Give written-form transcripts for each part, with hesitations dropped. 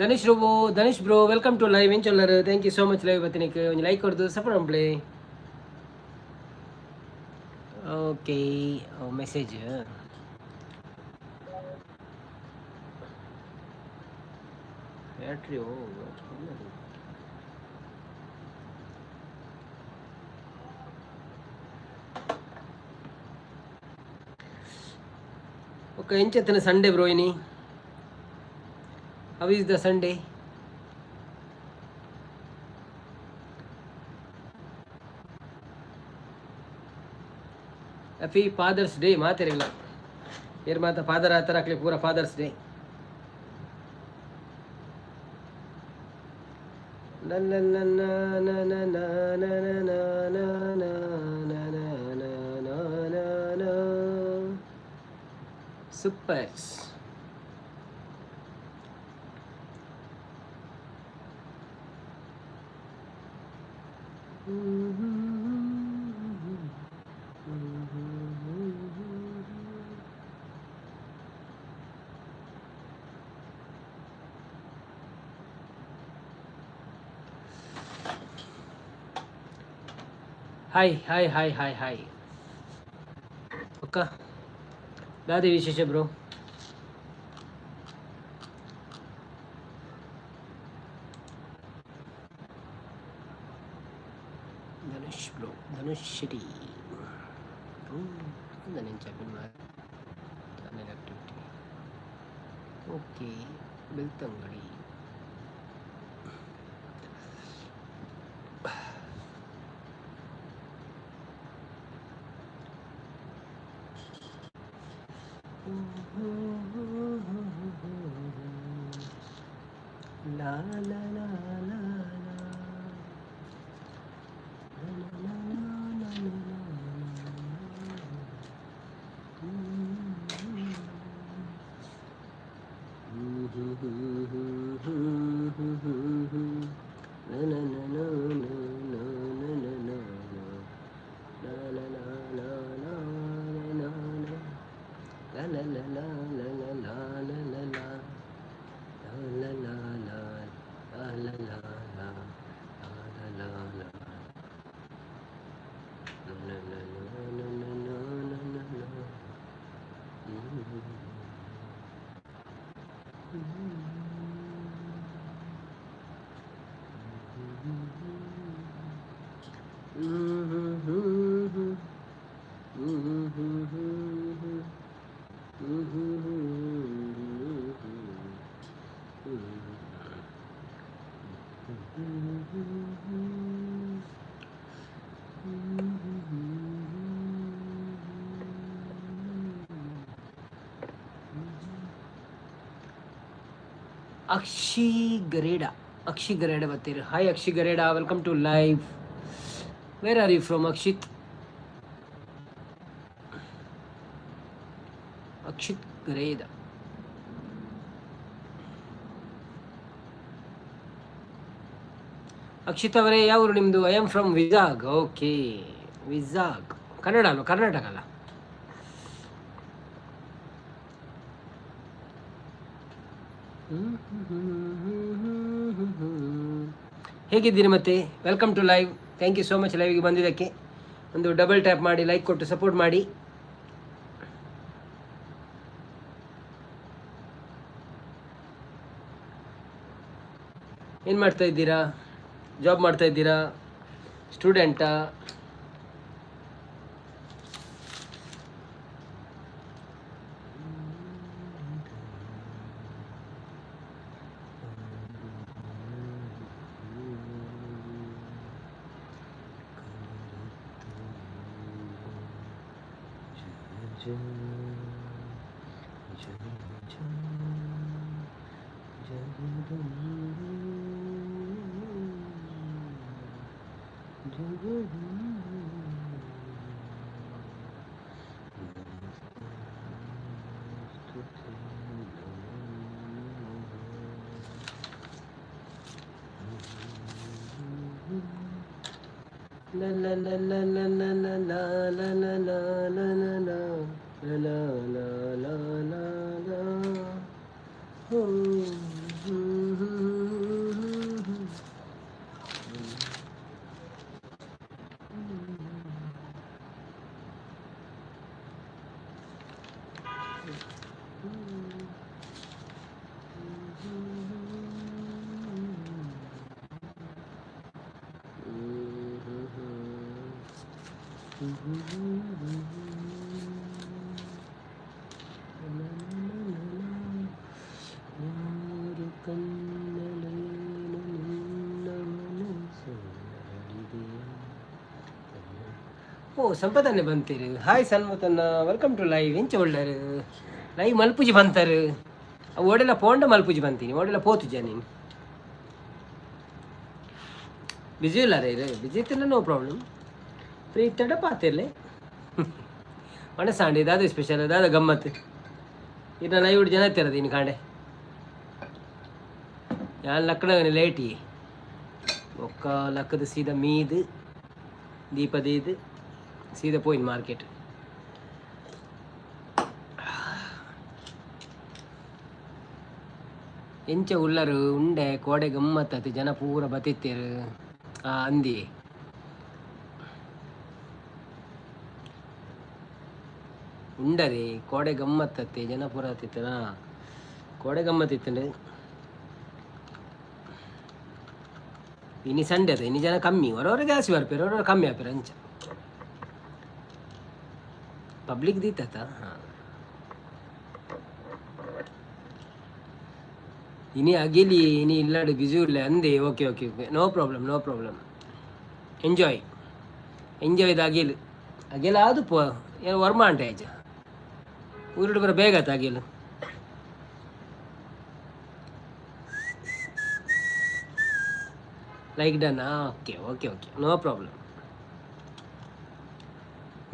Dhanush robo, Dhanush bro, welcome to live. ಎಂಚೊಲ್ಲರ್? Thank you so much live ಬತ್ತಿನಕ್ಕೆ. ಒಂಜಿ like ಕೊರ್ದು support ಮಲ್ಪುಲೆ. Okay, message battery. ಓ, okay. ಎಂಚೆತ್ತನ Sunday bro ಇನಿ? How is the Sunday? Happy Father's Day ಮಾತೆರೆಗ್ಲ. ಏರ್ ಮಾತ father ಆತರ ಅಕ್ಲೆ ಪೂರ fathers day. ಲ ಲ ಲ ನ ನ ನ ನ ನ ನ ನ ನ ನ ನ ನ ನ ನ. Super. Hi hi hi hi hi. ಅಕ್ಕ, ದಾದೆ ವಿಶೇಷ bro? Dhanush bro, Dhanush Shetty channel activity. Okay, Belthangady. ಲಾ ಲಾ ಲಾ ಲಾ ಲಾ ಲಾ ಲಾ ಲಾ ಲಾ ಲಾ. ಅಕ್ಷಿ ಗರೇಡ, ಅಕ್ಷಿ ಗರೇಡ ಬರ್ತೀರಿ. ಹಾಯ್ ಅಕ್ಷಿ ಗರೇಡ, welcome to live. Where are you from, Akshit? Akshit Gareda. Akshit ಅವರೇ, ಯಾವ ಊರು ನಿಮ್ಮದು? I am from Vizag. Okay, Vizag Kannada ಅಲ್ವಾ? ಕರ್ನಾಟಕ ಅಲ್ಲ? ಹೇಗಿದ್ದೀರಿ ಮತ್ತೆ? Welcome to live. Thank you so much ಲೈವ್ಗೆ ಬಂದಿದ್ದಕ್ಕೆ. ಒಂದು ಡಬಲ್ ಟ್ಯಾಪ್ ಮಾಡಿ, ಲೈಕ್ ಕೊಟ್ಟು ಸಪೋರ್ಟ್ ಮಾಡಿ. ಏನು ಮಾಡ್ತಾ ಇದ್ದೀರಾ? ಜಾಬ್ ಮಾಡ್ತಾ ಇದ್ದೀರಾ? ಸ್ಟೂಡೆಂಟಾ? La la la la la la la la la la la la la la la la la la la. ಯಾರು ಕನ್ನಡೇನು ನಿನ್ನ ಮನಸ್ಸು ಅರಳಿದೆಯಾ? ಓ, ಸಂಪತನ್ನೇ ಬಂತೀರಿ. ಹಾಯ್ ಸನ್ಮತನ್ನ, welcome to live. ಇಂಚ ಒಳ್ಳರು ಲೈವ್ ಮಲ್ಪುಜಿ ಬಂತಾರೆ. ಅವು ಓಡೆಲ್ಲ ಪೋಂಡ ಮಲ್ಪುಜಿ ಬಂತೀನಿ, ಓಡೆಲ್ಲ ಪೋತುಜ ನೀನು. ಬಿಜಿ ಇಲ್ಲ ರೇ, ಬಿಜಿ ಇತ್ತಿಲ್ಲ, ನೋ ಪ್ರಾಬ್ಲಮ್. ಫ್ರೀ ಇತ್ತಡ ಪಾತಿರ್ಲೆ. ಒಣ ಸಾಂಡಿ ದಾದ ಸ್ಪೆಷಲ್ ದಾದ ಗಮ್ಮತ್ತು? ಇನ್ನ ಲೈವ್ ಜನ ಇತ್ತಿರೋದು ಇನ್ನು ಕಾಂಡೆ. ಯಾನ್ ಲಕ್ಕಣ ಲೇಟಿ ಒಕ್ಕ ಲಕ್ಕದ ಸೀದಾ ಮೀದು ದೀಪ ದೀದು ಸೀದಾ ಪೋಯಿನ್ ಮಾರ್ಕೆಟ್. ಎಂಚ ಉಲ್ಲರು ಉಂಡೆ ಕೋಡೆ ಗಮ್ಮತ್ತತಿ, ಜನ ಪೂರ ಬತ್ತಿತ್ತೇರು. ಆ ಅಂದಿ ಉಂಡರಿ ಕೋಡೆ ಗಮ್ಮತ್ತತ್ತಿ, ಜನ ಪೂರ ಹತ್ತಿತ್ತನ ಕೋಡೆ ಗಮ್ಮತ್ತಿತ್ತಂಡು. ಇನಿ ಸಂಡೆ ಅದ, ಇನಿ ಜನ ಕಮ್ಮಿ. ಹೊರವರೆ ಜಾಸ್ತಿ ಬರ್ಪೇರು, ಹೊರವರೆ ಕಮ್ಮಿ ಆಪೇರು. ಅಂಚ ಪಬ್ಲಿಕ್ ದೀತತ. ಹಾಂ, ಇನಿ ಅಗಿಲಿ ಇನಿ ಇಲ್ಲಡು ಬಿಜು ಇಲ್ಲ ಅಂದೆ. Okay okay okay, no problem, no problem. Enjoy enjoy. ಇದು ಅಗಿಲ್ ಅಗಿಲ್ ಅದು ಪೋ ಏನು ವರ್ಮ ಅಂಟೆ ಆಯ್ತು. ಊರುಡು ಬರ ಬೇಗ ಆತ ಅಗಿಲ್. Like done. Okay okay okay, no problem,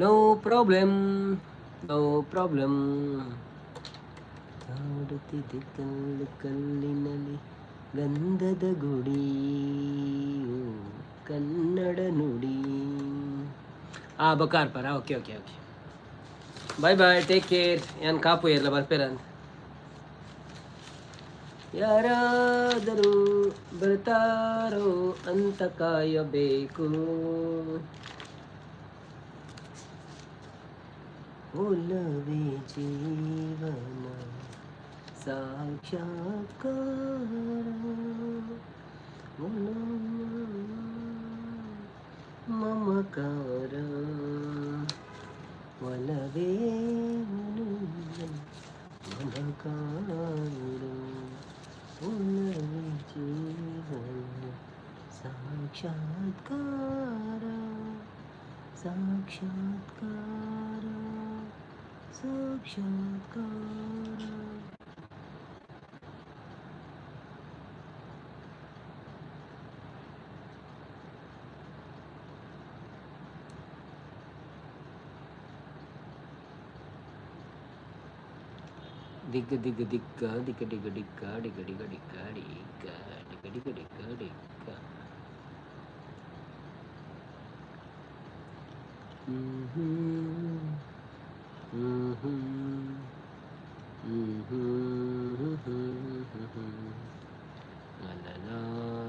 no problem, no problem. ಕಾಡುತ್ತಿದೆ ಕಲ್ಲು ಕಲ್ಲಿನಲ್ಲಿ ಗಂಧದ ಗುಡಿ, ಓ ಕನ್ನಡ ನುಡಿ. ಆ ಬಕಾರ್ ಪರ. Okay okay okay, bye bye, take care. ಏನು ಕಾಪು ಇರಲ್ಲ ಬರ್ಪೇರ ಅಂತ. ಯಾರಾದರೂ ಬರ್ತಾರೋ ಅಂತ ಕಾಯಬೇಕು. ಒಲವೇ ಜೀವನ ಸಾಕ್ಷಾತ್ಕಾರ, ಮಮಕಾರ, ಒಲವೇ ಮಮಕಾರ, ಒಲವೇ ಜೀವನ ಸಾಕ್ಷಾತ್ಕಾರ, ಸಾಕ್ಷಾತ್ಕಾರ, ಸಾಕ್ಷಾತ್ಕಾರ. ದಿಗ್ ದಿಗ್ ದಿಕ್ಕ ದಿಕ್ಕ ಡಿಗ ಡಿಕ್ಕ ಡಿಗ ಡಿಗ ಡಿಕ್ಕ ಡಿಕ್ಕ ಡಿಗ ಡಿಗ ಡಿಕ್ಕ ಡಿಕ್ಕ. ಹ್ಮ್ ಹ್ಮ್ ಹ್ಮ್ ಹ್ಮ್ ಹ್ಮ್ ಹ್ಮ್ ಹ್ಮ್. ನ ನ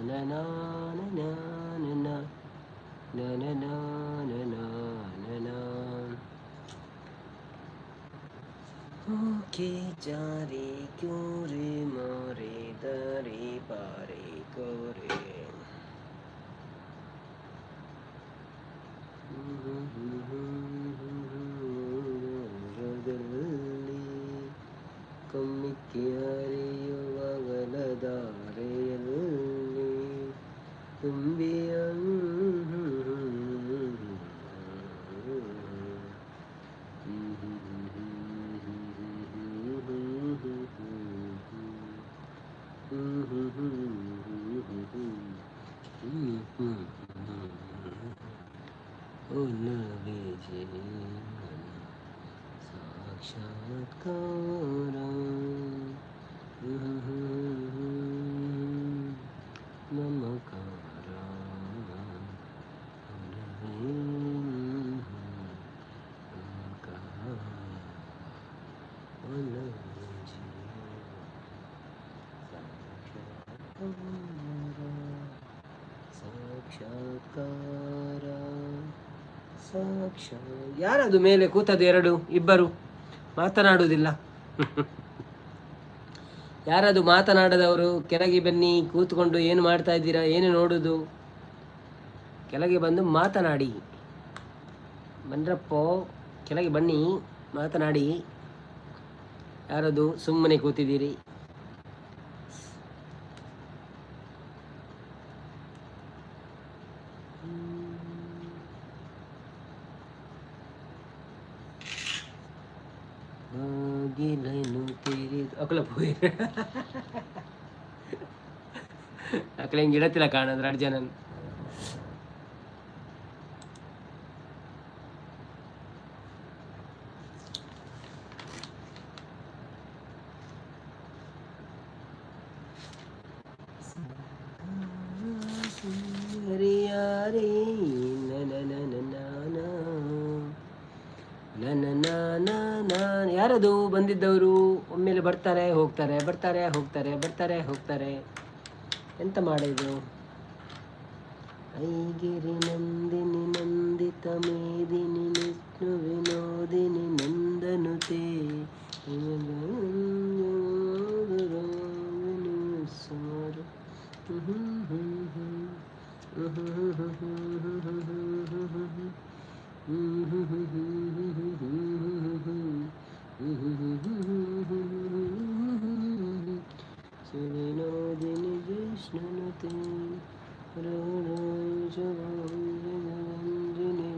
ನ ನ ನ ನ ನ ನ ನ ನ. ओके चारे क्यों रे मारे दरे पारे कोरे. ಕಮ್ಮಿಕ್ಕಿ ಹರಿಯುವ ಗಲಧಾರೆಯಲ್ಲಿ ತುಂಬಿಯ. ಒಲವೇ ಜೀವನ ಸಾಕ್ಷಾತ್ಕಾರ, ಮಮಕಾರ, ಒಲವೇ ಮಮಕಾರ, ಒಲವೇ ಜೀವನ ಸಾಕ್ಷಾತ್ಕಾರ, ಸಾಕ್ಷಾತ್ಕಾರ, ಸಾಕ್ಷಾ. ಯಾರದು ಮೇಲೆ ಕೂತದ್ದು? ಎರಡು ಇಬ್ಬರು ಮಾತನಾಡುವುದಿಲ್ಲ. ಯಾರದು ಮಾತನಾಡದವರು? ಕೆಳಗೆ ಬನ್ನಿ. ಕೂತ್ಕೊಂಡು ಏನು ಮಾಡ್ತಾ ಇದ್ದೀರಾ? ಏನು ನೋಡುದು? ಕೆಳಗೆ ಬಂದು ಮಾತನಾಡಿ. ಬಂದ್ರಪ್ಪೋ, ಕೆಳಗೆ ಬನ್ನಿ, ಮಾತನಾಡಿ. ಯಾರದು ಸುಮ್ಮನೆ ಕೂತಿದ್ದೀರಿ? ಬಾಗಿಲನು ತೆರೆದು ಅಕಲ ಪೋಯಿ. ಅಕಲ ಹಿಂಗೆ ಇಡತ್ತಿಲ್ಲ ಕಾಣಂದ್ರೆ ಎರಡು ಜನ. ಸುಂದರಿಯಾರೇ ನನ್ನ. ಯಾರದು ಬಂದಿದ್ದವರು? ಒಮ್ಮೆಲೆ ಬರ್ತಾರೆ, ಹೋಗ್ತಾರೆ, ಬರ್ತಾರೆ, ಹೋಗ್ತಾರೆ, ಬರ್ತಾರೆ, ಹೋಗ್ತಾರೆ. ಎಂತ ಮಾಡಿದ್ರು? ಐಗಿರಿ ನಂದಿನಿ ನಂದಿತ ಮೇದಿನಿ ವಿಷ್ಣು ವಿನೋದಿನಿ ನಂದನುತೆ ಸಾರು. ಸುವಿನೋದಿನಿ ವಿಷ್ಣುನುತೆ ರಂಜಿನಿ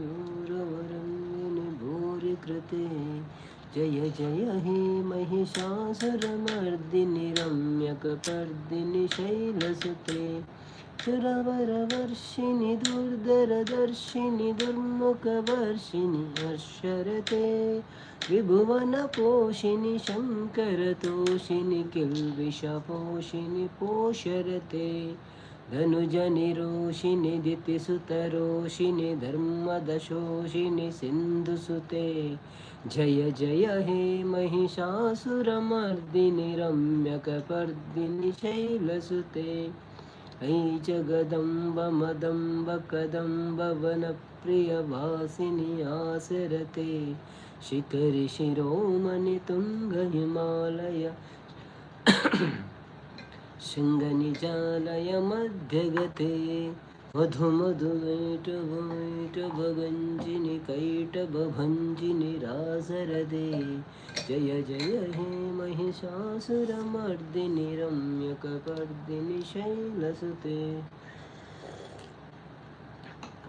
ಗೌರವರಂಗಿನಿ ಭೂರಿ ಕೃತೆ. ಜಯ ಜಯ ಹೇ महिषासुरमर्दिनि रम्यकपर्दिनि शैलसुते, सुरवरवर्षिणि दुर्धरदर्शिनि दुर्मुखवर्षिणि हर्षरते, त्रिभुवनपोषिणि शङ्करतोषिणि किल्बिषपोषिणि पोषरते, धनुजनिरोषिणि दितिसुतरोषिणि धर्मदशोषिणि सिन्धुसुते। जय जय हे महिषासुरमर्दिनि रम्यकपर्दिनि शैलसुते। ऐ जगदम्ब मदम्ब कदम्ब वनप्रियवासिनि आसरते, शिखरि शिरोमणि तुङ्ग हिमालय शृङ्गनिजालय मध्यगते, मधु मधु वैटभगञ्जिनि कैटभञ्जिनि रासरदे। जय जय हे महिषासुरमर्दिनि रम्यकपर्दिनि शैलसुते।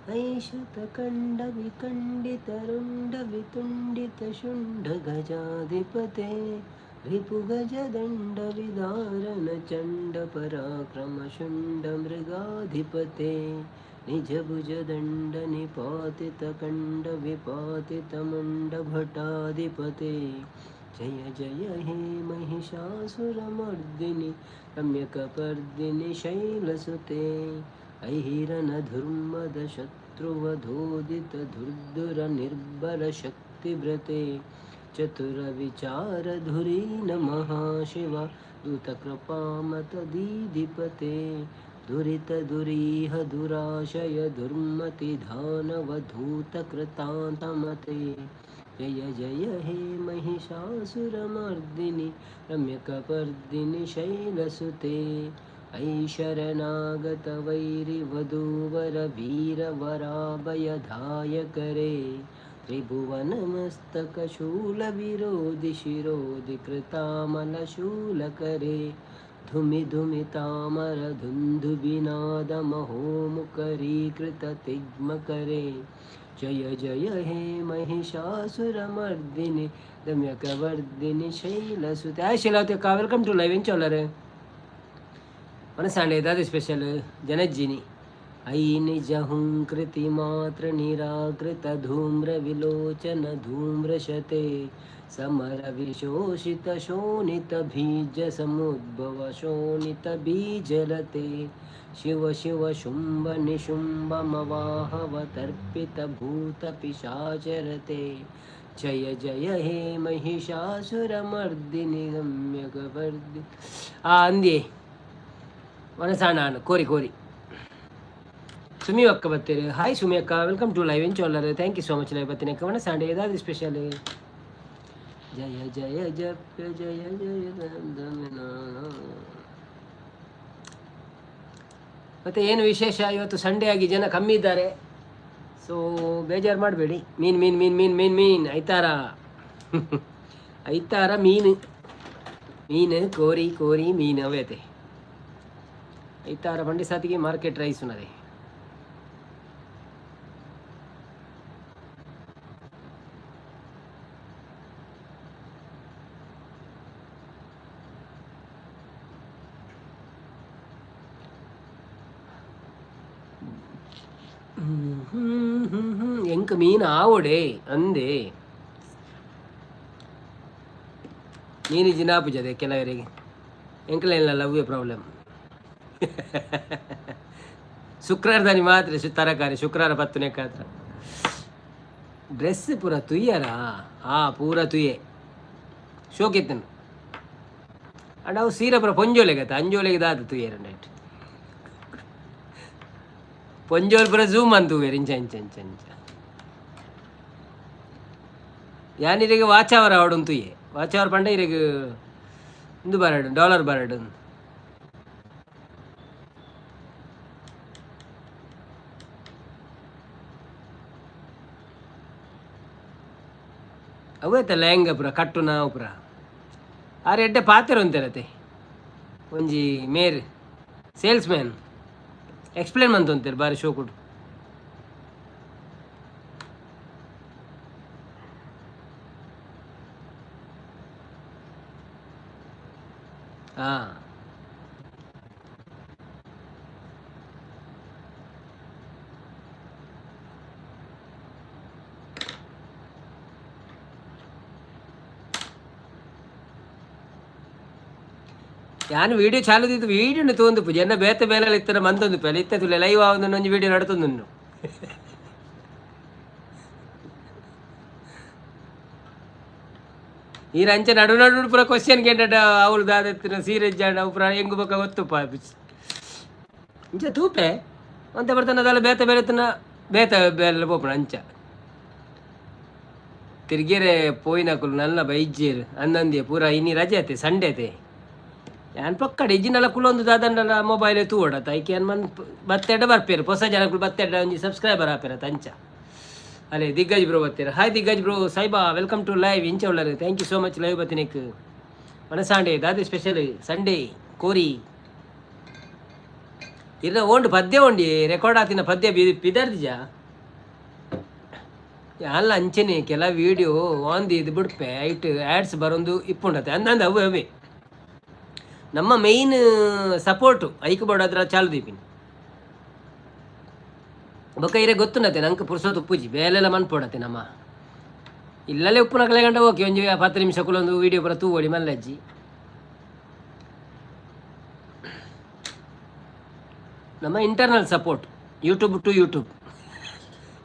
ऐशतखण्डविखण्डितरुण्डवितुण्डितशुण्डगजाधिपते, रिपुगजदण्डविदारणचण्डपराक्रमशुण्डमृगाधिपते, निजभुजदण्डनिपातितकण्डविपातितमुण्डभटाधिपते। जय जय हे महिषासुरमर्दिनि रम्यकपर्दिनि शैलसुते। ऐहिरनधुर्मदशत्रुवधोदितधुर्दुरनिर्बलशक्तिव्रते, चतुरविचारधुरीण महाशिव दूतकृपामतदीधिपते, दुरितदुरीह दुराशय दुर्मतिधानवधूतकृतान्तमते। जय जय हे महिषासुरमर्दिनि रम्यकपर्दिनि शैलसुते। ऐ शरणागतवैरिवधूवरवीरवराभयदायकरे, त्रिभुवनमस्तकशूलविरोधि शिरोधि कृतामलशूलकरे, धुमि धुमि तामरधुन्धुबिनादमहोमुखरीकृततिग्मकरे। जय जय हे महिषासुरमर्दिनि रम्यकवर्दिनि शैलसुते। हाय ಶೈಲಾವತಿ ಅಕ್ಕ, welcome to live. ಎಂಚ ಮನಸ್ಸಾಂಡೆ ದಾದ ಸ್ಪೆಷಲ್ ಜನಜ್ಜಿನಿ? ऐ निज हुङ्कृति मात्र निराकृत धूम्र विलोचन धूम्रशते, समर विशोषित शोणित बीज समुद्भव शोणित बीजलते, शिव शिव शुम्भ निशुम्भमवाहवतर्पित भूत पिशाचरते। जय जय हे महिषासुरमर्दिनि रम्यकवर्दि. ಆ ಅಂದಿ ಮನಸಾಣ ಕೋರಿ ಕೋರಿ. ಸುಮಿ ಅಕ್ಕ ಬತ್ತೀರಿ. ಹಾಯ್ ಸುಮಿ ಅಕ್ಕ, welcome to live. ಎಂಚ ಉಲ್ಲರ್? Thank you so much live ಬತ್ತೀನಿ ಅಕ್ಕ. ಮನಸಾಂಡೆ ಏದಾದ ಸ್ಪೆಷಲ್? ಜಯ ಜಯ ಜಪ್ಯ ಜಯ ಜಯ. ಮತ್ತೆ ಏನು ವಿಶೇಷ? ಇವತ್ತು ಸಂಡೇ ಆಗಿ ಜನ ಕಮ್ಮಿ ಇದ್ದಾರೆ. ಸೊ ಬೇಜಾರು ಮಾಡಬೇಡಿ. ಮೀನು ಮೀನು ಮೀನು ಮೀನು ಮೀನು ಮೀನು. ಐತಾರ ಐತಾರ ಮೀನು ಮೀನು ಕೋರಿ ಕೋರಿ ಮೀನು ಅವೇತೆ. ಐತಾರ ಬಂಡಿ ಸಾತಿಗೆ ಮಾರ್ಕೆಟ್ ರೈಸ್ ఉన్నది. ಎಂಕ್ ಮೀನು ಆವಡೆ ಅಂದೆ. ಮೀನು ಜಿನಾಪುಜದೆ ಕೆಲವರಿಗೆ. ಎಂಕ್ಲೆಲ್ಲ ಲವ್ವೇ ಪ್ರಾಬ್ಲಮ್. ಶುಕ್ರವಾರದಾನಿ ಮಾತ್ರ ತರಕಾರಿ, ಶುಕ್ರವಾರ ಪತ್ತುನೆಕ್ಕಾತ್ರ. ಡ್ರೆಸ್ ಪೂರ ತುಯ್ಯರಾ? ಆ ಪೂರ ತುಯ್ಯೆ ಶೋಕಿತ್ತನು. ಅಂಡ್ ಅವು ಸೀರೆ ಪೂರ ಪೊಂಜೋಲೆಗತ್ತ ಅಂಜೋಲೆಗೆ ದಾದ ತುಯ್ಯರ ನೈಟ್. ಪೊಂಜೋಲ್ ಪೂರ ಝೂಮ್ ಅಂತ ತೂವೆರ್ ಇಂಚ ಇಂಚ ಇಂಚ ಇಂಚ. ಯಾನ್ ಇರೆಗ್ ವಾಚ್ ಅವರ್ ಆವೊಡು ತೂಯೆ. ವಾಚ್ ಅವರ್ ಪಂಡ ಇರೆಗ್ ಇಂದು ಬರಡ್, ಡಾಲರ್ ಬರಡ್. ಅವೇತ ಲೆಹಂಗ ಪೂರ ಕಟ್ಟುನ ಅವು ಪೂರ. ಆರ್ ಎಡ್ಡೆ ಪಾತೆರ ಉಂತೆರತೆ. ಒಂಜಿ ಮೇರ್ ಸೇಲ್ಸ್ ಮ್ಯಾನ್ ಎಕ್ಸ್ಪ್ಲೇನ್ ಮಂತೊಂತೆರ್ ಬಾರಿ ಶೋಕುಡು. ಹಾಂ, ಯಾನ್ ವೀಡಿಯೋ ಚಾಲು ವೀಡಿಯೋನು ತೂವೊಂದು ಪೂಜೆ ಎನ್ನ ಬೇತೆ ಬೇಲೆ ಇತ್ತರ ಮಂತೊಂದು ಪೆಲೆ ಇತ್ತೆ ತುಲೆ ಲೈವ್ ಆವೊಂದು ಒಂಜಿ ವೀಡಿಯೋ ನಡತೊಂದುಂಡು. ಈರ್ ಅಂಚ ನಡು ನಡು ಪೂರ ಕ್ವಶನ್ ಕೇಂಡ. ಅವ್ಲು ದಾದೆತ್ತಿನ ಸೀರೆ ಇಜ್ಜಾಂಡ ಅವು ಪೂರ ಎಂಗು ಬೊಕ ಗೊತ್ತುಪ್ಪ. ಇಂಚ ತೂಪೆ ಒಂತೆ ಬರ್ತನ ದಾಲ ಬೇತೆ ಬೇಲೆ ಬೇತೆ ಬೇಲೆ ಪೋಪುಣ. ಅಂಚ ತಿರ್ಗೆರೆ ಪೋಯಿನಕುಲು ನಲ್ಲ ಬೈಜ್ಜೇರು ಅಂದಂದಿಯ ಪೂರ. ಇನಿ ರಜೆ ಅತೆ, ಸಂಡೆ ಅತೆ. ಯಾನ್ ಪಕ್ಕಡೆ ಇಜ್ಜಿಂಡಲ ಕುಲೊಂದು ದಾದಂಡಲ ಮೊಬೈಲ್ ತೂವೊಡತ. ಐಕೆ ಯಾನ್ ಮನ್ ಬತ್ತೆಡ ಬರ್ಪೇರು. ಹೊಸ ಜನಕುಲು ಬತ್ತೆಡ ಒಂಜಿ ಸಬ್ಸ್ಕ್ರೈಬರ್ ಆಪೇರತ ಅಂಚ. ಅಲೆ ದಿಗ್ಗಜ್ ಬ್ರೋ ಬತ್ತೀರ. Hi Diggaj bro. Saiba, welcome to live. ಇಂಚ ಉಳ್ಳರು? Thank you so much live ಬತ್ತಿನಿಕ್. ಮನಸಾಂಡೆ ದಾದೆ ಸ್ಪೆಷಲ್? ಸಂಡೇ ಕೋರಿ. ಇರ್ನ ಓಂಡು ಪದ್ಯ ಉಂಡಿ ರೆಕಾರ್ಡ್ ಆತಿನ ಪದ್ಯ ಪಿದರ್ದಿಜ ಅಲ್ಲ. ಅಂಚನೆ ಕೆಲ ವೀಡಿಯೋ ಆನ್ ಇದು ಬಿಡ್ಪೆ. ಐಟ್ ಆ್ಯಡ್ಸ್ ಬರೊಂದು ಇಪ್ಪುಂಡತೆ ಅಂದಂದು. ಅವು ಅವೇ ನಮ್ಮ ಮೇಯ್ನ್ ಸಪೋರ್ಟು. ಐಕ್ ಬೋಡಾದ್ರ ಚಾಲು ದೀಪಿನಿ. ಬೊಕ್ಕ ಇರೆ ಗೊತ್ತುಂಡತೆ, ನಂಗೆ ಪುರ್ಸೊತ್ತು ಉಪ್ಪುಜಿ, ಬೇಲೆಲ್ಲ ಮನ್ಪೊಡತೆ. ನಮ್ಮ ಇಲ್ಲಲ್ಲೇ ಉಪ್ಪುನಕಲೆ ಗಂಟ ಓಕೆ. ಒಂಜಿ 10 ನಿಮಿಷ ಕುಲೊಂದು ವೀಡಿಯೋ ಪೂರ ತೂವೊಡಿ ಮಲ್ಲಜ್ಜಿ. ನಮ್ಮ internal support, YouTube to YouTube,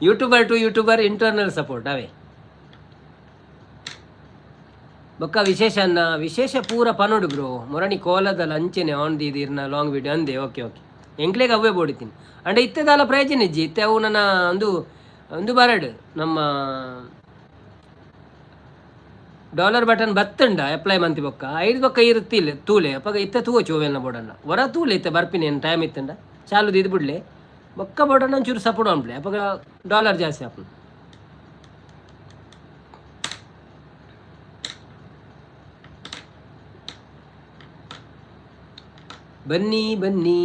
YouTuber to YouTuber internal support ಅವೇ. ಬೊಕ್ಕ ವಿಶೇಷ ಅನ್ನ ವಿಶೇಷ ಪೂರ ಪನೋಡು ಬ್ರೋ. ಮೊರಣಿ ಕೋಲದಲ್ಲ ಅಂಚೆನೆ ಆನ್ ದೀದಿರ್ನ ಲಾಂಗ್ ವಿಡಿಯೋ ಅಂದೆ. ಓಕೆ ಓಕೆ, ಎಂಕ್ಲೆಗ್ ಅವೇ ಬೋಡಿತೀನಿ. ಅಂಡ ಇತ್ತೆದಾಲ ಪ್ರಯೋಜನ ಇಜ್ಜಿ. ಇತ್ತೆ ಅವು ನನ್ನ ಒಂದು ಒಂದು ಬರಡು ನಮ್ಮ ಡಾಲರ್ ಬಟನ್ ಬತ್ತಂಡ ಅಪ್ಲೈ ಮಂತಿ ಬೊಕ್ಕ ಐದು ಬೊಕ್ಕ ಇರುತ್ತಿಲ್ಲ ತೂಲೆ. ಅಪಗ ಇತ್ತೆ ತೂವೊಚ್ಚು ಓವೆಲ್ನ ಬೋಡಣ್ಣ ಹೊರ ತೂಲೆ. ಇತ್ತೆ ಬರ್ಪಿನಿ ಏನು ಟೈಮ್ ಇತ್ತಂಡ ಚಾಲು ಇದು ಬಿಡ್ಲೆ. ಬೊಕ್ಕ ಬೋಡಣ್ಣ ಒಂಚೂರು ಸಪೋರ್ಟ್ ಅನ್ಪ್ಲೆ. ಅಪಗ ಡಾಲರ್ ಜಾಸ್ತಿ ಆಪುಂಡು. ಬನ್ನಿ ಬನ್ನಿ.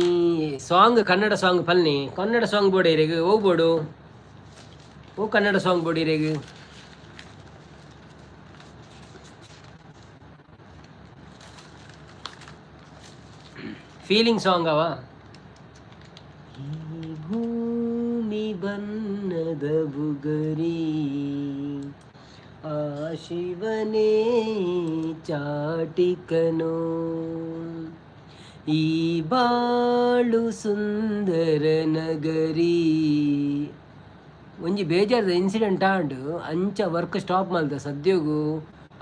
ಸಾಂಗ್, ಕನ್ನಡ ಸಾಂಗ್ ಪಲ್ನಿ. ಕನ್ನಡ ಸಾಂಗ್ ಬೋಡಿರೇಗ್ ಓ ಬೋಡು ಓ ಕನ್ನಡ ಸಾಂಗ್ ಬೋಡಿರೇಗ್. ಫೀಲಿಂಗ್ ಸಾಂಗ್ ಅವ. ಈ ಭೂಮಿ ಬನ್ನದ ಬುಗರಿ, ಆ ಶಿವನೇ ಚಾಟಿಕನೋ, ಈ ಬಾಳು ಸುಂದರ ನಗರಿ. ಒಂಜಿ ಬೇಜಾರದ ಇನ್ಸಿಡೆಂಟ್ ಆಂಡ್. ಅಂಚ ವರ್ಕ್ ಸ್ಟಾಪ್ ಮಲ್ದ. ಸದ್ಯಗು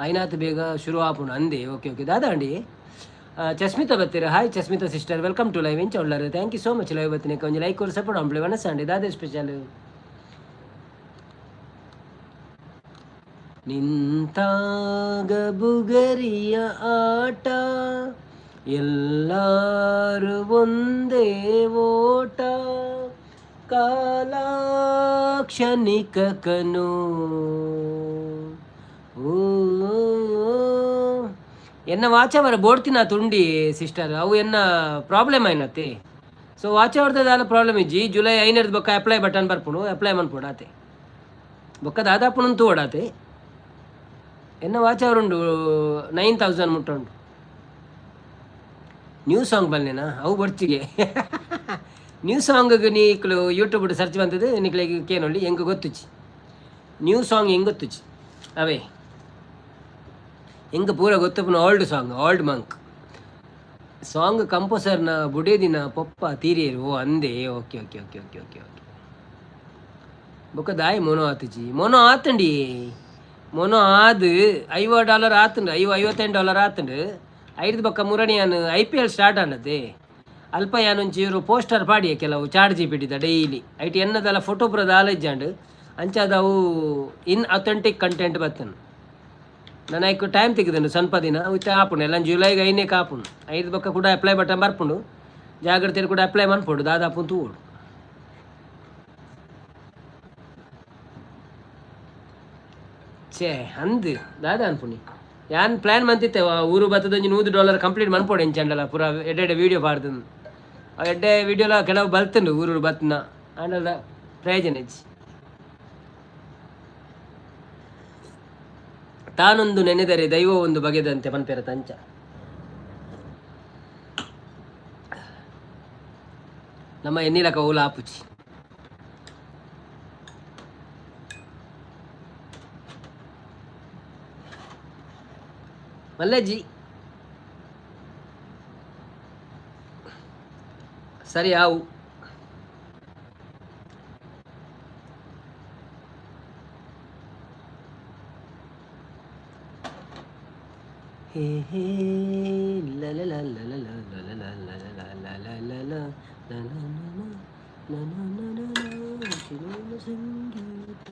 ಐನಾತ್ ಬೇಗ ಶುರು ಆಪುಂಡು ಅಂದೆ. ಓಕೆ ಓಕೆ, ದಾದಾ ಅಂಡಿ. ಚಸ್ಮಿತಾ ಬತ್ತೀರ. Hi Chasmitha sister, welcome to live. ಎಂಚ ಉಳ್ಳಾರು? Thank you so much live ಬತ್ತಿನ. ಒಂಜಿ ಲೈಕ್ ಕೊರು, ಸಪೋರ್ಟ್ ಅಂಪ್ಲೆ. ವನಸಾಂಡಿ ದಾದೆ ಸ್ಪೆಷಲ್? ನಿಂತಾಗ ಬುಗರಿಯ ಆಟ, ಎಲ್ಲಾರು ಒಂದೇ ಓಟ, ಕಾಲಾಕ್ಷಣಿಕ ಕನು. ಓ, ಎನ್ನ ವಾಚ ಅವರ ಬೋಡ್ತಿನ ತುಂಡಿ ಸಿಸ್ಟರ್, ಅವು ಎನ್ನ ಪ್ರಾಬ್ಲಮ್ ಆಯ್ನತ್ತೆ. ಸೊ ವಾಚ್ ಅವರ್ದ ದಾಲ ಪ್ರಾಬ್ಲಮ್ ಇಜ್ಜಿ. ಜುಲೈ 5ರ್ದು ಬೊಕ್ಕ ಅಪ್ಲೈ ಬಟನ್ ಬರ್ಪುಂಡು, ಅಪ್ಲೈ ಮನ್ಪೊಡು ಆತೆ. ಬೊಕ್ಕ ದಾದಾಪುಣಂತೂ ಓಡಾತೆ. ಎನ್ನ ವಾಚ್ ಅವರುಂಡು 9000 ಮುಟ್ಟ ಉಂಡು. ನ್ಯೂ ಸಾಂಗ್ ಬಲ್ಲೆನಾ? ಅವು ಬರ್ಚಿಗೆ. ನ್ಯೂ ಸಾಂಗ್ ನೀಕ್ಲು ಯೂಟ್ಯೂಬ್ ಸರ್ಚ್ ಬಂತದ್ದು ನಿಕ್ಲೆಗ್ ಕೇನೊಳ್ಳಿ. ಎಂಕ್ ಗೊತ್ತುಚಿ ನ್ಯೂ ಸಾಂಗ್, ಹೆಂಗ್ ಗೊತ್ತುಚಿ ಅವೇ. ಎಂಕ್ ಪೂರ ಗೊತ್ತುಪ್ಪುನ old song, old monk song. ಕಂಪೋಸರ್ನ ಬುಡೇದಿನ ಪೊಪ್ಪ ತೀರಿಯರು. ಓ ಅಂದೆ. Okay okay okay okay okay okay. ಬೊಕ್ಕ ದಾಯಿ ಮೊನೊ ಆತುಜಿ? ಮೊನೊ ಆತಂಡಿ. ಮೊನೊ ಆದ್ $50 ಆತುಂಡು, 58 ಡಾಲರ್ ಆತುಂಡು. ಐದು ಬೊಕ್ಕ ಮುರಣಿಯಾನ್ ಐಪಿಎಲ್ ಸ್ಟಾರ್ಟ್ ಆಂಡತೆ. ಅಲ್ಪ ಯಾನ್ ಒಂಚೂರು ಪೋಸ್ಟರ್ ಪಾಡಿಯೆ ಕೆಲವು ಚಾಟ್ ಜಿಪಿಟಿದ ಡೈಲಿ. ಐಟ್ ಎನ್ನದಲ್ಲ ಫೋಟೋ ಪೂರ ದಾಲ ಇಜ್ಜಾಂಡ್. ಅಂಚಾದ ಅವು ಇನ್ ಅಥೆಂಟಿಕ್ ಕಂಟೆಂಟ್ ಬತ್ತನ್. ನಾನು ಐಕ್ ಟೈಮ್ ತೆಗೆದುಂಡು ಸ್ವಲ್ಪ ದಿನ. ಇತ್ತೆ ಆಪುಂಡು ಎಲ್ಲ. ಜುಲೈಗೆ 5ನೇಕ್ ಆಪುಂಡು. ಐದು ಬೊಕ್ಕ ಕೂಡ ಅಪ್ಲೈ ಬಟನ್ ಬರ್ಪುಂಡು. ಜಾಗ್ರತೆ ಕೂಡ ಅಪ್ಲೈ ಮನ್ಪೊಡು. ದಾದಾಪುಂಡು ತೂವೊಡು. ಛೇ, ಅಂದ್ ದಾದ ಅನ್ಪುಣಿ. ಯಾನ್ ಪ್ಲ್ಯಾನ್ ಮಂತಿತ್ತೆ, ಊರು ಬತ್ತದೊಂಜಿ $100 ಕಂಪ್ಲೀಟ್ ಮನ್ಪೊಡು ಎಂಚಂಡಲ ಪೂರ ಎಡ್ಡೆ ವೀಡಿಯೋ ಪಾಡ್ದು. ಎಡ್ಡೆ ವೀಡಿಯೋಲ ಕೆಲವು ಬಲ್ತುಂಡು ಊರು ಬತ್ನ. ಆಂಡಲ ಪ್ರಯೋಜನ ಇಜ್ಜಿ. ತಾನೊಂದು ನೆನೆದರೆ ದೈವ ಒಂದು ಬಗೆದಂತೆ ಪನ್ಪೆರ ತಂಚ. ನಮ್ಮ ಎನ್ನಿಲಕ ಓಲ ಆಪುಜಿ. ಮಲ್ಲಜ್ಜಿ ಸರಿ ಆವು. ಹೇ ಹೇ ಲ ಲ ಲ ಲ ಲ ಲ ಲ ಲ ಲ ಲ ಲ ಲ ಲ ಲ ಲ ಲ ಲ ಲ ಲ ಸಂಗೀತ.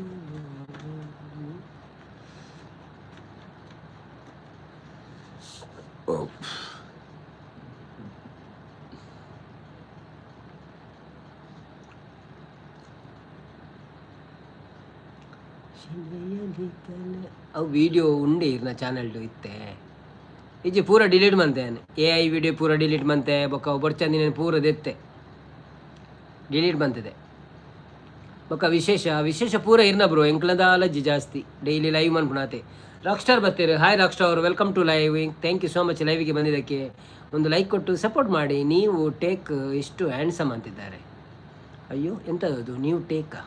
ಶಿಲೆಯಲ್ಲಿ ತಲೆ. ಅವು ವಿಡಿಯೋ ಉಂಡೆ ಇರ್ನ ಚಾನಲ್ಡು ಇತ್ತೆ ಇಜ್ಜಿ, ಪೂರ ಡಿಲೀಟ್ ಮಂತೆ. ಎಐ ವಿಡಿಯೋ ಪೂರ ಡಿಲೀಟ್ ಮಂತೆ. ಬೊಕ್ಕ ಬೊಡ್ಚಂದಿನ ಪೂರ ದೆತ್ತೆ, ಡಿಲೀಟ್ ಬಂತಿದೆ. ಬೊಕ್ಕ ವಿಶೇಷ ವಿಶೇಷ ಪೂರ ಇರ್ನ ಬ್ರೋ. ಎಂಕ್ಲದ ಅಲಜ್ಜಿ ಜಾಸ್ತಿ ಡೈಲಿ ಲೈವ್ ಮನ್ಪುಣಾತೆ. ರಾಕ್ ಸ್ಟಾರ್ ಬರ್ತೀರಿ. Hi rock star, welcome to live. Thank you so much ಲೈವಿಗೆ ಬಂದಿದ್ದಕ್ಕೆ. ಒಂದು ಲೈಕ್ ಕೊಟ್ಟು ಸಪೋರ್ಟ್ ಮಾಡಿ. ನೀವು ಟೇಕ್ ಎಷ್ಟು ಹ್ಯಾಂಡ್ಸಮ್ ಅಂತಿದ್ದಾರೆ. ಅಯ್ಯೋ, ಎಂಥದ್ದು ನೀವು ಟೇಕಾ?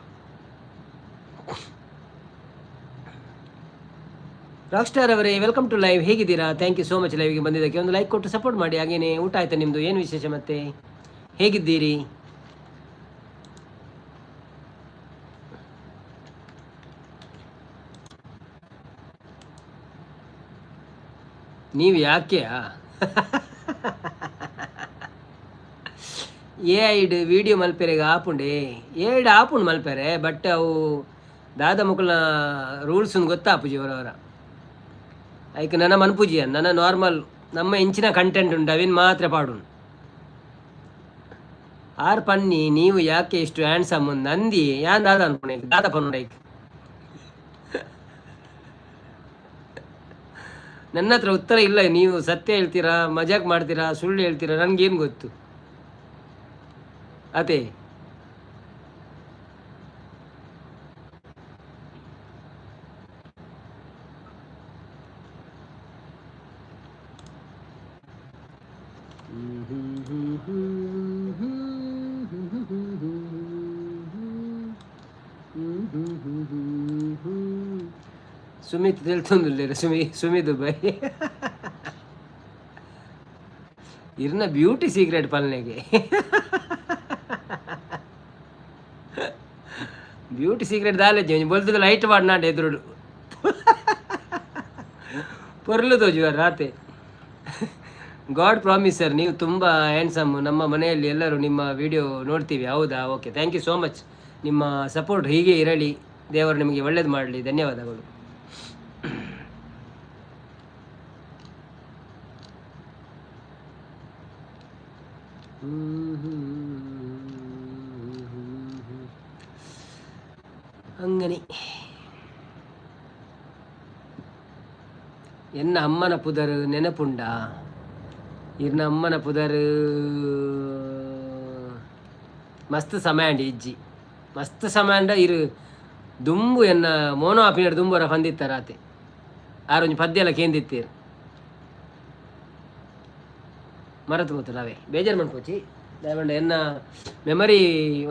ರಾಕ್ ಸ್ಟಾರ್ ಅವರೇ, welcome to live. ಹೇಗಿದ್ದೀರಾ? Thank you so much ಲೈವ್ಗೆ ಬಂದಿದ್ದಕ್ಕೆ. ಒಂದು ಲೈಕ್ ಕೊಟ್ಟು ಸಪೋರ್ಟ್ ಮಾಡಿ. ಹಾಗೇನೆ ಊಟ ಆಯ್ತಾ ನಿಮ್ಮದು? ಏನು ವಿಶೇಷ ಮತ್ತೆ? ಹೇಗಿದ್ದೀರಿ? ನೀವು ಯಾಕೆ ಎ ಐಡ್ ವೀಡಿಯೋ ಮಲ್ಪೆರೆಗ್ ಆಪುಂಡೆ? ಏಡ್ ಆಪುಂಡು ಮಲ್ಪೆರೆ, ಬಟ್ ಅವು ದಾದ ಮುಕುಲ್ನ ರೂಲ್ಸ್ ಗೊತ್ತಾಪುಜಿ ಅವರವರ. ಐಕ್ ನನ್ನ ಮನ್ಪುಜಿ. ನನ್ನ ನಾರ್ಮಲ್ ನಮ್ಮ ಇಂಚಿನ ಕಂಟೆಂಟ್ ಉಂಟು, ಅವಿನ್ ಮಾತ್ರ ಪಾಡುನು. ಆರ್ ಪನ್ನಿ ನೀವು ಯಾಕೆ ಇಷ್ಟು ಹ್ಯಾಂಡ್ಸಮ್ ನಂದಿ. ಯಾನ್ ದಾದ ಅನ್ಪುಣೆ? ದಾದ ಪನ್ನುಂಡ ಐಕ್? ನನ್ನ ಹತ್ರ ಉತ್ತರ ಇಲ್ಲ. ನೀವು ಸತ್ಯ ಹೇಳ್ತೀರಾ, ಮಜಾಕ್ ಮಾಡ್ತೀರಾ, ಸುಳ್ಳು ಹೇಳ್ತೀರಾ, ನನಗೇನು ಗೊತ್ತು ಅದೇ. ಸುಮಿತ್ ತೆಲ್ತೊಂದುಲ್ಲೆರ್. ಸುಮಿ ಸುಮಿತ್ ಬೈ, ಇರ್ನ ಬ್ಯೂಟಿ ಸೀಕ್ರೆಟ್ ಪಲ್ನೆಗೆ. ಬ್ಯೂಟಿ ಸೀಕ್ರೆಟ್ ದಾಲೆ ಬೊಲ್ತದ ಲೈಟ್ ಪಾಡ್ನಾಂಡ ಎದುರುಡು ಪೊರ್ಲು ತೋಜುವ ರಾತೆ. ಗಾಡ್ ಪ್ರಾಮಿಸ್ ಸರ್, ನೀವು ತುಂಬ ಹ್ಯಾಂಡ್ಸಮ್. ನಮ್ಮ ಮನೆಯಲ್ಲಿ ಎಲ್ಲರೂ ನಿಮ್ಮ ವಿಡಿಯೋ ನೋಡ್ತೀವಿ. ಹೌದಾ? Okay, thank you so much. ನಿಮ್ಮ ಸಪೋರ್ಟ್ ಹೀಗೆ ಇರಲಿ. ದೇವರು ನಿಮಗೆ ಒಳ್ಳೇದು ಮಾಡಲಿ. ಧನ್ಯವಾದಗಳು. ಅಂಗನೆ ಎನ್ನ ಅಮ್ಮನ ಪುದರ್ ನೆನಪುಂಡ? ಇರ್ನ ಅಮ್ಮನ ಪುದರ್ ಮಸ್ತ್ ಸಮಯ ಅಂಡಿ ಇಜ್ಜಿ. ಮಸ್ತ್ ಸಮಯ ಅಂಡ ಇರು ದುಂಬು ಎನ್ನ ಮೋನೋ ಆಪಿನಡ್ ದುಂಬುರ ಪಂದಿತ್ತಾರ ಆತೆ. ಆರೊಂಜಿ ಪದ್ಯ ಎಲ್ಲ ಕೇಂದಿತ್ತೀರ್. ಮರತು ಪೋತುಂಡು ಅವೇ. ಬೇಜಾರು ಮನ್ಪೊಚಿ ದಾಯೆಪಂಡ ಎನ್ನ ಮೆಮೊರಿ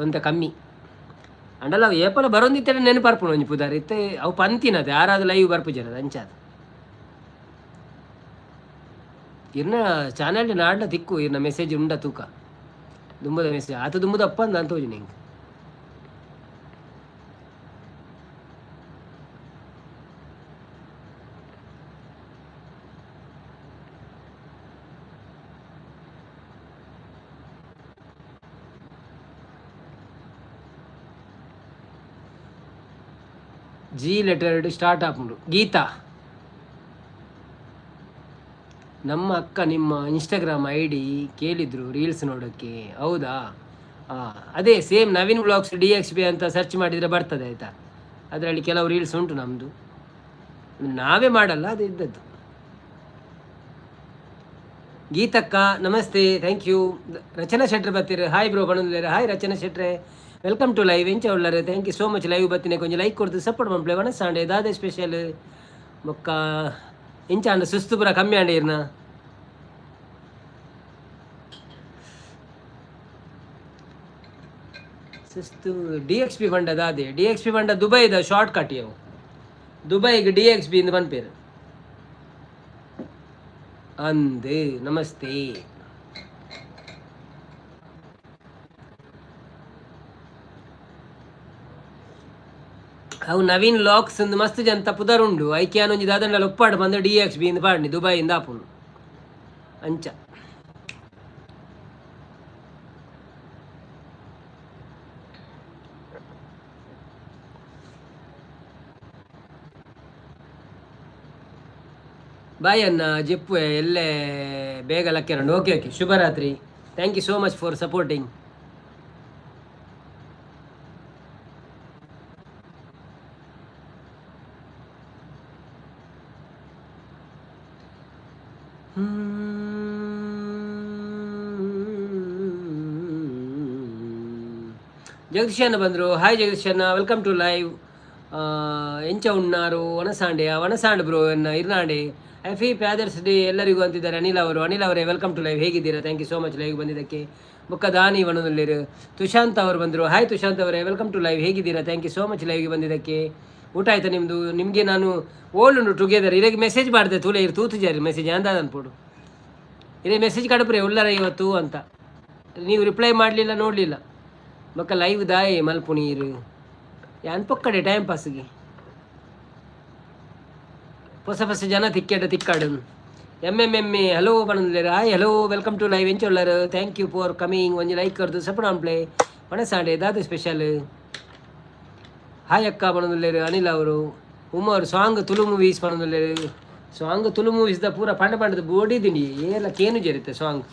ಒಂತ ಕಮ್ಮಿ. ಅಂಡಲ ಅವು ಏಪಲ ಬರೊಂದಿತ್ತೆಡ ನೆನಪರ್ಪುಂಡು ಒಂಜಿ ಪುದರ್. ಇತ್ತೆ ಅವು ಪಂತಿನತೆ ಆರಾದ ಲೈವ್ ಬರ್ಪುಜೆರ್ ಅಂಚಾದ್. ಇರ್ನ ಚಾನೆಲ್ ನಾಡ್ಲ ತಿಕ್ಕು. ಇರ್ನ ಮೆಸೇಜ್ ಉಂಡ ತೂಕ. ದುಂಬುದ ಮೆಸೇಜ್ ಆತ ದುಂಬುದ ಅಪ್ಪ ಅಂದ್ ತೋಜುನಿ ಎಂಕ್. ಜಿ ಲೆಟರ್ಡ್ ಸ್ಟಾರ್ಟ್ ಆಪುಂಡು. ಗೀತಾ. ನಮ್ಮ ಅಕ್ಕ ನಿಮ್ಮ ಇನ್ಸ್ಟಾಗ್ರಾಮ್ ಐಡಿ ಕೇಳಿದ್ರು ರೀಲ್ಸ್ ನೋಡೋಕ್ಕೆ. ಹೌದಾ? ಹಾಂ, ಅದೇ same Naveen vlogs DX B ಅಂತ ಸರ್ಚ್ ಮಾಡಿದರೆ ಬರ್ತದೆ, ಆಯಿತಾ? ಅದರಲ್ಲಿ ಕೆಲವು ರೀಲ್ಸ್ ಉಂಟು ನಮ್ಮದು. ನಾವೇ ಮಾಡಲ್ಲ, ಅದು ಇದ್ದದ್ದು. ಗೀತಕ್ಕ ನಮಸ್ತೆ, thank you. ರಚನಾ ಶೆಟ್ರ್ ಬತ್ತೀರಿ. ಹಾಯ್ ಬ್ರೋ ಪನೊಂದುಲ್ಲೆರ್. ಹಾಯ್ ರಚನಾ ಶೆಟ್ರೆ, welcome to live. ಎಂಚ ಉಳ್ಳರು? Thank you so much live ಬತ್ತಿನ. ಕೊಂಚ ಲೈಕ್ ಕೊಡ್ತು ಸಪೋರ್ಟ್ ಮನ್ಪುಲೆ. ವನಸಾಂಡೆ ದಾದೆ ಸ್ಪೆಷಲ್? ಬೊಕ್ಕ ಇಂಚ ಅಂಡ ಸುಸ್ತು ಪೂರ ಕಮ್ಮಿ ಆಂಡ ಇರ್ನ? ಸುಸ್ತು. ಡಿಎಕ್ಸ್ ಬಿ ಪಂಡ ದಾದೆ? ಡಿಎಕ್ಸ್ ಬಿ ಪಂಡ ದುಬೈದ ಶಾರ್ಟ್ ಕಟ್. ಅವು ದುಬೈಗೆ ಡಿಎಕ್ಸ್ ಬಿ ಇಂದ್ ಪನ್ಪೇರು ಅಂದ್. ನಮಸ್ತೆ. ಅವು ನವೀನ್ ಲಾಕ್ಸ್ ಒಂದು ಮಸ್ತ್ ಜನ ಪುದರ್ ಉಂಡು. ಐಕೆ ಒಂಜಿ ದಾದಂಡ ಒಪ್ಪಾಡು ಬಂದು ಡಿಎಕ್ಸ್ ಬಿ ಇಂದ ಪಾಡ್ನಿ ದುಬೈಯಿಂದ ಆಪುಂಡು ಅಂಚ. ಬಾಯ್ ಅನ್ನ ಜೆಪ್ಪು ಎಲ್ಲೇ ಬೇಗ ಲಕ್ಕೆರಂಡು. ಓಕೆ ಓಕೆ, ಶುಭರಾತ್ರಿ. Thank you so much for supporting. Jagadish ಅಣ್ಣ ಬಂದರು. ಹಾಯ್ ಜಗದೀಶ್ ಅಣ್ಣ, welcome to live. ಎಂಚ ಉಣ್ಣಾರು? ವನಸಾಂಡೆ ವನಸಾಂಡ್ ಬ್ರೋ ಎನ್ನ ಇರ್ನಾಂಡೆ. ಹ್ಯಾಪಿ ಫ್ಯಾದರ್ಸ್ ಡೇ ಎಲ್ಲರಿಗೂ ಅಂತಿದ್ದಾರೆ ಅನಿಲ್ ಅವರು. ಅನಿಲ್ ಅವರೇ, welcome to live. ಹೇಗಿದ್ದೀರಾ? Thank you so much live ಬಂದಿದ್ದಕ್ಕೆ. ಬುಕ್ಕ ದಾನಿ ವನದಲ್ಲಿರು. ತುಶಾಂತ್ ಅವರು ಬಂದರು. ಹಾಯ್ ತುಶಾಂತ್ ಅವರೇ, welcome to live. ಹೇಗಿದ್ದೀರಾ? Thank you so much ಲೈವ್ಗೆ ಬಂದಿದ್ದಕ್ಕೆ. ಊಟ ಆಯ್ತಾ ನಿಮ್ಮದು? ನಿಮಗೆ ನಾನು ಓಲ್ಡ್ ಟುಗೆದರ್ ಇರಗೆ ಮೆಸೇಜ್ ಮಾಡಿದೆ. ತೂಲೆ ಇರು ತೂತುಜಾರಿ ಮೆಸೇಜ್ ಅಂದ ಅನ್ಪೋಡು. ಇದೇ ಮೆಸೇಜ್ ಕಡಪ್ರೆ ಉಲ್ಲರ ಇವತ್ತು ಅಂತ. ನೀವು ರಿಪ್ಲೈ ಮಾಡಲಿಲ್ಲ, ನೋಡಲಿಲ್ಲ. ಬೊಕ್ಕ ಲೈವ್ ದಾಯೆ ಮಲ್ಪು ನೀರು ಯಾನ್ ಪೊಕ್ಕಡೆ ಟೈಮ್ ಪಾಸ್ಗೆ. ಹೊಸ ಹೊಸ ಜನ ತಿಕ್ಕೆಡ ತಿಕ್ಕಾಡು. M M M A hello ಪನೊಂದುಲ್ಲೆರ್. Hi, hello, welcome to live. ಎಂಚ ಉಲ್ಲರ್? Thank you for coming. ಒಂಜಿ ಲೈಕ್ ಕೊರ್ದು ಸಪೋರ್ಟ್ ಮನ್ಪುಲೆ. ವನಸಾಂಡೆ ದಾದ ಸ್ಪೆಷಲ್? ಹಾಯ್ ಅಕ್ಕ ಪನೊಂದುಲ್ಲೆರ್ ಅನಿಲ್ ಅವರು. ಉಮರ್ ಸಾಂಗ್ ತುಳು ಮೂವೀಸ್ ಪನೊಂದುಲ್ಲೆರ್. ಸಾಂಗ್ ತುಳು ಮೂವೀಸ್ ದ ಪೂರ ಪಂಡ ಪಂಡದ ಬೋಡಿದ್ದೀನಿ. ಏಲ ಕೇನು ಜರಿತೆ ಸಾಂಗ್.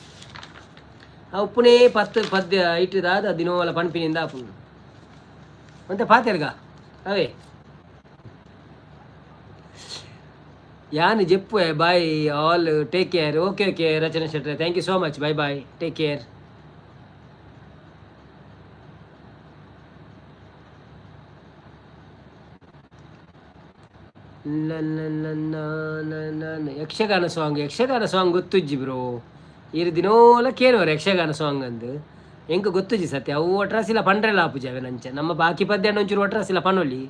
ಆ ಉಪ್ಪುನೇ ಪತ್ತು ಪದ್ಯ ಐಟ್ ದಾದ ದಿನೋಲ ಪನ್ಪಿನಿಂದ ಆಪುಂಡು ಒಂತೆ ಪಾತೆರ್ಗ ಅವೇ. ಯಾನ್ ಜೆಪ್ಪುವೆ. Bye all, take care. Okay okay Rachana ಶೆಟ್ರೆ, thank you so much. Bye bye, take care. Yakshagana song? Yakshagana song ಗೊತ್ತುಜ್ಜಿ bro. ಇರು ದಿನೋಲ ಕೇಳುವರು ಯಕ್ಷಗಾನ ಸಾಂಗ್ ಅಂದು. ಎಂಕ್ ಗೊತ್ತುಜ್ಜಿ ಸತ್ಯ. ಅವು ಒಟ್ರಾಸಿಲ ಪಂಡ್ರೆಲ ಆಪುಜಿ ಅವೆನಂಚ. ನಮ್ಮ ಬಾಕಿ ಪದ್ಯ ಒಂಚೂರು ಒಟ್ರಾಸಿಲ ಪನೊಲಿ.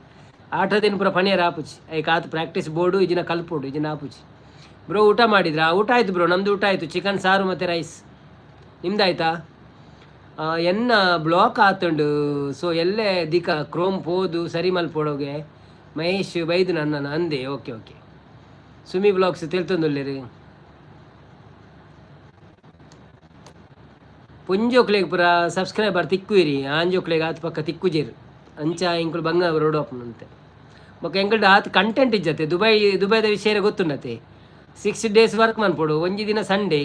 ಆಟದಿನ ಪೂರ ಪನಿಯರ್ ಆಪುಜಿ. ಐಕ್ ಆತ್ ಪ್ರಾಕ್ಟೀಸ್ ಬೋರ್ಡು ಇಜಿನ ಕಲ್ಪೋಡು ಇಜಿನ ಆಪುಜಿ. ಬ್ರೋ, ಊಟ ಮಾಡಿದ್ರಾ? ಊಟ ಆಯ್ತು ಬ್ರೋ, ನಮ್ಮದು ಊಟ ಆಯಿತು. ಚಿಕನ್ ಸಾರು ಮತ್ತು ರೈಸ್. ನಿಮ್ದಾಯ್ತಾ? ಎನ್ನ ಬ್ಲಾಕ್ ಆತುಂಡು. ಸೊ ಎಲ್ಲೇ ದಿಕ ಕ್ರೋಮ್ ಪೋದು ಸರಿ ಮಲ್ಪೊಡೋಗೆ. ಮಹೇಶ್ ಬೈದು ನನ್ನ ಅಂದೆ. Okay okay. ಸುಮಿ ಬ್ಲಾಗ್ಸ್ ತೆಲ್ತೊಂದುಲ್ಲೆರ್. ಪೊಂಜೋಕ್ಲೆಗ್ ಪೂರ ಸಬ್ಸ್ಕ್ರೈಬರ್ ತಿಕ್ಕುವಿರಿ, ಆಂಜೋಕ್ಲೆಗ್ ಆತ್ ಪಕ್ಕ ತಿಕ್ಕುಜೆರ್. ಅಂಚ ಎಂಕುಲು ಬಂಗ ರೋಡ್ ಆಪುನಂತೆ. ಬೊಕ್ಕ ಎಂಕಲ್ಡ ಆತ್ ಕಂಟೆಂಟ್ ಇಜ್ಜತೆ. ದುಬೈ ದುಬೈದ ವಿಷಯ ಗೊತ್ತುಂಡತೆ. 6 ಡೇಸ್ ವರ್ಕ್ ಮನ್ಪೊಡು, ಒಂಜಿ ದಿನ ಸಂಡೇ.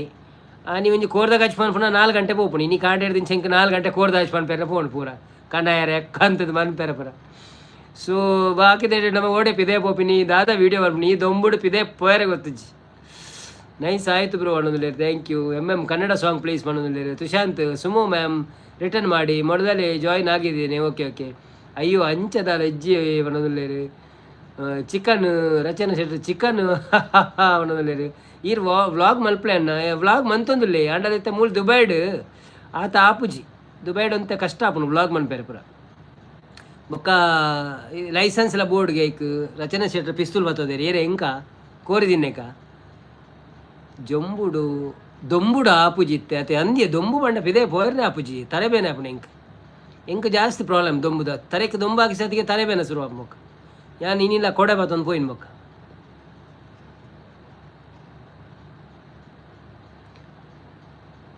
ಆನಿ ಒಂಜಿ ಕೋರ್ದ ಕಚ್ ಪನ್ಪುನ 4 ಗಂಟೆ ಪೋಪುಣಿ. ಇನಿ ಕಾಂಡೆ ದಿಂಚ 4 ಗಂಟೆ ಕೋರ್ದ ಕಚ್ ಪನ್ಪೆರೆ ಪೋಣು ಪೂರ ಕನಾಯರೆ ಕಂತದ ಮನ್ಪೆರೆ ಪೂರ. ಸೊ ಬಾಕಿ ನಮ್ಮ ಓಡೆ ಪಿದೆ ಪೋಪಿನಿ, ದಾದ ವೀಡಿಯೋ ಬರ್ಪಿನಿ, ಈ ದೊಂಬುಡು ಪಿದೆ ಪೋಯರೆ ಗೊತ್ತುಜ್ಜಿ. ನೈಸ್ ಆಯ್ತು ಬ್ರೋ ಅನ್ನೋದಿಲ್ಲ. Thank you. M M Kannada song please ಮಾಡೋದಿಲ್ಲ. ತುಶಾಂತ್ ಸುಮೋ ಮ್ಯಾಮ್ ರಿಟರ್ನ್ ಮಾಡಿ, ಮೊದಲೇ ಜಾಯಿನ್ ಆಗಿದ್ದೇನೆ. Okay okay. ಅಯ್ಯೋ, ಅಂಚದ ಅಜ್ಜಿ ಅನ್ನೋದಿಲ್ಲೇರು. ಚಿಕನ್ ರಚನೆ ಶೆಟ್ಟಿ ಚಿಕನ್ ಅನ್ನೋದಿಲ್ಲೇರು. ಈರ್ ವ್ಲಾಗ್ ಮಲ್ಪ್ಲೆ ಅಣ್ಣ, ವ್ಲಾಗ್ ಮಂತೊಂದುಲ್ಲೆ. ಅಂಡದೈತೆ ಮೂಲ ದುಬೈಡ್ ಆತ ಆಪುಜಿ. ದುಬೈಡ್ ಅಂತ ಕಷ್ಟ ಆಪುನು ವ್ಲಾಗ್ ಮನ್ಪೇರೆ ಪೂರ. ಬೊಕ್ಕ ಲೈಸೆನ್ಸ್ ಲ ಬೋರ್ಡ್ಗೆ ಐಕ್ ರಚನೆ ಶೆಟ್ರ್ ಪಿಸ್ತೂಲ್ ಬತ್ತೋದೇರಿ ಏರೆ ಎಂಕ ಕೋರಿ ತಿನ್ನೇಕ. ಜೊಂಬುಡು ದೊಂಬುಡು ಆಪುಜಿ ಇತ್ತೆ ಅತೆ ಅಂದ್ಯ ದೊಂಬು ಬಂಡ ಪಿದೆ ಪೋರ್ನೆ ಆಪುಜಿ, ತಲೆಬೇನೆ ಆಪುನ ಎಂಕ್. ಎಂಕ್ ಜಾಸ್ತಿ ಪ್ರಾಬ್ಲಮ್ ದೊಂಬುದ. ತರೆಕ್ ದೊಂಬು ಹಾಕಿ ಸತಿಗೆ ತಲೆಬೇನೆ ಶುರು ಆಪು. ಮೊಕ್ಕ ಯಾನ್ ಇನಿಲ್ಲ ಕೊಡೆ ಬತ್ತೊಂದು ಪೋಯಿನ್ ಮೊಕ್ಕ.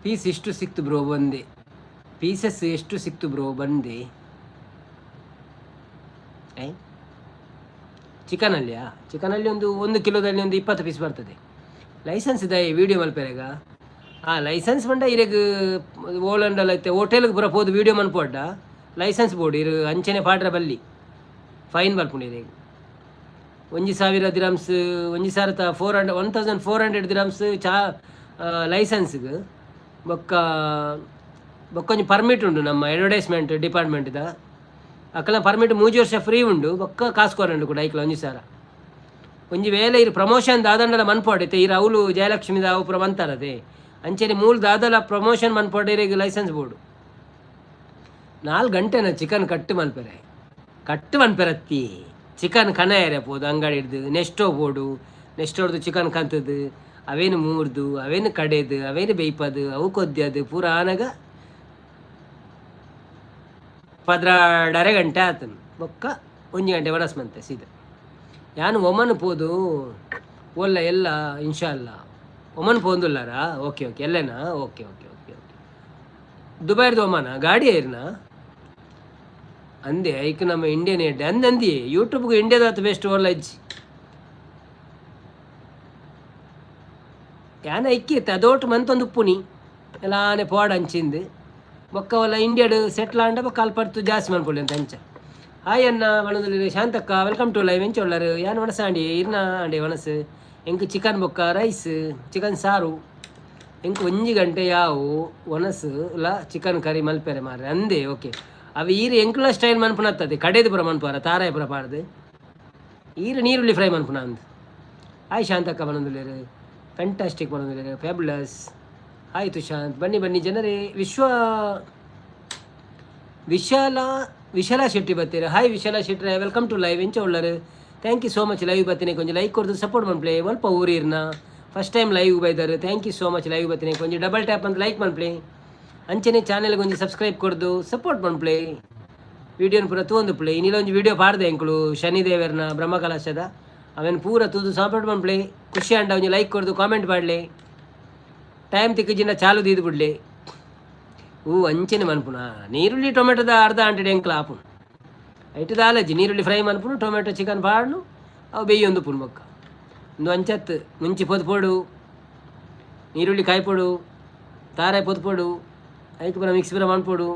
ಪೀಸ್ ಎಷ್ಟು ಸಿಕ್ತು ಬ್ರೋ ಬಂದೆ? ಪೀಸಸ್ ಎಷ್ಟು ಸಿಕ್ತು ಬ್ರೋ ಬಂದೆ? I ಚಿಕನಲ್ಲಿಯಾ? ಚಿಕನಲ್ಲಿ ಒಂದು ಒಂದು ಕಿಲೋದಲ್ಲಿ ಒಂದು 20 ಪೀಸ್ ಬರ್ತದೆ. ಲೈಸೆನ್ಸ್ ಇದೆ ವೀಡಿಯೋ ಮಲ್ಪೆರೆಗ? ಆ ಲೈಸೆನ್ಸ್ ಪಂಡ ಇರೆಗ್ ಓಲಂಡಲ ಇತ್ತೆ ಹೋಟೆಲ್ಗೆ ಪೂರ ಪೋದು ವೀಡಿಯೋ ಮನ್ಪೊಡ್ಡ ಲೈಸೆನ್ಸ್ ಬೋರ್ಡ್ ಇರು ಅಂಚನೆ ಪಾಡ್ರ ಬಲ್ಲಿ, ಫೈನ್ ಬರ್ಪುಂಡು ಇರೆಗ್. 1000 ದಿರಮ್ಸ್, ಒಂಜಿ ಸಾವಿರದ ಫೋರ್ ಹಂಡ್ರೆಡ್, 1400 ದಿರಮ್ಸ್ ಚಾ ಲೈಸೆನ್ಸ್ಗೆ. ಬೊಕ್ಕ ಬೊಕ್ಕೊಂಜಿ ಪರ್ಮಿಟ್ ಉಂಡು ನಮ್ಮ ಅಡ್ವರ್ಟೈಸ್ಮೆಂಟ್ ಡಿಪಾರ್ಟ್ಮೆಂಟ್ದ. ಅಕಲ್ನ ಪರ್ಮಿಟ್ 3 ವರ್ಷ ಫ್ರೀ ಉಂಡು. ಬೊಕ್ಕ ಕಾಸು ಕೊರಂಡು ಕೂಡ ಐಕ್ಲ 1000. ಒಂಜಿ ವೇಳೆ ಇರು ಪ್ರಮೋಷನ್ ದಾದಂಡಲ ಮನ್ಪೋಡ್, ಇತ್ತೆ ಇರು ಅವ್ಲು ಜಯಲಕ್ಷ್ಮಿ ಅವು ಪೂರ ಮಂತಾರದೆ, ಅಂಚನೆ ಮೂಲ ದಾದಲ ಪ್ರಮೋಷನ್ ಮನ್ಪೋಡ್ ಲೈಸೆನ್ಸ್ ಬೋರ್ಡು. 4 ಗಂಟೆನ ಚಿಕನ್ ಕಟ್ ಮನ್ಪೆರೆ? ಕಟ್ ಮನ್ಪೆರತ್ತಿ, ಚಿಕನ್ ಕನಯರೆ ಪೋದು ಅಂಗಡಿ ಹಿಡ್ದು ನೆಕ್ಸ್ಟೋ ಬೋಡು. ನೆಕ್ಸ್ಟ್ ಹೊಡ್ದು ಚಿಕನ್ ಕಂತದ್ದು, ಅವೇನು ಮೂರ್ದು, ಅವೇನು ಕಡೆದು, ಅವೇನು ಬೇಯ್ಪದು, ಅವು ಕೊದ್ಯದು ಪೂರ ಆನಗ 12.5 ಗಂಟೆ ಆತನು. ಬೊಕ್ಕ 1 ಗಂಟೆ ವನಸ್ ಮಂತೆ ಸೀದಾ. ಯಾನು ಒಮನ್ ಪೋದು ಒಲ್ಲ ಎಲ್ಲ ಇನ್ಶಾಲ್ಲ. ಒಮನ್ ಪೋಂದುಲ್ಲಾರಾ? ಓಕೆ ಓಕೆ, ಎಲ್ಲೇನಾ? Okay okay okay okay. ದುಬೈರ್ದು ಒಮನ ಗಾಡಿ ಏರ್ನಾ ಅಂದೆ. ಐಕ್ ನಮ್ಮ ಇಂಡಿಯನ್ ಎಡ್ಡೆ ಅಂದ್ ಅಂದಿ. ಯೂಟ್ಯೂಬ್ಗೆ ಇಂಡಿಯಾದ ಬೆಸ್ಟ್ ಓಲ್ಲ ಇಜ್ಜಿ. ಯಾನ ಇಕ್ಕಿತ್ತು ಅದೋಟು ಮಂತೊಂದು ಉಪ್ಪುನಿ ಎಲ್ಲಾನೆ ಪೋಡ ಅಂಚಿಂದು. ಬೊಕ್ಕ ಒಲ್ಲ ಇಂಡಿಯಾಡ್ ಸೆಟ್ಲ್ ಆಂಡ ಬೊಕ್ಕ ಅಲ್ಪ ಜಾಸ್ತಿ ಮನ್ಪೊಲಿ ಅಂತ ಅಂಚ. ಹಾಯ್ ಅಣ್ಣ ಮನದಲ್ಲಿ. Shantakka, welcome to live. ಎಂಚ ಉಳ್ಳರು? ಯಾನ್ ವನಸ ಆಂಡಿ, ಇರ್ನ ಆಂಡಿ ವನಸ್? ಎಂಕ್ ಚಿಕನ್ ಬೊಕ್ಕ ರೈಸ್, ಚಿಕನ್ ಸಾರು. ಎಂಕ್ 1 ಗಂಟೆ ಯಾವು ಒನಸು ಲ ಚಿಕನ್ ಕರಿ ಮಲ್ಪೆರೆ ಮಾರ್ರೆ ಅಂದೆ. ಓಕೆ. ಅವು ಈರು ಎಂಕ್ಲ ಸ್ಟೈಲ್ ಮನ್ಪುನತ್ತದೆ, ಕಡೆದು ಪೂರ ಮನ್ಪುವಾರ, ತಾರಾಯಿ ಪೂರ ಪಾಡ್ದು. ಈರು ನೀರುಳ್ಳಿ ಫ್ರೈ ಮನ್ಪುನ ಅಂದ್. Hi Shantakka ಬನೊಂದುಲ್ಲೇರು. Fantastic ಬನೊಂದುಲ್ಲೇರು. Fabulous. Hi ತುಶಾಂತ್, ಬನ್ನಿ ಬನ್ನಿ ಜನರೇ. ವಿಶ್ವ ವಿಶಾಲ ವಿಶಾಲ ಶೆಟ್ಟಿ ಬತ್ತೀರ. ಹಾಯ್ ವಿಶಾಲ ಶೆಟ್ಟಿ, welcome to live. ಎಂಚ ಉಳ್ಳರು? Thank you so much. Live ಬತ್ತೀನಿ, ಕೊಂಚ ಲೈಕ್ ಕೊಡ್ದು ಸಪೋರ್ಟ್ ಮನ್ಪ್ಲೆ. ಒಲ್ಪ ಊರಿರ್ನ? ಫಸ್ಟ್ ಟೈಮ್ ಲೈವ್ ಬೈದಾರು. Thank you so much. Live ಬತ್ತೀನಿ, ಕೊಂಚ ಡಬಲ್ ಟ್ಯಾಪ್ ಅಂತ ಲೈಕ್ ಮನ್ಪ್ಲೆ. ಅಂಚನೆ ಚಾನೆಲ್ಗೆ ಒಂಜಿ ಸಬ್ಸ್ಕ್ರೈಬ್ ಕೊಡ್ದು ಸಪೋರ್ಟ್ ಮನ್ಪ್ಲೆ. ವಿಡಿಯೋನ ಪೂರ ತೂವೊಂದು ಪ್ಲೇ. ಇನ್ನಿಲ ಒಂಜಿ ವಿಡಿಯೋ ಪಾಡ್ದೆ ಎಂಕುಲು ಶನಿದೇವರ್ನ ಬ್ರಹ್ಮಕಲಶದ, ಅವೆನ್ ಪೂರ ತೂದು ಸಪೋರ್ಟ್ ಮನ್ಪ್ಲೆ. ಖುಷಿ ಅಂಡ ಒಂಜಿ ಲೈಕ್ ಕೊಡ್ದು ಕಾಮೆಂಟ್ ಪಾಡ್ಲೆ. ಟೈಮ್ ತಿಕ್ಕಿಜಿನ ಚಾಲು ದೀದು ಬಿಡ್ಲೆ. ಹೂ, ಅಂಚನೆ ಮನ್ಪುನ. ನೀರುಳ್ಳಿ ಟೊಮೆಟೊದ ಅರ್ಧ ಅಂಟೆಡ್ ಎಂಕ್ಲ ಆಪುನು. ಐಟ್ ದಾಲಜ್ಜಿ, ನೀರುಳ್ಳಿ ಫ್ರೈ ಮನ್ಪುನು, ಟೊಮೆಟೊ ಚಿಕನ್ ಪಾಡ್ನು, ಅವು ಬೇಯೊಂದು ಪುನ್. ಬೊಕ್ಕ ಒಂದು ಅಂಚತ್ತು ಮುಂಚಿ ಪೊದ್ಪೊಡು, ನೀರುಳ್ಳಿ ಕಾಯ್ಪೊಡು, ತಾರಾಯಿ ಪೊದ್ಪೊಡು, ಐಕ್ ಪೂರ ಮಿಕ್ಸ್ ಪೂರ ಮನ್ಪೊಡು,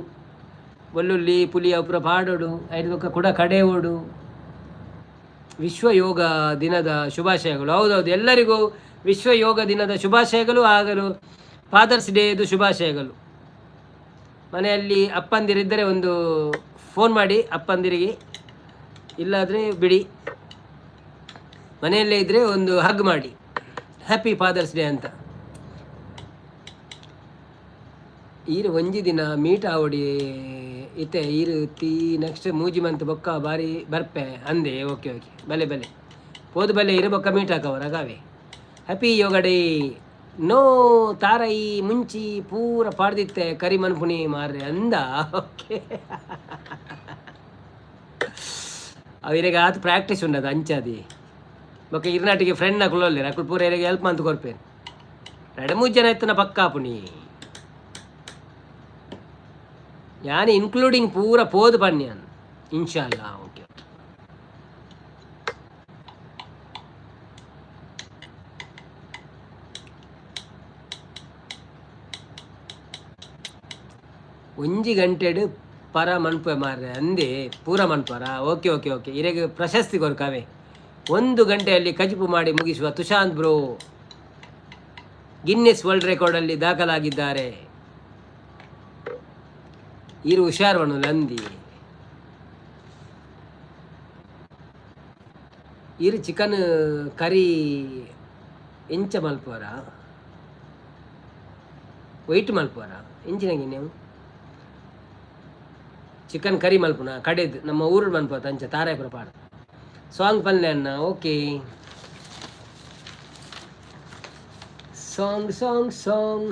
ಬೆಳ್ಳುಳ್ಳಿ ಪುಲಿ ಅವು ಪೂರ ಪಾಡೋಡು. ಐಟ್ ಬೊಕ್ಕ ಕುಡ ಕಡೆಯೋಡು. ವಿಶ್ವ ಯೋಗ ದಿನದ ಶುಭಾಶಯಗಳು. ಹೌದೌದು, ಎಲ್ಲರಿಗೂ ವಿಶ್ವ ಯೋಗ ದಿನದ ಶುಭಾಶಯಗಳು. ಆಗಲು ಫಾದರ್ಸ್ ಡೇದು ಶುಭಾಶಯಗಳು. ಮನೆಯಲ್ಲಿ ಅಪ್ಪಂದಿರಿದ್ದರೆ ಒಂದು ಫೋನ್ ಮಾಡಿ ಅಪ್ಪಂದಿರಿಗೆ, ಇಲ್ಲಾದರೆ ಬಿಡಿ. ಮನೆಯಲ್ಲೇ ಇದ್ದರೆ ಒಂದು ಹಗ್ ಮಾಡಿ, ಹ್ಯಾಪಿ ಫಾದರ್ಸ್ ಡೇ ಅಂತ. ಈರು ಒಂಜಿ ದಿನ ಮೀಟ್ ಆವಡಿ ಇತ್ತೆ. ಈರು ತೀ ನೆಕ್ಸ್ಟ್ 3 ಮಂತ್ ಬೊಕ್ಕ ಬಾರಿ ಬರ್ಪೆ ಅಂದೆ. ಓಕೆ ಓಕೆ, ಬಲೆ ಬಲೆ, ಪೋದು ಬಲೆ ಇರು, ಬೊಕ್ಕ ಮೀಟ್ ಹಾಕವರ ಗಾವೆ. ಹ್ಯಾಪಿ ಯೋಗ ಡೇ. ನೋ, ತಾರೈ ಮುಂಚಿ ಪೂರ ಪಾಡ್ದಿತ್ತೆ ಕರಿ ಮನ್ಪುಣಿ ಮಾರ್ರೆ ಅಂದ. ಓಕೆ, ಅವಿರಿಗೆ ಆತು ಪ್ರಾಕ್ಟೀಸ್ ಉಂಡದು ಅಂಚಾದಿ. ಬೊಕ್ಕ ಇರ್ನಾಟಿಗೆ ಫ್ರೆಂಡ್ ಅಕುಲು ಅಕುಲು ಪೂರ ಇರೆಗ್ ಹೆಲ್ಪ್ ಮಂತ್ ಕೊರ್ಪೇರು. 2-3 ಜನ ಇತ್ತನ ಪಕ್ಕ ಪುಣಿ. ಯಾನ್ ಇನ್ಕ್ಲೂಡಿಂಗ್ ಪೂರ ಪೋದು ಪನ್ಯಾನ್ ಇನ್ಶಾಲ್ಲ. ಓಕೆ. ಒಂಜಿ ಗಂಟೆಡ್ ಪರ ಮನ್ಪೆ ಮಾರ್ರೆ ಅಂದೆ ಪೂರ ಮನ್ಪರ. ಓಕೆ ಓಕೆ ಓಕೆ, ಇರೆಗ್ ಪ್ರಶಸ್ತಿ ಕೊರ್ಕಾವೆ. 1 ಗಂಟೆಯಲ್ಲಿ ಕಜಿಪು ಮಾಡಿ ಮುಗಿಸುವ ತುಶಾಂತ್ ಬ್ರೋ ಗಿನ್ನೆಸ್ ವರ್ಲ್ಡ್ ರೆಕಾರ್ಡಲ್ಲಿ ದಾಖಲಾಗಿದ್ದಾರೆ. ಇರು ಹುಷಾರ್ವನು ಲಂದಿ. ಇರು ಚಿಕನ್ ಕರಿ ಎಂಚ ಮಲ್ಪುವರ? ವೈಟ್ ಮಲ್ಪುವರ? ಎಂಚಿನಂಗೆ ನೀವು ಚಿಕನ್ ಕರಿ ಮಲ್ಪುನ? ಕಡೆದು ನಮ್ಮ ಊರು ಮನ್ಪುವ ಅಂಚ ತಾರಾಯಿಪುರ ಪಾಡ. ಸಾಂಗ್ ಪಲ್ಲೆ ಅಣ್ಣ. Okay, song song song.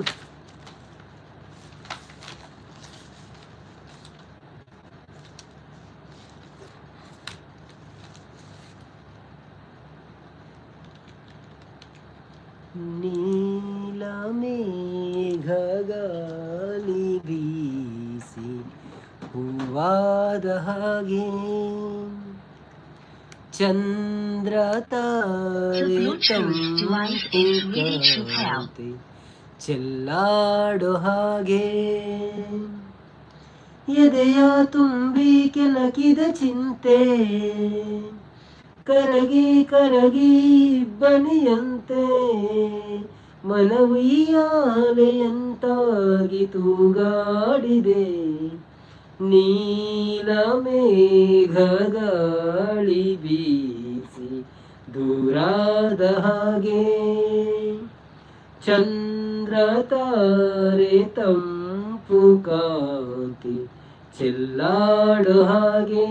ನೀಲ ಮೇಘ ಗಾಳಿ ಬೀಸಿ ಹೂವಾದ ಹಾಗೆ, ಚಂದ್ರ ತಾರೆ The Bluetooth device is ready to pair. ತಂಪು ಚೆಲ್ಲಾಡೋ ಹಾಗೆ, ಎದೆಯ ತುಂಬಿ ಕೆಣಕಿದ ಚಿಂತೆ ಕರಗಿ ಕರಗಿ ಬನಿಯಂತೆ, ಮನವಿಯಾಲೆಯಂತಾಗಿ ತೂಗಾಡಿದೆ. ನೀಲ ಮೇಘ ಗಾಳಿ ಬೀಸಿ ದೂರಾದ ಹಾಗೆ, ಚಂದ್ರ ತಾರೆ ತಂಪು ಕಾಂತಿ ಚೆಲ್ಲಾಡೋ ಹಾಗೆ,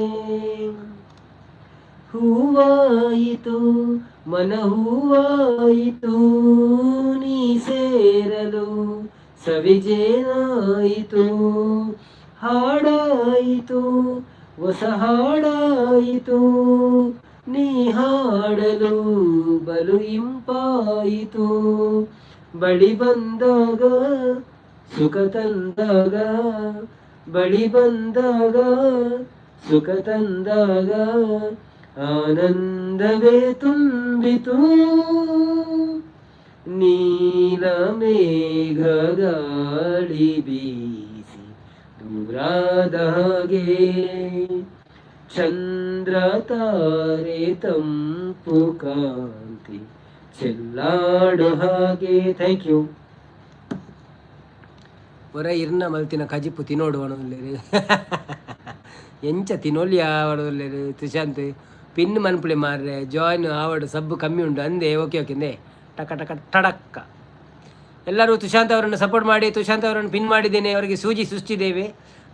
ಹೂವಾಯಿತು ಮನ ಹೂವಾಯಿತು, ನೀ ಸೇರಲು ಸವಿಜೇನಾಯಿತು, ಹಾಡಾಯಿತು ಹೊಸ ಹಾಡಾಯಿತು, ನೀ ಹಾಡಲು ಬಲು ಇಂಪಾಯಿತು, ಬಳಿ ಬಂದಾಗ ಸುಖ ತಂದಾಗ, ಬಳಿ ಬಂದಾಗ ಸುಖ ತಂದಾಗ, ಆನಂದವೇ ತುಂಬಿತು. ನೀಲ ಮೇಘ ಗಾಳಿ ಬೀಸಿ ದೂರಾದ ಹಾಗೆ, ಚಂದ್ರ ತಾರೆ ತಂಪು ಕಾಂತಿ ಚೆಲ್ಲಾಡೋ ಹಾಗೆ. Thank you. ಹೊರ ಇರ್ನ ಮಲ್ತಿನ ಕಜಿಪು ತಿನ್ನೋಡು ಅಣುಲ್ಲೇರು. ಎಂಚ ತಿನ್ನೊಲಿ ಆವಡೊಲ್ಲೇರು? ತುಶಾಂತ್ ಪಿನ್ ಮನ್ಪುಲೆ ಮಾರ್ರೆ. ಜಾಯ್ನ್ ಆವಡು ಸಬ್ಬು ಕಮ್ಮಿ ಉಂಟು ಅಂದೆ. ಓಕೆ ಓಕೆ ಅಂದೆ. ಟಕ ಟಕ ಟಡಕ್ಕ. ಎಲ್ಲರೂ ತುಶಾಂತ್ ಅವರನ್ನು ಸಪೋರ್ಟ್ ಮಾಡಿ. ತುಶಾಂತ್ ಅವರನ್ನು ಪಿನ್ ಮಾಡಿದ್ದೇನೆ, ಅವರಿಗೆ ಸೂಜಿ ಸುಚ್ಚಿದ್ದೇವೆ.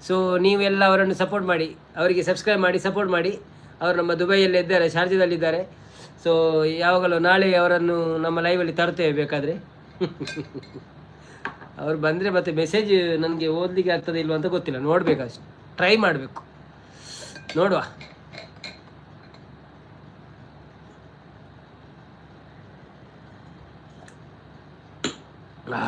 ಸೊ ನೀವೆಲ್ಲ ಅವರನ್ನು ಸಪೋರ್ಟ್ ಮಾಡಿ, ಅವರಿಗೆ ಸಬ್ಸ್ಕ್ರೈಬ್ ಮಾಡಿ, ಸಪೋರ್ಟ್ ಮಾಡಿ. ಅವರು ನಮ್ಮ ದುಬೈಯಲ್ಲೇ ಇದ್ದಾರೆ, ಶಾರ್ಜಾದಲ್ಲಿದ್ದಾರೆ. ಸೊ ಯಾವಾಗಲೂ ನಾಳೆ ಅವರನ್ನು ನಮ್ಮ ಲೈವಲ್ಲಿ ತರ್ತೇವೆ ಬೇಕಾದರೆ. ಅವರು ಬಂದರೆ ಮತ್ತೆ ಮೆಸೇಜ್ ನನಗೆ ಓದಲಿಕ್ಕೆ ಆಗ್ತದೆ ಇಲ್ವ ಅಂತ ಗೊತ್ತಿಲ್ಲ. ನೋಡಬೇಕು ಅಷ್ಟು, ಟ್ರೈ ಮಾಡಬೇಕು, ನೋಡುವ. ಆ.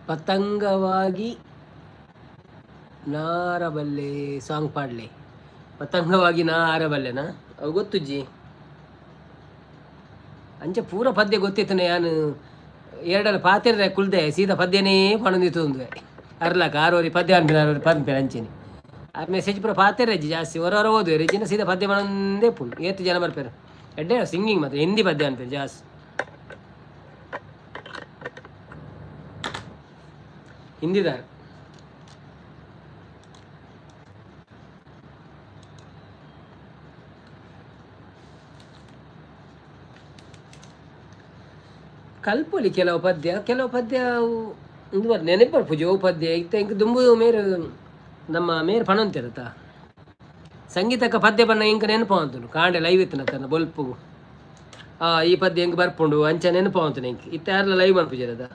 ಪತಂಗವಾಗಿ ನಾರಬಲ್ಲೆ ಸಾಂಗ್ ಪಾಡಲೆ. ಪತಂಗವಾಗಿ ನಾ ಆರಬಲ್ಲೆನಾ? ಅವು ಗೊತ್ತುಜ್ಜಿ. ಅಂಚ ಪೂರ ಪದ್ಯ ಗೊತ್ತಿತ್ತನೆ. ಯಾನು ಎರಡಲ್ಲ ಪಾತೆರ ಕುಲ್ದೆ ಸೀದಾ ಪದ್ಯನೇ ಪಣೊಂದಿತ್ತು. ಅರ್ಲಕ ಆರೋರಿ ಪದ್ಯ ಅನ್ಪಿನ, ಆರೋರಿ ಪನ್ಪೆರ್ ಅಂಚೆನೆ. ಆ ಮೆಸೇಜ್ ಪೂರ ಪಾತೆರ ಜಾಸ್ತಿ ಹೊರ ಹೊರ ಓದುವೆರ್. ಇಜ್ಜಿಂಡ ಸೀದಾ ಪದ್ಯ ಪಣೊಂದೇ ಪುಂಡು. ಏತ್ ಜನ ಬರ್ಪೆರ್. ಎಡ್ಡೆ ಸಿಂಗಿಂಗ್ ಮಾತ್ರ. ಹಿಂದಿ ಪದ್ಯ ಅನ್ಪೆರ್ ಜಾಸ್ತಿ ಹಿಂದಿದಾರ್. ಕಲ್ಪೊಲಿ ಕೆಲವು ಪದ್ಯ, ಕೆಲವು ಪದ್ಯ ಅವು ಉಂದು ಬರ್ ನೆನಪು ಬರ್ಪುಜಿ ಅವು ಪದ್ಯ. ಇತ್ತೆ ಎಂಕ್ ದುಂಬು ಮೇರು ನಮ್ಮ ಮೇರ್ ಪಣೊಂತಿರತ್ತ ಸಂಗೀತಕ್ಕ ಪದ್ಯ ಪನ್ನ ಎಂಕ್ ನೆನಪು ಅಂತುಂಡು. ಕಾಂಡೆ ಲೈವ್ ಇತ್ತಿನ ಬೊಲ್ಪುಗು ಆ ಈ ಪದ್ಯ ಎಂಕ್ ಬರ್ಪುಂಡು, ಅಂಚ ನೆನಪು ಅಂತುಂಡು ಎಂಕ್. ಇತ್ತೆ ಯಾರ್ಲ ಲೈವ್ ಮನ್ಪುಜೆರದ.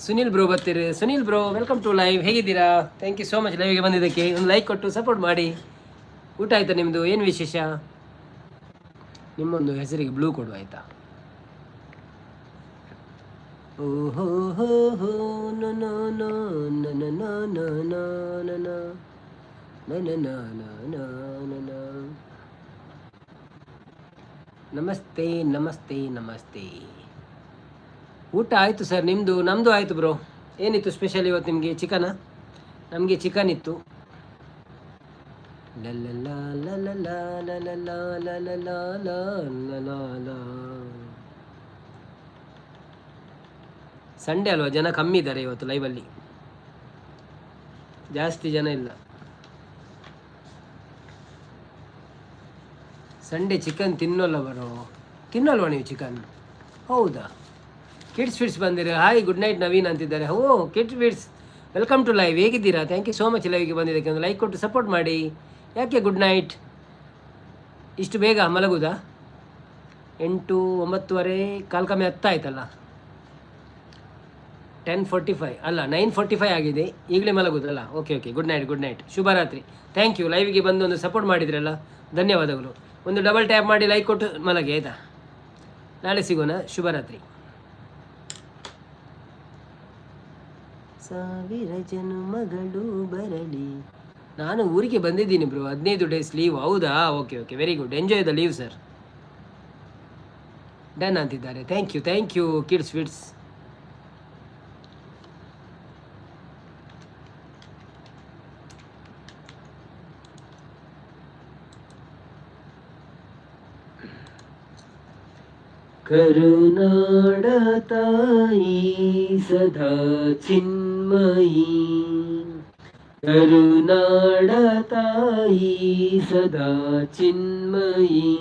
ಸುನಿಲ್ ಬ್ರೋ ಬರ್ತೀರಿ. Sunil bro, welcome to live. ಹೇಗಿದ್ದೀರಾ? Thank you so much ಲೈವ್ಗೆ ಬಂದಿದ್ದಕ್ಕೆ. ಒಂದು ಲೈಕ್ ಕೊಟ್ಟು ಸಪೋರ್ಟ್ ಮಾಡಿ. ಊಟ ಆಯ್ತಾ ನಿಮ್ಮದು? ಏನು ವಿಶೇಷ? ನಿಮ್ಮೊಂದು ಹೆಸರಿಗೆ ಬ್ಲೂ ಕೊಡು, ಆಯ್ತಾ? ಓಹೋ ಹೋ ಹೋ, no no no no no no no no no no no no no no no. Namaste namaste namaste. ಊಟ ಆಯಿತು ಸರ್, ನಿಮ್ಮದು? ನಮ್ಮದು ಆಯಿತು ಬ್ರೋ. ಏನಿತ್ತು ಸ್ಪೆಷಲ್ ಇವತ್ತು ನಿಮಗೆ? ಚಿಕನಾ? ನಮಗೆ ಚಿಕನ್ ಇತ್ತು. ಲಲ್ಲ ಲಲ್ಲ ಲಲ್ಲ ಲಲ್ಲ ಲಲ್ಲ ಲ. ಸಂಡೇ ಅಲ್ವಾ, ಜನ ಕಮ್ಮಿ ಇದ್ದಾರೆ ಇವತ್ತು ಲೈವಲ್ಲಿ, ಜಾಸ್ತಿ ಜನ ಇಲ್ಲ. ಸಂಡೇ ಚಿಕನ್ ತಿನ್ನೋಲ್ಲ ಬರೋ. ತಿನ್ನಲ್ವಾ ನೀವು ಚಿಕನ್? ಹೌದಾ? ಕಿಡ್ಸ್ ಫಿಟ್ಸ್ ಬಂದಿರ. ಹಾಯ್, ಗುಡ್ ನೈಟ್ ನವೀನ್ ಅಂತಿದ್ದಾರೆ. ಓ kids fits, welcome to live. ಹೇಗಿದ್ದೀರಾ? Thank you so much ಲೈವ್ಗೆ ಬಂದಿದ್ದಕ್ಕೆ. ಒಂದು ಲೈಕ್ ಕೊಟ್ಟು ಸಪೋರ್ಟ್ ಮಾಡಿ. ಯಾಕೆ ಗುಡ್ ನೈಟ್? ಇಷ್ಟು ಬೇಗ ಮಲಗುದಾ? 8, 9:30, ಕಾಲು ಕಮ್ಮಿ 10 ಆಯ್ತಲ್ಲ. 10:45 ಅಲ್ಲ, 9:45 ಆಗಿದೆ. ಈಗಲೇ ಮಲಗುದಲ್ಲ? Okay okay, good night, good night, ಶುಭರಾತ್ರಿ. Thank you, ಲೈವ್ಗೆ ಬಂದು ಒಂದು ಸಪೋರ್ಟ್ ಮಾಡಿದ್ರಲ್ಲ, ಧನ್ಯವಾದಗಳು. ಒಂದು ಡಬಲ್ ಟ್ಯಾಪ್ ಮಾಡಿ ಲೈಕ್ ಕೊಟ್ಟು ಮಲಗಿ, ಆಯಿತಾ? ನಾಳೆ ಸಿಗೋಣ, ಶುಭರಾತ್ರಿ. ಸಾವಿರ ಜನುಮಗಳು ಬರಲಿ. ನಾನು ಊರಿಗೆ ಬಂದಿದ್ದೀನಿ ಬ್ರೋ, 15 ಡೇಸ್ ಲೀವ್. ಹೌದಾ? Okay okay, very good. Enjoy the leave, sir. Done ಅಂತಿದ್ದಾರೆ. Thank you, thank you kids fits. ಕರುನಾಡ ತಾಯಿ ಸದಾ ಚಿನ್ಮಯಿ, ಕರುನಾಡ ತಾಯಿ ಸದಾ ಚಿನ್ಮಯಿ,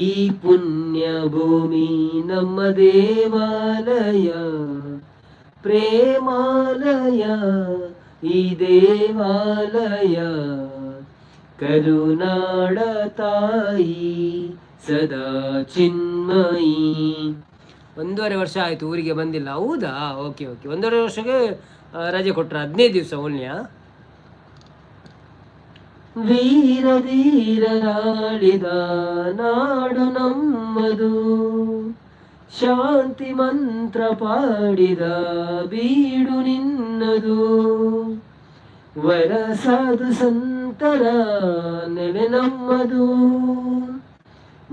ಈ ಪುಣ್ಯ ಭೂಮಿ ನಮ್ಮ ದೇವಾಲಯ, ಪ್ರೇಮಾಲಯ ಈ ದೇವಾಲಯ, ಕರುನಾಡ ತಾಯಿ ಸದಾ ಚಿನ್ಮಯಿ. 1.5 ವರ್ಷ ಆಯಿತು ಊರಿಗೆ ಬಂದಿಲ್ಲ. ಹೌದಾ? Okay okay. 1.5 ವರ್ಷಕ್ಕೆ ರಜೆ ಕೊಟ್ಟರೆ 15 ದಿವಸ ಓನ್ಲಿಯಾ? ವೀರ ಧೀರರಾಳಿದ ನಾಡು ನಮ್ಮದು, ಶಾಂತಿ ಮಂತ್ರ ಪಾಡಿದ ಬೀಡು ನಿನ್ನದು, ವರ ಸಾಧು ಸಂತರ ನೆಲೆ ನಮ್ಮದು,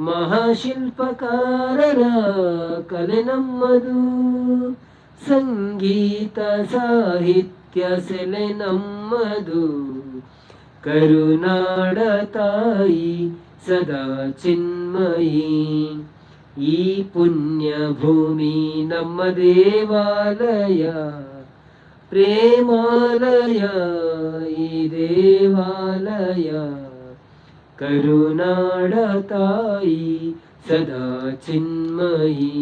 ಮಹಾಶಿಲ್ಪಕಾರರ ಕಲೆ ನಮ್ಮದು, ಸಂಗೀತ ಸಾಹಿತ್ಯ ಸೆಲೆ ನಮ್ಮದು, ಕರುನಾಡ ತಾಯಿ ಸದಾ ಚಿನ್ಮಯಿ, ಈ ಪುಣ್ಯ ಭೂಮಿ ನಮ್ಮ ದೇವಾಲಯ, ಪ್ರೇಮಾಲಯ ಈ ದೇವಾಲಯ, ಕರುನಾಡ ತಾಯಿ ಸದಾ ಚಿನ್ಮಯಿ,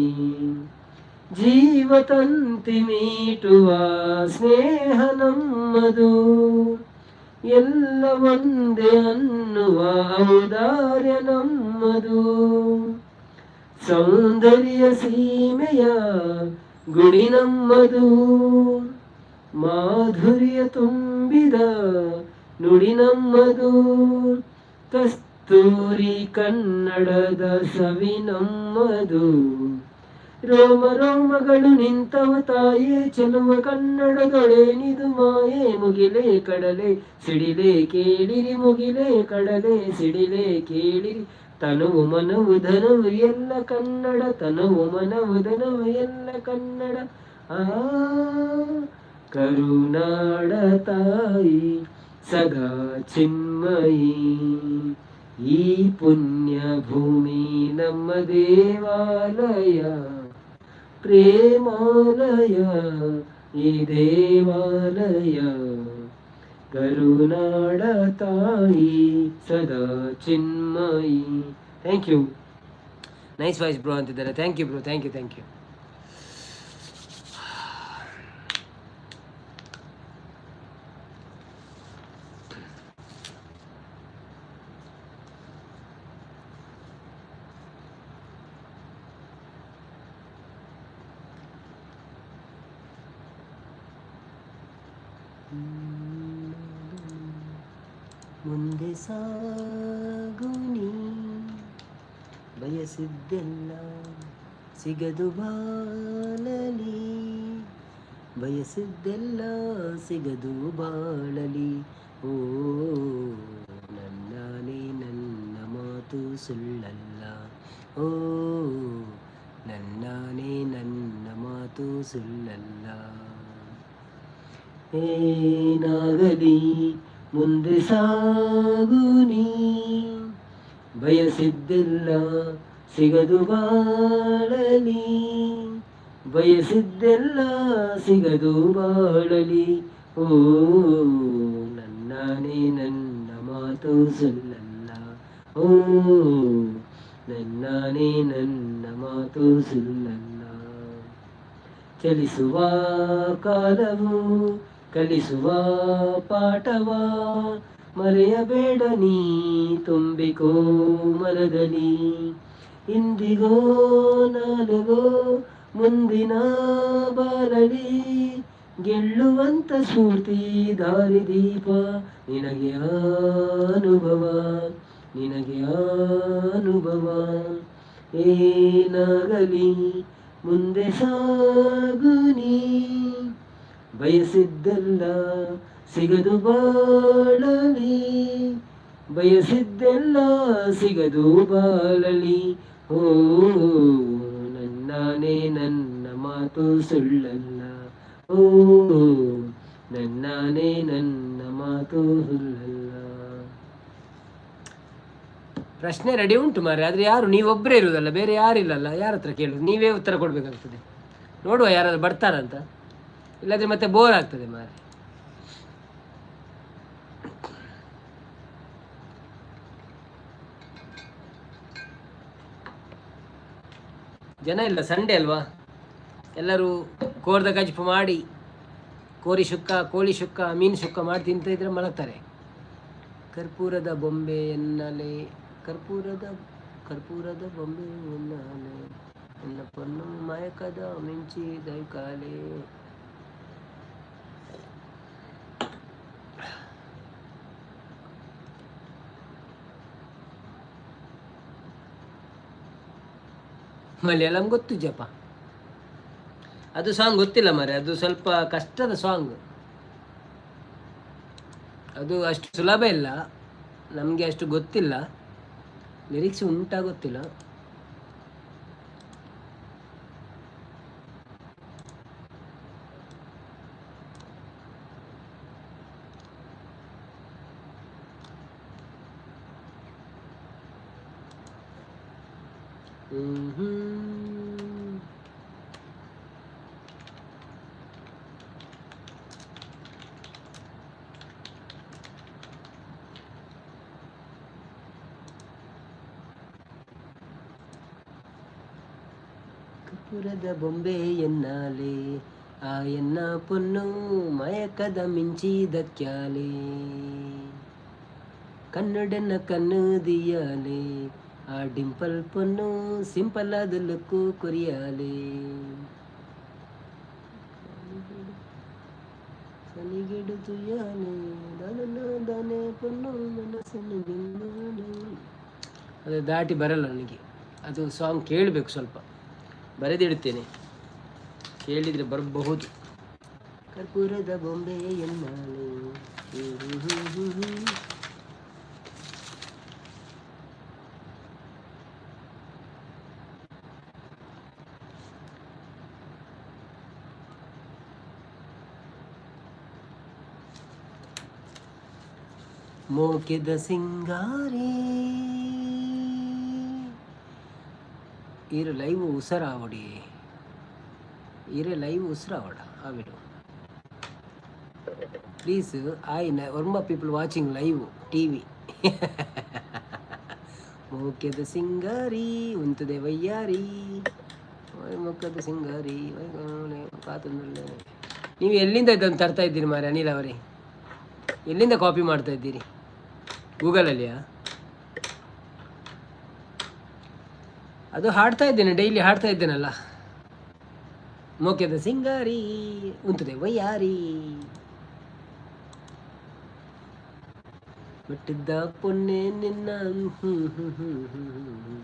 ಜೀವತಂತಿ ಮೀಟುವ ಸ್ನೇಹ ನಮ್ಮದು, ಎಲ್ಲ ಒಂದೇ ಅನ್ನುವ ಔದಾರ್ಯ ನಮ್ಮದು, ಸೌಂದರ್ಯ ಸೀಮೆಯ ಗುಡಿ ನಮ್ಮದು, ಮಾಧುರ್ಯ ತುಂಬಿದ ನುಡಿ ನಮ್ಮದು, ಕಸ್ತೂರಿ ಕನ್ನಡದ ಸವಿ ನಮ್ಮದು, ರೋಮ ರೋಮಗಳು ನಿಂತವ ತಾಯೇ, ಚೆಲುವ ಕನ್ನಡದೊಳೇನಿದು ಮಾಯೆ, ಮುಗಿಲೆ ಕಡಲೆ ಸಿಡಿಲೆ ಕೇಳಿರಿ, ಮುಗಿಲೆ ಕಡಲೆ ಸಿಡಿಲೆ ಕೇಳಿರಿ, ತನುವು ಮನವು ಧನವು ಎಲ್ಲ ಕನ್ನಡ, ತನುವು ಮನವು ಧನವು ಎಲ್ಲ ಕನ್ನಡ, ಆ ಕರುನಾಡ ತಾಯಿ ಸದಾ ಚಿನ್ಮಯಿ, ಈ ಪುಣ್ಯ ಭೂಮಿ ನಮ್ಮ ದೇವಾಲಯ, ಪ್ರೇಮಾಲಯ ಈ ದೇವಾಲಯ, ಕರುನಾಡ ತಾಯಿ ಸದಾ ಚಿನ್ಮಯಿ. Thank you. Nice voice bro ಅಂತಿದ್ದಾರೆ. Thank you bro, thank you, thank you. ಮುಂದೆ ಸಾಗುನಿ, ಬಯಸಿದ್ದೆಲ್ಲ ಸಿಗದು ಬಾಳಲಿ, ಬಯಸಿದ್ದೆಲ್ಲ ಸಿಗದು ಬಾಳಲಿ. ಓ ನನ್ನಾಣೆ ನನ್ನ ಮಾತು ಸುಳ್ಳಲ್ಲ. ಓ ನನ್ನಾಣೆ ನನ್ನ ಮಾತು ಸುಳ್ಳಲ್ಲ. ಏನಾಗಲಿ ಮುಂದೆ ಸಾಗು ನೀ, ಬಯಸಿದ್ದೆಲ್ಲ ಸಿಗದು ಬಾಳಲಿ, ಬಯಸಿದ್ದೆಲ್ಲ ಸಿಗದು ಬಾಳಲಿ. ಓ ನನ್ನಾಣೆ ನನ್ನ ಮಾತು ಸುಳ್ಳಲ್ಲ. ಓ ನನ್ನಾಣೆ ನನ್ನ ಮಾತು ಸುಳ್ಳಲ್ಲ. ಚಲಿಸುವ ಕಾಲವು ಕಲಿಸುವ ಪಾಠವ ಮರೆಯಬೇಡ ನೀ, ತುಂಬಿಕೋ ಮನದಲ್ಲಿ. ಇಂದಿಗೋ ನಾಳೆಗೋ ಮುಂದಿನ ಬಾಳಲಿ ಗೆಲ್ಲುವಂತ ಸ್ಫೂರ್ತಿ ದಾರಿದೀಪ ನಿನಗೆ ಅನುಭವ, ನಿನಗೆ ಅನುಭವ. ಏನಾಗಲಿ ಮುಂದೆ ಸಾಗು ನೀ, ಬಯಸಿದ್ದೆಲ್ಲ ಸಿಗದು ಬಾಳಲಿ, ಬಯಸಿದ್ದೆಲ್ಲ ಸಿಗದು ಬಾಳಲಿ. ಓ ನನ್ನಾಣೆ ನನ್ನ ಮಾತು ಸುಳ್ಳಲ್ಲ. ಓ ನನ್ನಾಣೆ ನನ್ನ ಮಾತು ಸುಳ್ಳಲ್ಲ. ಪ್ರಶ್ನೆ ರೆಡಿ ಉಂಟು ಮಾರೆ, ಆದರೆ ಯಾರು, ನೀವೊಬ್ಬರೇ ಇರುವುದಲ್ಲ, ಬೇರೆ ಯಾರಿಲ್ಲಲ್ಲ. ಯಾರ ಹತ್ರ ಕೇಳುದು? ನೀವೇ ಉತ್ತರ ಕೊಡಬೇಕಾಗ್ತದೆ. ನೋಡುವ ಯಾರಾದ್ರು ಬರ್ತಾರಂತ. ಇಲ್ಲಾಂದ್ರೆ ಮತ್ತೆ ಬೋರ್ ಆಗ್ತದೆ ಮಾರೆ. ಜನ ಇಲ್ಲ, ಸಂಡೇ ಅಲ್ವಾ? ಎಲ್ಲರೂ ಕೋರ್ದ ಕಜ್ಪು ಮಾಡಿ, ಕೋರಿ ಸುಕ್ಕ, ಕೋಳಿ ಸುಕ್ಕ, ಮೀನು ಸುಕ್ಕ ಮಾಡಿ ತಿಂತ ಇದ್ರೆ ಮಲಗ್ತಾರೆ. ಕರ್ಪೂರದ ಬೊಂಬೆ ಎನ್ನಲೆ, ಕರ್ಪೂರದ ಕರ್ಪೂರದ ಬೊಂಬೆ ಎನ್ನಲೆ, ಎನ್ನ ಪೊನ್ನು ಮಯಕದ ಮಿಂಚಿ ದೈಕಾಲೆ. ಮಲಯಾಳಂ ಗೊತ್ತು ಜಪ. ಅದು ಸಾಂಗ್ ಗೊತ್ತಿಲ್ಲ ಮಾರೆ. ಅದು ಸ್ವಲ್ಪ ಕಷ್ಟದ ಸಾಂಗ್ ಅದು. ಅಷ್ಟು ಸುಲಭ ಇಲ್ಲ ನಮಗೆ, ಅಷ್ಟು ಗೊತ್ತಿಲ್ಲ. ಲಿರಿಕ್ಸ್ ಉಂಟಾ ಗೊತ್ತಿಲ್ಲ. ಹ್ಮ್. ಕರ್ಪೂರದ ಬೊಂಬೆ ಎನ್ನಾಲೆ, ಆ ಎನ್ನ ಪೊನ್ನು ಮಯಕದ ಮಿಂಚಿದ ಕ್ಯಾಲೆ, ಕನ್ನಡನ ಕಣ್ಣು ದಿಯಾಲೆ, ಆ ಡಿಂಪಲ್ ಪೊನ್ನು ಸಿಂಪಲ್ ಆದ ಲುಕ್ಕು ಕೊರಿಯಾಲೆ, ಸನಿಗೆಡು ತುಯಾನೆ ದಾನ ದಾನೆ ಪೊನ್ನು ಮನಸ್ಸನ್ನು ಗೆಲ್ಲಾನೆ. ಅದು ದಾಟಿ ಬರಲ್ಲ ನನಗೆ. ಅದು ಸಾಂಗ್ ಕೇಳಬೇಕು ಸ್ವಲ್ಪ. ಬರೆದಿಡುತ್ತೇನೆ, ಕೇಳಿದರೆ ಬರಬಹುದು. ಕರ್ಪೂರದ ಬೊಂಬೆ ಎನ್ನಾಲೆ. ಹ್ಮ್ ಹ್ಮ್ ಹ್ಮ್ ಹ್ಮ್ ಹ್ಮ್. ಮೋಕೆದ ಸಿಂಗಾರಿ ಈರು ಲೈವ್ ಉಸರಾವಡಿ, ಈರೆ ಲೈವ್ ಉಸರಾವಡ ಆವಿಡು please. I Varma people watching live TV. ಮೋಕೆದ ಸಿಂಗಾರಿ ಉಂತದೆ ವಯ್ಯಾರಿ, ಮೊಕ್ಕದ ಸಿಂಗಾರಿ ಕಾತಂದುಳ್ಳೆ. ನೀವು ಎಲ್ಲಿಂದ ಇದನ್ನು ತರ್ತಾ ಇದ್ದೀರಿ ಮಾರೆ? ಅನಿಲ್ ಅವರೇ, ಎಲ್ಲಿಂದ ಕಾಪಿ ಮಾಡ್ತಾ ಇದ್ದೀರಿ? ಗೂಗಲಲ್ಲಿಯಾ? ಅದು ಹಾಡ್ತಾ ಇದ್ದೇನೆ, ಡೈಲಿ ಹಾಡ್ತಾ ಇದ್ದೇನಲ್ಲ. ಮೋಕೆದ ಸಿಂಗಾರಿ ಉಂತದೆ ವಯ್ಯಾರಿ, ಬಿಟ್ಟಿದ್ದ ಪೊನ್ನೆ ನಿನ್ನ. ಹ್ಮ್ ಹ್ಮ್ ಹ್ಮ್ ಹ್ಮ್ ಹ್ಮ್ ಹ್ಮ್.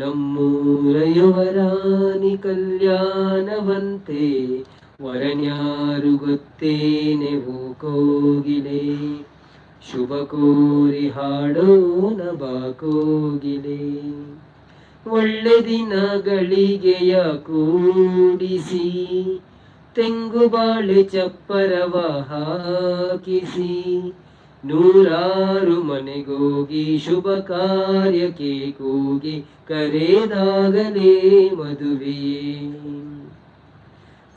ನಮ್ಮೂರ ಯುವರಾಣಿ ಕಲ್ಯಾಣವಂತೆ, ವರನ್ಯಾರು ಗೊತ್ತೇನೆ ಓ ಕೋಗಿಲೆ, ಶುಭ ಕೋರಿ ಹಾಡೋಣ ಬಾ ಕೋಗಿಲೆ. ಒಳ್ಳೆ ದಿನಗಳಿಗೆಯ ಕೂಡಿಸಿ, ತೆಂಗು ಬಾಳೆ ಚಪ್ಪರವ ಹಾಕಿಸಿ, ನೂರಾರು ಮನೆಗೋಗಿ ಶುಭ ಕಾರ್ಯಕ್ಕೆ ಕೂಗಿ ಕರೆದಾಗಲೇ ಮದುವೆಯೇ.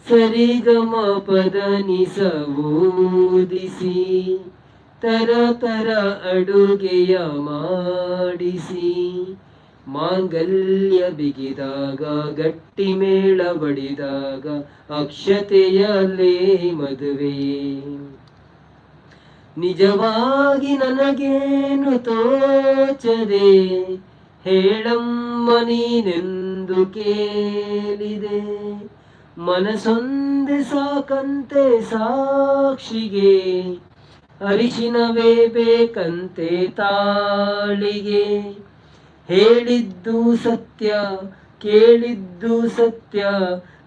ಸರಿಗಮ ಪದ ನಿಸ ಓದಿಸಿ, ತರ ತರ ಅಡುಗೆಯ ಮಾಡಿಸಿ, ಮಾಂಗಲ್ಯ ಬಿಗಿದಾಗ ಗಟ್ಟಿ ಮೇಳ ಬಡಿದಾಗ ಅಕ್ಷತೆಯಲ್ಲೇ ಮದುವೆ. ನಿಜವಾಗಿ ನನಗೇನು ತೋಚದೆ, ಹೇಳಮ್ಮ ನೀನೆಂದು ಕೇಳಿದೆ. ಮನಸೊಂದೆ ಸಾಕಂತೆ ಸಾಕ್ಷಿಗೆ, ಅರಿಶಿನವೇ ಬೇಕಂತೆ ತಾಳಿಗೆ. ಹೇಳಿದ್ದು ಸತ್ಯ, ಕೇಳಿದ್ದು ಸತ್ಯ,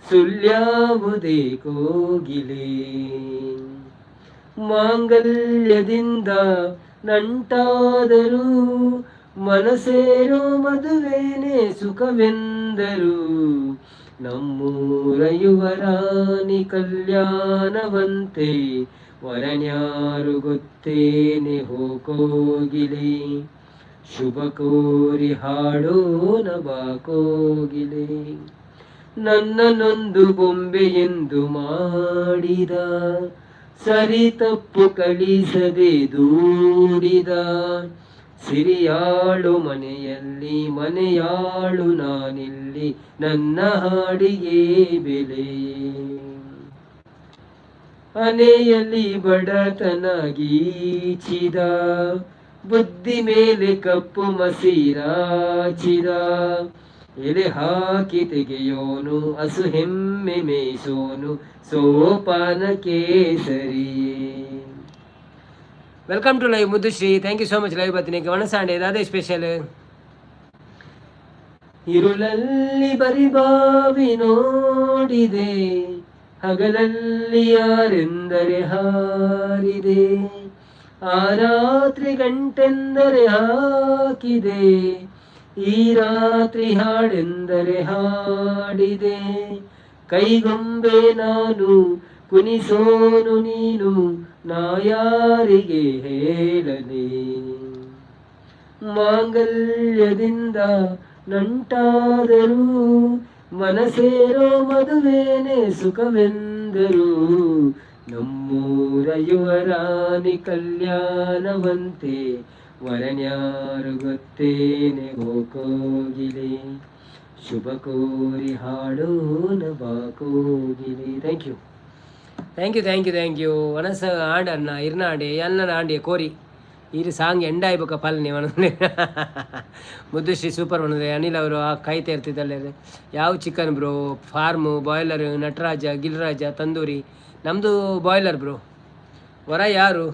ಸುಳ್ಯಾವುದೇ ಕೋಗಿಲೆ. ಮಾಂಗಲ್ಯದಿಂದ ನಂಟಾದರೂ ಮನಸೇರೋ ಮದುವೇನೆ ಸುಖವೆಂದರು. ನಮ್ಮೂರ ಯುವರಾಣಿ ಕಲ್ಯಾಣವಂತೆ, ವರನ್ಯಾರು ಗೊತ್ತೇನೆ ಹೋ ಕೋಗಿಲೆ, ಶುಭ ಕೋರಿ ಹಾಡೋಣ ಬಾ ಕೋಗಿಲೆ. ನನ್ನನ್ನೊಂದು ಬೊಂಬೆ ಎಂದು ಮಾಡಿದ, ಸರಿ ತಪ್ಪು ಕಲಿಸದೆ ದೂಡಿದ. ಸಿರಿಯಾಳು ಮನೆಯಲ್ಲಿ ಮನೆಯಾಳು ನಾನಿಲ್ಲಿ, ನನ್ನ ಹಾಡಿಗೆ ಬೆಲೆ. ಅನೆಯಲ್ಲಿ ಬಡತನ ಗೀಚಿದ, ಬುದ್ಧಿ ಮೇಲೆ ಕಪ್ಪು ಮಸಿರಾಚಿದ. ಎಲೆ ಹಾಕಿ ತೆಗೆಯೋನು, ಹಸು ಹೆಮ್ಮೆ ಮೇಯಿಸೋನು, ಸೋಪಾನ ಕೇಸರಿಯೇ. Welcome to live Muddushree, thank you so much live ಬತ್ತಿನಕ್ಕೆ. ಒಣಸಾಂಡೆ ಅದೇ ಸ್ಪೆಷಲ್. ಇರುಳಲ್ಲಿ ಬರಿಬಾವಿ ನೋಡಿದೆ, ಹಗಲಲ್ಲಿ ಯಾರೆಂದರೆ ಹಾರಿದೆ. ಆ ರಾತ್ರಿ ಗಂಟೆಂದರೆ ಹಾಕಿದೆ, ಈ ರಾತ್ರಿ ಹಾಡೆಂದರೆ ಹಾಡಿದೆ. ಕೈಗೊಂಬೆ ನಾನು, ಕುಣಿಸೋನು ನೀನು, ನಾ ಯಾರಿಗೆ ಹೇಳಲಿ. ಮಾಂಗಲ್ಯದಿಂದ ನಂಟಾದರೂ ಮನಸೇರೋ ಮದುವೇನೆ ಸುಖವೆಂದರು. ನಮ್ಮೂರ ಯುವರಾಣಿ ಕಲ್ಯಾಣವಂತೆ, ವರನ್ಯಾರು ಗೊತ್ತೇನೆ ಓ ಕೋಗಿಲೆ, ಶುಭ ಕೋರಿ ಹಾಡೋಣ ಬಾ ಕೋಗಿಲೆ. Thank you, thank you, thank you, thank you. ವನಸ ಆಂಡ ಅಣ್ಣ ಇರ್ನಾಂಡೆ ಅನ್ನ ಆಂಡೆ ಕೋರಿ ಇರು ಸಾಂಗ್ ಎಂಡ್ ಆಯ್ಬೇಕ ಪಲ್ನಿ ಒಣದ್ರೆ. ಮುದ್ದುಶ್ರೀ ಸೂಪರ್ ಒಣದ್ರೆ. ಅನಿಲ್ ಅವರು ಆ ಕೈ ತೇರ್ತಿದ್ದಲ್ಲೇ. ಯಾವ chicken bro? Farm, boiler, Nataraja, ಗಿಲ್ರಾಜ, ತಂದೂರಿ. ನಮ್ಮದು ಬಾಯ್ಲರ್ ಬ್ರೋ. ವರ ಯಾರು?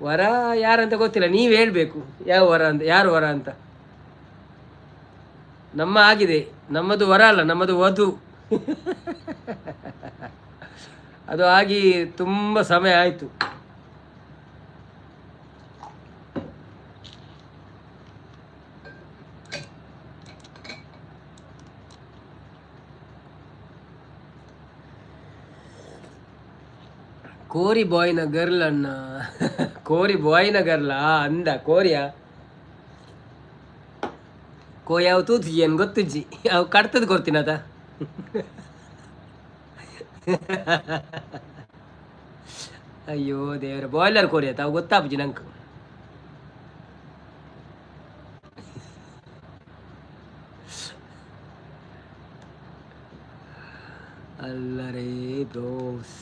ವರ ಯಾರಂತ ಗೊತ್ತಿಲ್ಲ, ನೀವು ಹೇಳಬೇಕು ಯಾವ ವರ ಅಂತ, ಯಾರು ವರ ಅಂತ. ನಮ್ಮ ಆಗಿದೆ, ನಮ್ಮದು ವರ ಅಲ್ಲ, ನಮ್ಮದು ವಧು. ಅದು ಆಗಿ ತುಂಬ ಸಮಯ ಆಯಿತು. ಕೋರಿ ಬಾಯ್ನ ಗರ್ಲ್ ಅಣ್ಣ, ಕೋರಿ ಬಾಯ್ನ ಗರ್ಲ ಅಂದ ಕೋರಿಯ ಕೋಯಿ ಅವು ತೂತುಜಿ ಏನು ಗೊತ್ತುಜ್ಜಿ, ಅವು ಕಡ್ತದ ಕೊರ್ತೀನದ. ಅಯ್ಯೋ ದೇವರ, ಬಾಯ್ಲರ್ ಕೋರಿ ಆತ ಅವು ಗೊತ್ತಾಪುಜಿ ನಂಗೆ. ಅಲ್ಲ ರೇ ಬ್ರೋಸ್.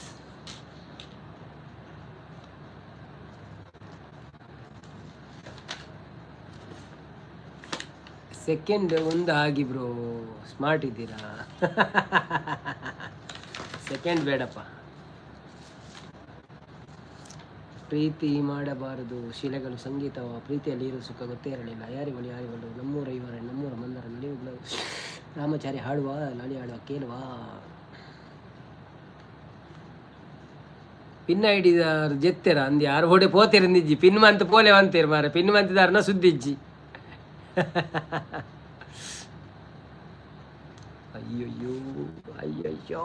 ಸೆಕೆಂಡ್ ಒಂದು ಆಗಿ ಬ್ರೋ, ಸ್ಮಾರ್ಟ್ ಇದ್ದೀರಾ. ಸೆಕೆಂಡ್ ಬೇಡಪ್ಪ. ಪ್ರೀತಿ ಮಾಡಬಾರದು ಶಿಲೆಗಳು ಸಂಗೀತವ, ಪ್ರೀತಿಯಲ್ಲಿ ಇರೋ ಸುಖ ಗೊತ್ತೇ ಇರಲಿಲ್ಲ. ಯಾರಿಗಳು ಯಾರಿಗಳು ನಮ್ಮೂರ ಇವರ ನಮ್ಮೂರ ಮಂದರ ನಡೆಯುವ. ರಾಮಾಚಾರಿ ಹಾಡುವ, ಲಾಲಿ ಹಾಡುವ ಕೇಳುವ. ಪಿನ್ ಐಡಿ ಜೆತ್ತೆರ ಅಂದಿ ಯಾರು ಹೊಡೆ ಪೋತೆರ್ ನಿಜ್ಜಿ ಪಿನ್ ಮಂತ್ ಪೋಲೆ ಅಂತೇರು ಮಾರೆ ಪಿನ್ ಮಂತಿದಾರನ ಸುದ್ದಿಜ್ಜಿ. ಅಯ್ಯಯ್ಯೋ ಅಯ್ಯಯ್ಯೋ.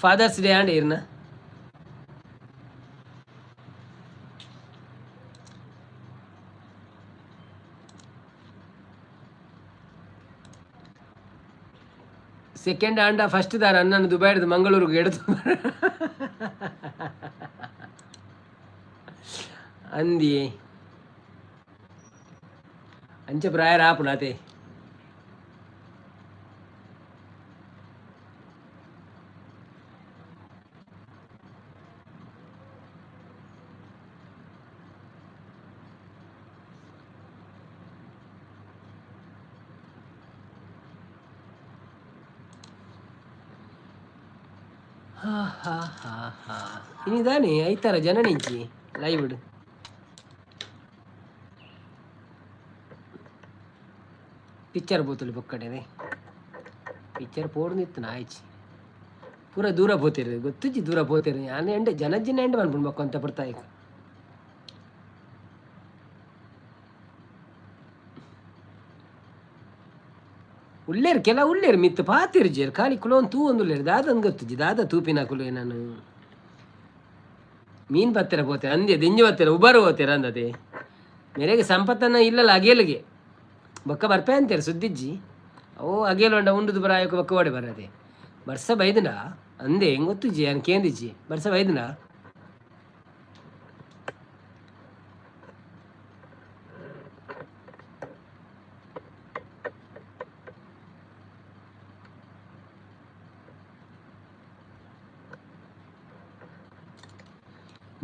ಫಾದರ್ಸ್ ಡೇ ಆಂಡ್ ಇರ್ನ ಸೆಕೆಂಡ್ ಆಂಡ ಫಸ್ಟ್ ದಾರ ಅಣ್ಣನ ದುಬೈಡ್ದು ಮಂಗಳೂರಿಗೆ ಎಡ್ತು ಅಂದಿ ಅಂಚೆ ಪ್ರಾಯರ ಆಪುಣಾತೆ. ಹಾ ಹಾ ಹಾ ಹಾ. ಇನಿದಾನೆ ಐತಾರ ಜನನಿಜ್ಜಿ ಲೈವ್ ಪಿಕ್ಚರ್ ಪೋತುಲಿ ಬೊಕ್ಕಡೆನೆ ಪಿಕ್ಚರ್ ಪೋಡ್ನಿತ್ತು ನಾಯ್ಚಿ ಪೂರ ದೂರ ಪೋತಿರು ಗೊತ್ತುಜ್ಜಿ ದೂರ ಪೋತಿರು ಯಾನ್ ಎಂಡೆ ಜನಜ್ಜಿನ ಎಂಡೆ ಮನ್ಪುಂಡು ಬೊಕ್ಕ ಅಂತ ಪಡ್ತಾಯಿಕ. ಉಳ್ಳೇರು ಕೆಲ ಉಳ್ಳೇರು ಮಿತ್ತು ಪಾತಿರ್ಜೆರ್ ಖಾಲಿ ಕುಲೋನ್ ತೂ ಒಂದು ಉಳ್ಳೇರು ದಾದನ್ ಗೊತ್ತುಜ್ಜಿ ದಾದ ತೂಪಿನ ಕುಲು ನಾನು ಮೀನ್ ಪತ್ತೆರ ಪೋತೆ ಅಂದೆ ದಿಂಜಿ ಬತ್ತೆರ ಉಬರು ಹೋತೆರ ಅಂದತೆ ಮೇರೆಗೆ ಸಂಪತ್ತನ್ನ ಇಲ್ಲಲ್ಲ ಅಗೇಲಿಗೆ ಬೊಕ್ಕ ಬರ್ಪೆ ಅಂತೀರ ಸುದ್ದಿಜ್ಜಿ. ಓ ಅಗೇಲು ಉಂಡ ಉಂಡುದು ಬರಾಯಕ ಬೊಕ್ಕ ಓಡೆ ಬರದೆ ಬರ್ಸ ಬೈದನ ಅಂದೆ ಹೆಂಗ್ ಗೊತ್ತುಜ್ಜಿ ಅನ್ ಕೇಂದಿಜ್ಜಿ ಬರ್ಸ ಬೈದನ.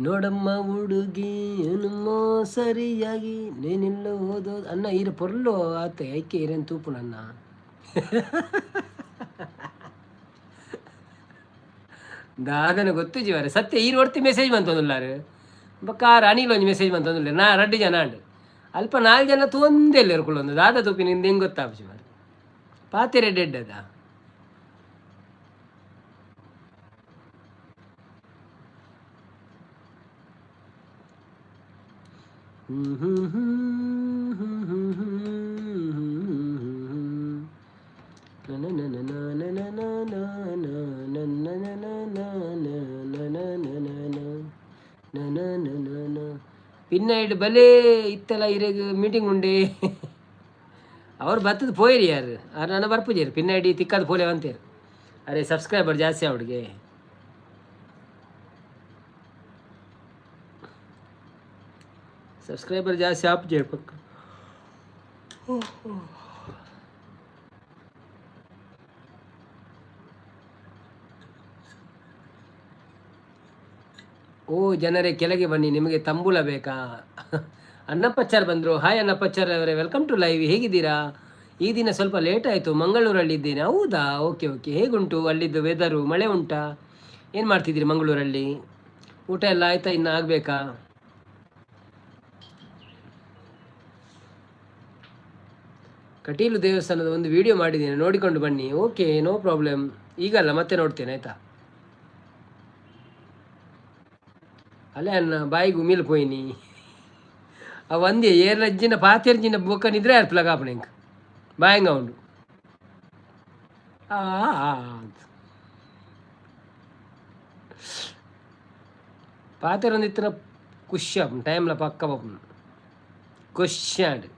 ನೋಡಮ್ಮ ಹುಡುಗಿ ನಮ್ಮ ಸರಿಯಾಗಿ ನೀನಿಲ್ಲ ಓದೋ ಅನ್ನ ಈರು ಪೊರ್ಲು ಆತೆ ಐಕೆ ಇರೇನು ತೂಪು ನನ್ನ ದಾದನ ಗೊತ್ತು ಜೀವರೆ ಸತ್ಯ ಈರು ಒರ್ತಿ ಮೆಸೇಜ್ ಬಂತೊಂದುಲ್ಲಾರು ಬೊಕ್ಕ ಆರು ಅನಿಲ್ ಒಂಜಿ ಮೆಸೇಜ್ ಬಂತೊಂದುಲ್ಲ ನಾ ರಡ್ಡು ಜನ ಅಂಡು ಅಲ್ಪ ನಾಲ್ ಜನ ತೂಂದೆಲ್ಲ ಕುಳ್ಳೊಂದು ದಾದ ತೂಪಿ ನಿಂದ ಹೆಂಗೆ ಗೊತ್ತಾಪು ಮಾರೆ ಪಾತೆರೆ ಡೆಡ್ ಅದ. ಪಿನ್ನೈಡ್ ಬಲೇ ಇತ್ತೆಲ್ಲ ಇರೆಗ್ ಮೀಟಿಂಗ್ ಉಂಡೆ ಅವ್ರು ಬತ್ತದ ಪೋಯಿರಿ ಯಾರು ಆರು ನನ್ನ ಬರ್ಪುಜೇರು ಪಿನ್ನೈಡಿ ತಿಕ್ಕದ ಪೋಲೆ ಅಂತೀರು. ಅರೆ ಸಬ್ಸ್ಕ್ರೈಬರ್ ಜಾಸ್ತಿ ಅವ್ರಿಗೆ. ಸಬ್ಸ್ಕ್ರೈಬರ್ ಜಾಸ್ತಿ ಆಪುಜೇರು ಪಕ್ಕ. ಓ ಜನರೇ ಕೆಳಗೆ ಬನ್ನಿ, ನಿಮಗೆ ತಂಬೂಲ ಬೇಕಾ? ಅನ್ನಪ್ಪಚ್ಚಾರ್ ಬಂದರು. ಹಾಯ್ ಅನ್ನಪ್ಪಚ್ಚಾರ್ ಅವರೇ, welcome to live. ಹೇಗಿದ್ದೀರಾ? ಈ ದಿನ ಸ್ವಲ್ಪ ಲೇಟ್ ಆಯಿತು, ಮಂಗಳೂರಲ್ಲಿದ್ದೇನೆ. ಹೌದಾ? Okay okay. ಹೇಗುಂಟು ಅಲ್ಲಿದ್ದು ವೆದರು? ಮಳೆ ಉಂಟಾ? ಏನು ಮಾಡ್ತಿದ್ದೀರಿ ಮಂಗಳೂರಲ್ಲಿ? ಊಟ ಎಲ್ಲ ಆಯಿತಾ? ಇನ್ನು ಆಗಬೇಕಾ? ಕಟೀಲು ದೇವಸ್ಥಾನದ ಒಂದು ವಿಡಿಯೋ ಮಾಡಿದ್ದೇನೆ, ನೋಡಿಕೊಂಡು ಬನ್ನಿ. Okay, no problem. ಈಗಲ್ಲ, ಮತ್ತೆ ನೋಡ್ತೇನೆ ಆಯಿತಾ? ಅಲ್ಲೇ ಅನ್ನ ಬಾಯಿಗೆ ಉಮಿಲ್ ಪೋಯಿನಿ ಅವು ಒಂದೇ ಏರ್ಲಜ್ಜಿನ ಪಾತೆರ್ಜಿನ ಬೊಕ್ಕ ನಿದ್ರೆ ಅರ್ಪಲ ಕಾಪಣ ಇಂಕ್ ಬಾಯಂಗ ಉಂಡು ಆ ಪಾತೆರೊಂದಿತ್ತಿನ ಖುಷಿ ಆಪುಂಡು ಟೈಮ್ಲ ಪಕ್ಕ ಪಾಪುಂಡು ಖುಷಿ ಆಂಡ್.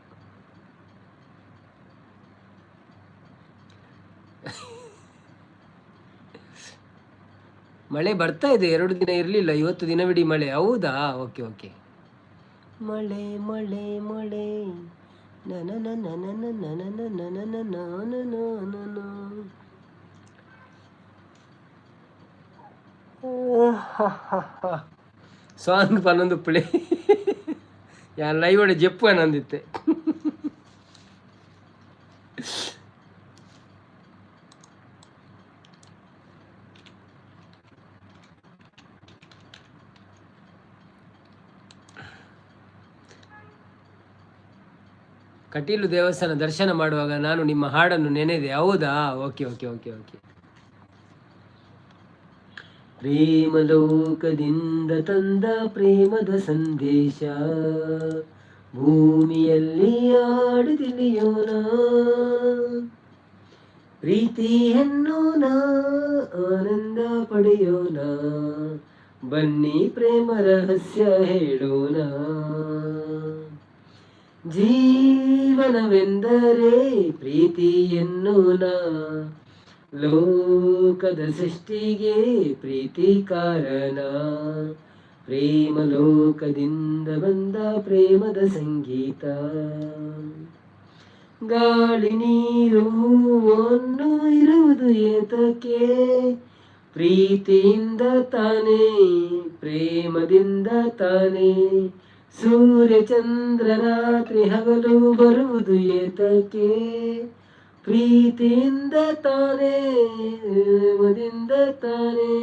ಮಳೆ ಬರ್ತಾ ಇದೆ, 2 ದಿನ ಇರಲಿಲ್ಲ, ಇವತ್ತು ದಿನವಿಡೀ ಮಳೆ. ಹೌದಾ? Okay okay. ಮಳೆ ಮಳೆ ಮಳೆ ನನ ನನ ನನ ನನ ನನ ನನ ನನ. ಸಾಂಗ್ ಪನ್ನೊಂದು ಪುಳಿ ಯಾನ್ ಲೈವ್ ಜೆಪ್ಪು ಏನಂದಿತ್ತೆ. ಕಟೀಲು ದೇವಸ್ಥಾನ ದರ್ಶನ ಮಾಡುವಾಗ ನಾನು ನಿಮ್ಮ ಹಾಡನ್ನು ನೆನೆದೆ. ಹೌದಾ? Okay okay okay okay. ಪ್ರೇಮ ಲೋಕದಿಂದ ತಂದ ಪ್ರೇಮದ ಸಂದೇಶ, ಭೂಮಿಯಲ್ಲಿ ಹಾಡಿ ತಿಳಿಯೋಣ. ಪ್ರೀತಿ ಎನ್ನೋಣ, ಆನಂದ ಪಡೆಯೋಣ, ಬನ್ನಿ ಪ್ರೇಮ ರಹಸ್ಯ ಹೇಳೋಣ. ಜೀವನವೆಂದರೆ ಪ್ರೀತಿ ಎನ್ನೋಣ, ಲೋಕದ ಸೃಷ್ಟಿಗೆ ಪ್ರೀತಿ ಕಾರಣ. ಪ್ರೇಮ ಲೋಕದಿಂದ ಬಂದ ಪ್ರೇಮದ ಸಂಗೀತ. ಗಾಳಿ, ನೀರು ಅನ್ನು ಇರುವುದು ಏತಕ್ಕೆ? ಪ್ರೀತಿಯಿಂದ ತಾನೇ, ಪ್ರೇಮದಿಂದ ತಾನೇ. ಸೂರ್ಯ, ಚಂದ್ರ, ರಾತ್ರಿ, ಹಗಲು ಬರುವುದು ಏತಕ್ಕೆ? ಪ್ರೀತಿಯಿಂದ ತಾನೇ, ಪ್ರೇಮದಿಂದ ತಾನೇ.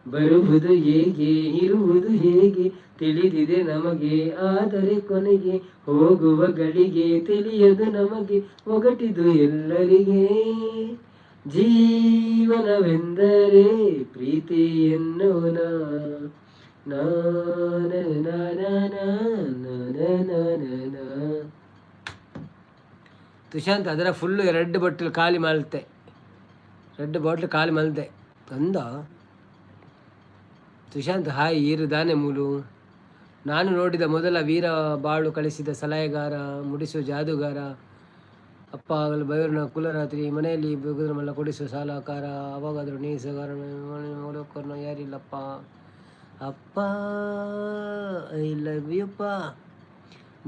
ಬರುವುದು ಹೇಗೆ, ಇರುವುದು ಹೇಗೆ ತಿಳಿದಿದೆ ನಮಗೆ. ಆದರೆ ಕೊನೆಗೆ ಹೋಗುವ ಗಳಿಗೆ ತಿಳಿಯದು ನಮಗೆ. ಒಗಟಿದು ಎಲ್ಲರಿಗೆ. ಜೀವನವೆಂದರೆ ಪ್ರೀತಿ ಎನ್ನೋಣ. ನಾ ನಾ ನಾ ನಾ ನಾ ನಾ ನಾ. ತುಷಾಂತ್, ಅದರ ಫುಲ್ಲು ಎರಡು ಬಾಟ್ಲ್ ಖಾಲಿ ಮಲ್ತೆ, ಎರಡು ಬಾಟ್ಲ್ ಖಾಲಿ ಮಲ್ತೆ ಅಂದ. ತುಷಾಂತ್ ಹಾಯ್. ಈರು ದಾನೆ ಮೂಲು. ನಾನು ನೋಡಿದ ಮೊದಲ ವೀರ ಬಾಳು ಕಳಿಸಿದ ಸಲಹೆಗಾರ, ಮುಡಿಸುವ ಜಾದುಗಾರ, ಅಪ್ಪ ಆಗಲು ಬೈರನ ಕುಲರಾತ್ರಿ, ಮನೆಯಲ್ಲಿ ಮಲ್ಲ ಕೊಡಿಸುವ ಸಾಲಕಾರ, ಅವಾಗಾದರೂ ನೇಸಗಾರ ಯಾರಿಲ್ಲಪ್ಪ. ಅಪ್ಪ, I love you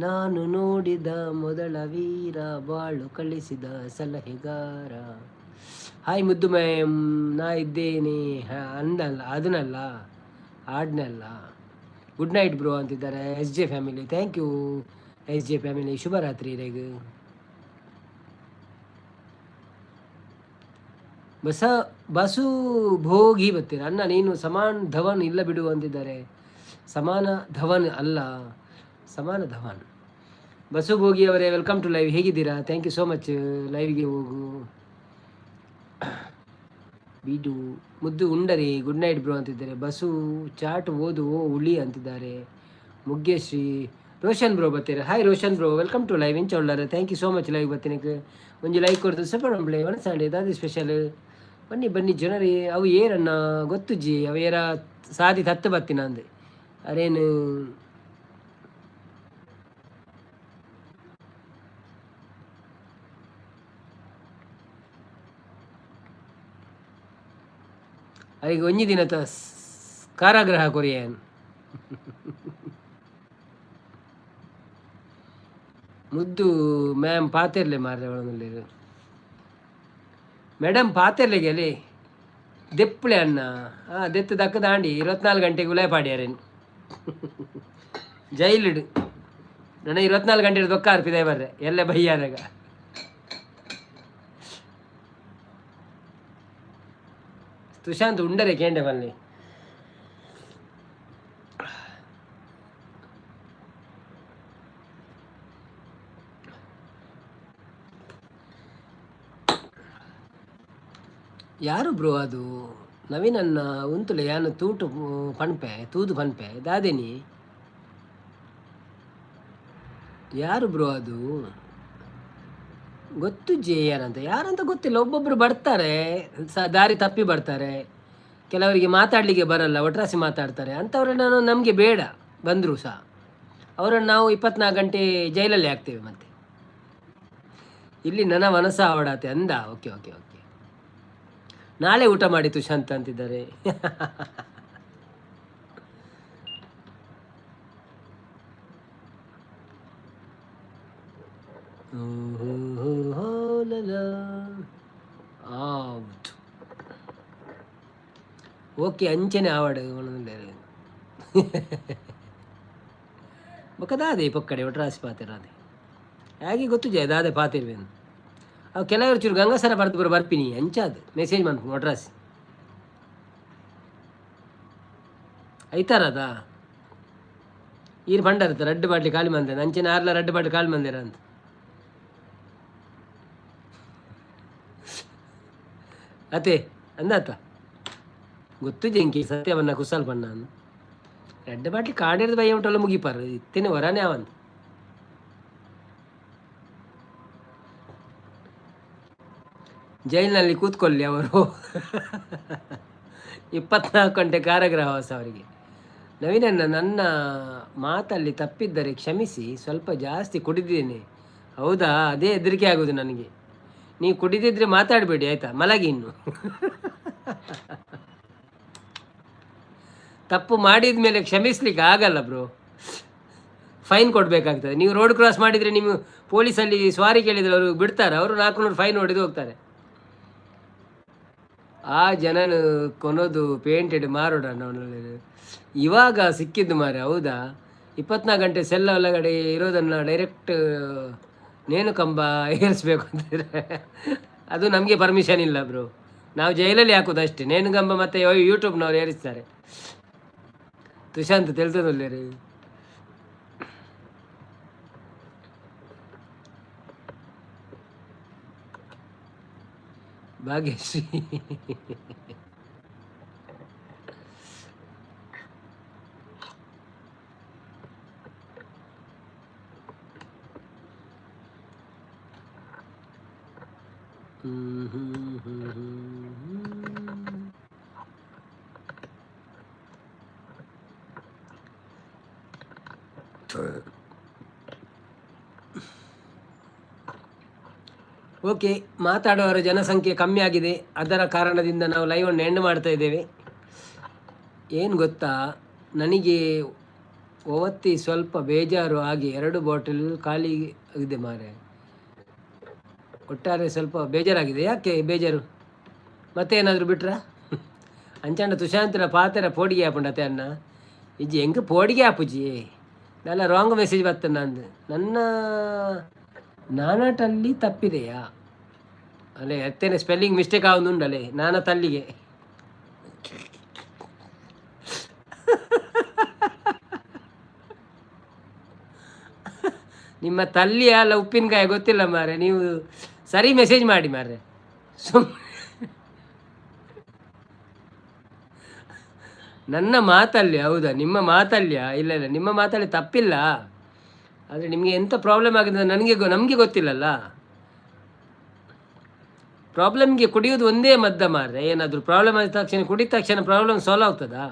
ನಾನು ನೋಡಿದ ಮೊದಲ ವೀರ ಬಾಳು ಕಳಿಸಿದ ಸಲಹೆಗಾರ. ಹಾಯ್ ಮುದ್ದು ಮ್ಯಾಮ್, ನಾ ಇದ್ದೇನೆ. ಅಂದಲ್ಲ, ಅದನ್ನಲ್ಲ, ಹಾಡ್ನಲ್ಲ. ಗುಡ್ ನೈಟ್ ಬ್ರೋ ಅಂತಿದ್ದಾರೆ S J family. Thank you S J family. ಶುಭರಾತ್ರಿ ರೇಗ್. ಬಸ ಬಸು ಭೋಗಿ ಬರ್ತೀರ ಅಣ್ಣ. ನೀನು ಸಮಾನ್ ಧವನ್ ಇಲ್ಲ ಬಿಡು ಅಂತಿದ್ದಾರೆ. ಸಮಾನ ಧವನ್ ಅಲ್ಲ, ಸಮಾನ ಧವನ್. ಬಸು ಭೋಗಿ ಅವರೇ, welcome to live. ಹೇಗಿದ್ದೀರಾ? Thank you so much. ಲೈವ್ಗೆ ಹೋಗು ಬಿಡು. ಮುದ್ದು ಉಂಡರಿ. ಗುಡ್ ನೈಟ್ ಬ್ರೋ ಅಂತಿದ್ದಾರೆ. ಬಸು ಚಾಟ್ ಓದು ಓ ಉಳಿ ಅಂತಿದ್ದಾರೆ. ಮುಗ್ಗೇಶ್ರೀ ರೋಷನ್ ಬ್ರೋ ಬರ್ತೀರಾ. Hi Roshan bro, welcome to live. ಇಂಚೊಳ್ಳಾರ. Thank you so much. Live ಬರ್ತೀನಿ. ಒಂಜಿ ಲೈಕ್ ಕೊಡ್ತು ಸಪೋರ್ಟ್ ಮಾಡ್ಲೆ. ಒಣಸಾಂಡೆ ದಾದಿ ಸ್ಪೆಷಲ್. ಬನ್ನಿ ಬನ್ನಿ ಜನರೇ. ಅವು ಏರನ್ನ ಗೊತ್ತುಜ್ಜಿ. ಅವು ಏರ ಸಾದಿ ತತ್ತು ಬತ್ತಿನ ಅಂದೆ ಅರೇನು. ಅರಿಗೆ ಒಂಜಿ ದಿನತ ಕಾರಾಗೃಹ ಕೊರಿಯನ್. ಮುದ್ದು ಮ್ಯಾಮ್ ಪಾತೆರ್ಲೆ ಮಾರ್ರೆ ಒಳನಲ್ಲಿ. ಮೇಡಮ್ ಪಾತೆರ್ಲೆಗೆ ಅಲ್ಲಿ ದೆಪ್ಪಳೆ ಅಣ್ಣ. ಹಾಂ, ದೆತ್ತು ದಕ್ಕ ದಾಂಡಿ 24 ಗಂಟೆಗೆ ಉಲಾಯ ಪಾಡ್ಯಾರೇನು ಜೈಲಿಡು. ನನ್ನ 24 ಗಂಟೆ ದೊಕ್ಕ ಅರ್ಪಿದೆ ಬರ್ರೆ ಎಲ್ಲ ಬೈಯಾರಾಗ. ತುಶಾಂತ್ ಉಂಡರೆ ಕೇಂಡೆ ಬನ್ನಿ. ಯಾರು ಬ್ರೋ ಅದು? ನವೀನನ್ನ ಉಂತುಲೆ ಯಾನು ತೂಟು ಪಣ್ಪೆ, ತೂದು ಪನ್ಪೆ ದಾದೇನಿ. ಯಾರು ಬ್ರೋ ಅದು? ಗೊತ್ತು ಜೆ ಯಾರಂತ, ಯಾರಂತ ಗೊತ್ತಿಲ್ಲ. ಒಬ್ಬೊಬ್ಬರು ಬರ್ತಾರೆ, ದಾರಿ ತಪ್ಪಿ ಬರ್ತಾರೆ. ಕೆಲವರಿಗೆ ಮಾತಾಡಲಿಕ್ಕೆ ಬರಲ್ಲ, ಒಟ್ರಾಸಿ ಮಾತಾಡ್ತಾರೆ. ಅಂಥವ್ರನ್ನ ನಮಗೆ ಬೇಡ. ಬಂದರೂ ಸಹ ಅವರನ್ನು ನಾವು 24 ಗಂಟೆ ಜೈಲಲ್ಲಿ ಹಾಕ್ತೇವೆ. ಮತ್ತೆ ಇಲ್ಲಿ ನನ್ನ ಮನಸ್ಸು ಅವಡಾತೆ ಅಂದ. Okay okay okay. ನಾಳೆ ಊಟ ಮಾಡಿ ತುಶಾಂತ್ ಅಂತಿದ್ದಾರೆ. ಹೌದು, ಓಕೆ. ಅಂಚನೆ ಆವಡು ಬೊಕ್ಕ ದಾದೆ ಪೊಕ್ಕಡೆ ಒಟ್ರಾಸಿ ಪಾತೆರ ಅದೇ ಹಾಗೆ ಗೊತ್ತು ಜಯ ದಾದೆ ಪಾತಿರ್ವೇನು. ಅವು ಕೆಲವರು ಚೂರು ಗಂಗಾಸರ ಬರ್ದು ಬರೋ ಬರ್ಪಿನಿ ಅಂಚಾದ ಮೆಸೇಜ್ ಮನ್ಪು ಒಟ್ರಾಸಿ ಐತಾರದ. ಈರು ಪಂಡರ್ತ ರಡ್ಡು ಬಾಟ್ಲಿ ಖಾಲಿ ಮಂದೆ ಅಂಚಿನ ಆರ್ಲ ರಡ್ಡು ಬಾಟ್ಲಿ ಖಾಲಿ ಮಂದಿರ ಅಂತ. ಅತೆ ಅಂದಾತ ಗೊತ್ತು ಜಂಕಿ ಸತ್ಯವನ್ನ ಕುಸಲ್ ಬಣ್ಣ ರಡ್ಡ್ ಬಾಟ್ಲಿ ಕಾಡಿರ್ದು ಬಯ್ಯ ಉಂಟಲ್ಲ ಮುಗಿಪಾರು ಇತ್ತೇನೆ ವರಾನೇ ಅವಂತ. ಜೈಲಿನಲ್ಲಿ ಕೂತ್ಕೊಳ್ಳಿ ಅವರು 24 ಗಂಟೆ ಕಾರಾಗೃಹವಾಸ ಅವರಿಗೆ. ನವೀನಣ್ಣ, ನನ್ನ ಮಾತಲ್ಲಿ ತಪ್ಪಿದ್ದರೆ ಕ್ಷಮಿಸಿ, ಸ್ವಲ್ಪ ಜಾಸ್ತಿ ಕುಡಿದಿದ್ದೇನೆ. ಹೌದಾ? ಅದೇ ಹೆದರಿಕೆ ಆಗೋದು ನನಗೆ. ನೀವು ಕುಡಿದಿದ್ರೆ ಮಾತಾಡಬೇಡಿ ಆಯಿತಾ, ಮಲಗಿ ಇನ್ನು. ತಪ್ಪು ಮಾಡಿದ ಮೇಲೆ ಕ್ಷಮಿಸ್ಲಿಕ್ಕೆ ಆಗಲ್ಲ ಬ್ರೋ, ಫೈನ್ ಕೊಡಬೇಕಾಗ್ತದೆ. ನೀವು ರೋಡ್ ಕ್ರಾಸ್ ಮಾಡಿದರೆ ನೀವು ಪೊಲೀಸಲ್ಲಿ ಸ್ವಾರಿ ಕೇಳಿದರೆ ಅವರು ಬಿಡ್ತಾರೆ, ಅವರು 400 ಫೈನ್ ಹೊಡೆದು ಹೋಗ್ತಾರೆ. ಆ ಜನನು ಕೊನೋದು ಪೇಂಟೆಡ್ ಮಾರೋಡ ಇವಾಗ ಸಿಕ್ಕಿದ್ದು ಮಾರೆ. ಹೌದಾ? 24 ಗಂಟೆ ಸೆಲ್ ಒಳಗಡೆ ಇರೋದನ್ನು ಡೈರೆಕ್ಟ್ ನೇಣು ಕಂಬ ಏರಿಸ್ಬೇಕು ಅಂತಿದ್ರೆ ಅದು ನಮಗೆ ಪರ್ಮಿಷನ್ ಇಲ್ಲ ಬ್ರೋ. ನಾವು ಜೈಲಲ್ಲಿ ಹಾಕೋದು ಅಷ್ಟೇ ನೇಣು ಕಂಬ, ಮತ್ತು ಯೂಟ್ಯೂಬ್ನವ್ರು ಏರಿಸ್ತಾರೆ. ತುಷಾಂತ್ ತಿಳಿದಲ್ಲ ರೀ. ಭಾಗ್ಯಶ್ರೀ ಓಕೆ, ಮಾತಾಡುವವರ ಜನಸಂಖ್ಯೆ ಕಮ್ಮಿ ಆಗಿದೆ, ಅದರ ಕಾರಣದಿಂದ ನಾವು ಲೈವನ್ನು ಎಂಡ್ ಮಾಡ್ತಾ ಇದ್ದೇವೆ. ಏನು ಗೊತ್ತಾ, ನನಗೆ ಒವತ್ತಿ ಸ್ವಲ್ಪ ಬೇಜಾರು ಆಗಿ 2 ಬಾಟಲ್ ಖಾಲಿ ಇದೆ ಮಾರೆ. ಒಟ್ಟಾರೆ ಸ್ವಲ್ಪ ಬೇಜಾರಾಗಿದೆ. ಯಾಕೆ ಬೇಜಾರು? ಮತ್ತೆ ಏನಾದರೂ ಬಿಟ್ರಾ? ಅಂಚಾಂಡ ತುಷಾಂತರ ಪಾತೆರ ಪೋಡಿಗೆ ಆಪುಂಡತೆ ಅಣ್ಣ ಇಜ್ಜಿ ಎಂಕ್ ಪೋಡಿಗೆ ಆಪುಜಿ ನನ್ನ ರಾಂಗ್ ಮೆಸೇಜ್ ಬತ್ತ ನಂದು. ನನ್ನ ನಾನಾಟಲ್ಲಿ ತಪ್ಪಿದೆಯಾ? ಅಲ್ಲೇ ಎತ್ತೇನೆ ಸ್ಪೆಲ್ಲಿಂಗ್ ಮಿಸ್ಟೇಕ್ ಆವೊಂದುಂಡಲೆ ನಾನ ತಲ್ಲಿಗೆ. ನಿಮ್ಮ ತಲ್ಲಿಯ ಅಲ್ಲ ಉಪ್ಪಿನಕಾಯಿ ಗೊತ್ತಿಲ್ಲ ಮಾರೆ, ನೀವು ಸರಿ ಮೆಸೇಜ್ ಮಾಡಿ ಮಾರ್ರೆ. ನನ್ನ ಮಾತಲ್ಲಿ ಹೌದಾ? ನಿಮ್ಮ ಮಾತಲ್ಲಿಯಾ? ಇಲ್ಲ ಇಲ್ಲ, ನಿಮ್ಮ ಮಾತಲ್ಲಿ ತಪ್ಪಿಲ್ಲ, ಆದರೆ ನಿಮಗೆ ಎಂಥ ಪ್ರಾಬ್ಲಮ್ ಆಗಿದೆ ನನಗೆ ನಮಗೆ ಗೊತ್ತಿಲ್ಲಲ್ಲ. ಪ್ರಾಬ್ಲಮ್ಗೆ ಕುಡಿಯೋದು ಒಂದೇ ಮದ್ದ ಮಾರ್ರೆ. ಏನಾದರೂ ಪ್ರಾಬ್ಲಮ್ ಆದ ತಕ್ಷಣ ಕುಡಿದ ತಕ್ಷಣ ಪ್ರಾಬ್ಲಮ್ ಸಾಲ್ವ್ ಆಗ್ತದಾ?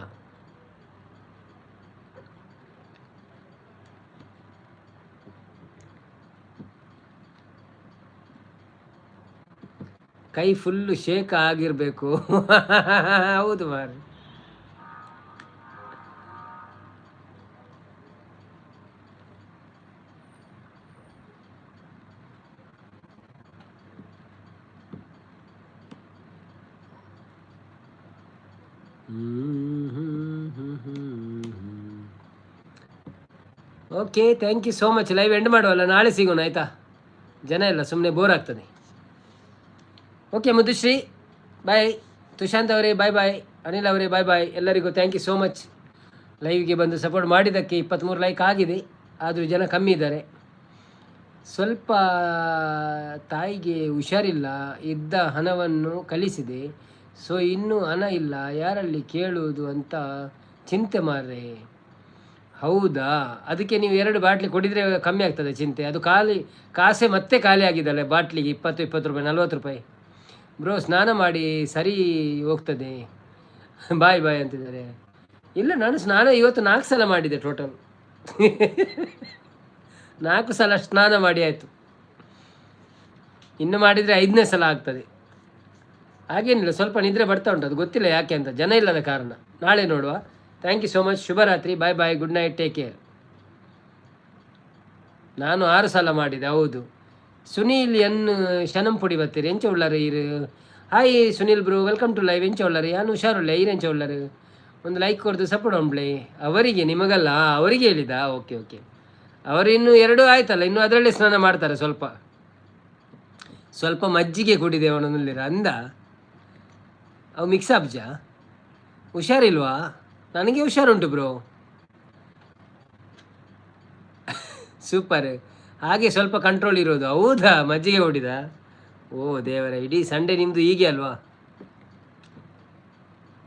ಕೈ ಫುಲ್ಲು ಶೇಕ್ ಆಗಿರಬೇಕು. ಹೌದು ಮಾರ್ರೆ. Okay, thank you so much. Live end ಮಾಡುವಲ್ಲ, ನಾಳೆ ಸಿಗೋಣ ಆಯಿತಾ? ಜನ ಇಲ್ಲ, ಸುಮ್ಮನೆ ಬೋರ್ ಆಗ್ತದೆ. ಓಕೆ ಮಧುಶ್ರೀ ಬಾಯ್, ತುಷಾಂತ್ ಅವರೇ ಬಾಯ್ ಬಾಯ್, ಅನಿಲ್ ಅವರೇ ಬಾಯ್ ಬಾಯ್, ಎಲ್ಲರಿಗೂ thank you so much. ಲೈವ್ಗೆ ಬಂದು ಸಪೋರ್ಟ್ ಮಾಡಿದ್ದಕ್ಕೆ 23 ಲೈಕ್ ಆಗಿದೆ, ಆದರೂ ಜನ ಕಮ್ಮಿ ಇದ್ದಾರೆ. ಸ್ವಲ್ಪ ತಾಯಿಗೆ ಹುಷಾರಿಲ್ಲ, ಇದ್ದ ಹಣವನ್ನು ಕಳಿಸಿದೆ, ಸೊ ಇನ್ನೂ ಹಣ ಇಲ್ಲ, ಯಾರಲ್ಲಿ ಕೇಳುವುದು ಅಂತ ಚಿಂತೆ ಮಾರ್ರೆ. ಹೌದಾ? ಅದಕ್ಕೆ ನೀವು 2 ಬಾಟ್ಲಿ ಕುಡಿದರೆ ಕಮ್ಮಿ ಆಗ್ತದೆ ಚಿಂತೆ. ಅದು ಖಾಲಿ ಕಾಸೆ ಮತ್ತೆ ಖಾಲಿ ಆಗಿದ್ದಲ್ಲ ಬಾಟ್ಲಿಗೆ 20 20 ರೂಪಾಯಿ 40 ರೂಪಾಯಿ. ಬ್ರೋ ಸ್ನಾನ ಮಾಡಿ ಸರಿ ಹೋಗ್ತದೆ, ಬಾಯ್ ಬಾಯ್ ಅಂತಿದ್ದಾರೆ. ಇಲ್ಲ, ನಾನು ಸ್ನಾನ ಇವತ್ತು 4 ಸಲ ಮಾಡಿದೆ, ಟೋಟಲ್ 4 ಸಲ ಸ್ನಾನ ಮಾಡಿ ಆಯಿತು. ಇನ್ನು ಮಾಡಿದರೆ 5ನೇ ಸಲ ಆಗ್ತದೆ. ಹಾಗೇನಿಲ್ಲ, ಸ್ವಲ್ಪ ನಿದ್ರೆ ಬರ್ತಾ ಉಂಟು, ಅದು ಗೊತ್ತಿಲ್ಲ ಯಾಕೆ ಅಂತ, ಜನ ಇಲ್ಲದ ಕಾರಣ. ನಾಳೆ ನೋಡುವ. Thank you so much, ಶುಭರಾತ್ರಿ, bye bye, good night, take care. ನಾನು 6 ಸಲ ಮಾಡಿದೆ. ಹೌದು. ಸುನೀಲ್ ಎನ್ ಶನಂಪುಡಿ ಬತ್ತೀರಿ ಎಂಚ ಉಳ್ಳಾರು ಇರು? Hi Sunil bro, welcome to live. ಎಂಚ ಉಳ್ಳಾರು? ಯಾನು ಹುಷಾರುಳ್ಳೆ, ಈರೆಂಚ ಉಳ್ಳಾರು? ಒಂದು ಲೈಕ್ ಕೊಡ್ದು ಸಪೋರ್ಟ್ ಉಂಬ್ಳೆ ಅವರಿಗೆ, ನಿಮಗಲ್ಲ ಅವರಿಗೆ ಹೇಳಿದ. ಓಕೆ ಓಕೆ, ಅವರು ಇನ್ನೂ 2 ಆಯ್ತಲ್ಲ, ಇನ್ನು ಅದರಲ್ಲೇ ಸ್ನಾನ ಮಾಡ್ತಾರೆ. ಸ್ವಲ್ಪ ಸ್ವಲ್ಪ ಮಜ್ಜಿಗೆ ಕುಡಿದೆ ಅವನಲ್ಲಿರ ಅಂದ. ಅವು ಮಿಕ್ಸ್ ಅಬ್ಜ. ಹುಷಾರಿಲ್ವಾ? ನನಗೆ ಹುಷಾರುಂಟು ಬ್ರೋ, ಸೂಪರ್. ಹಾಗೆ ಸ್ವಲ್ಪ ಕಂಟ್ರೋಲ್ ಇರೋದು. ಹೌದಾ? ಮಜ್ಜಿಗೆ ಹೊಡಿದ? ಓ ದೇವರ, ಇಡೀ ಸಂಡೇ ನಿಮ್ಮದು ಹೀಗೆ ಅಲ್ವಾ?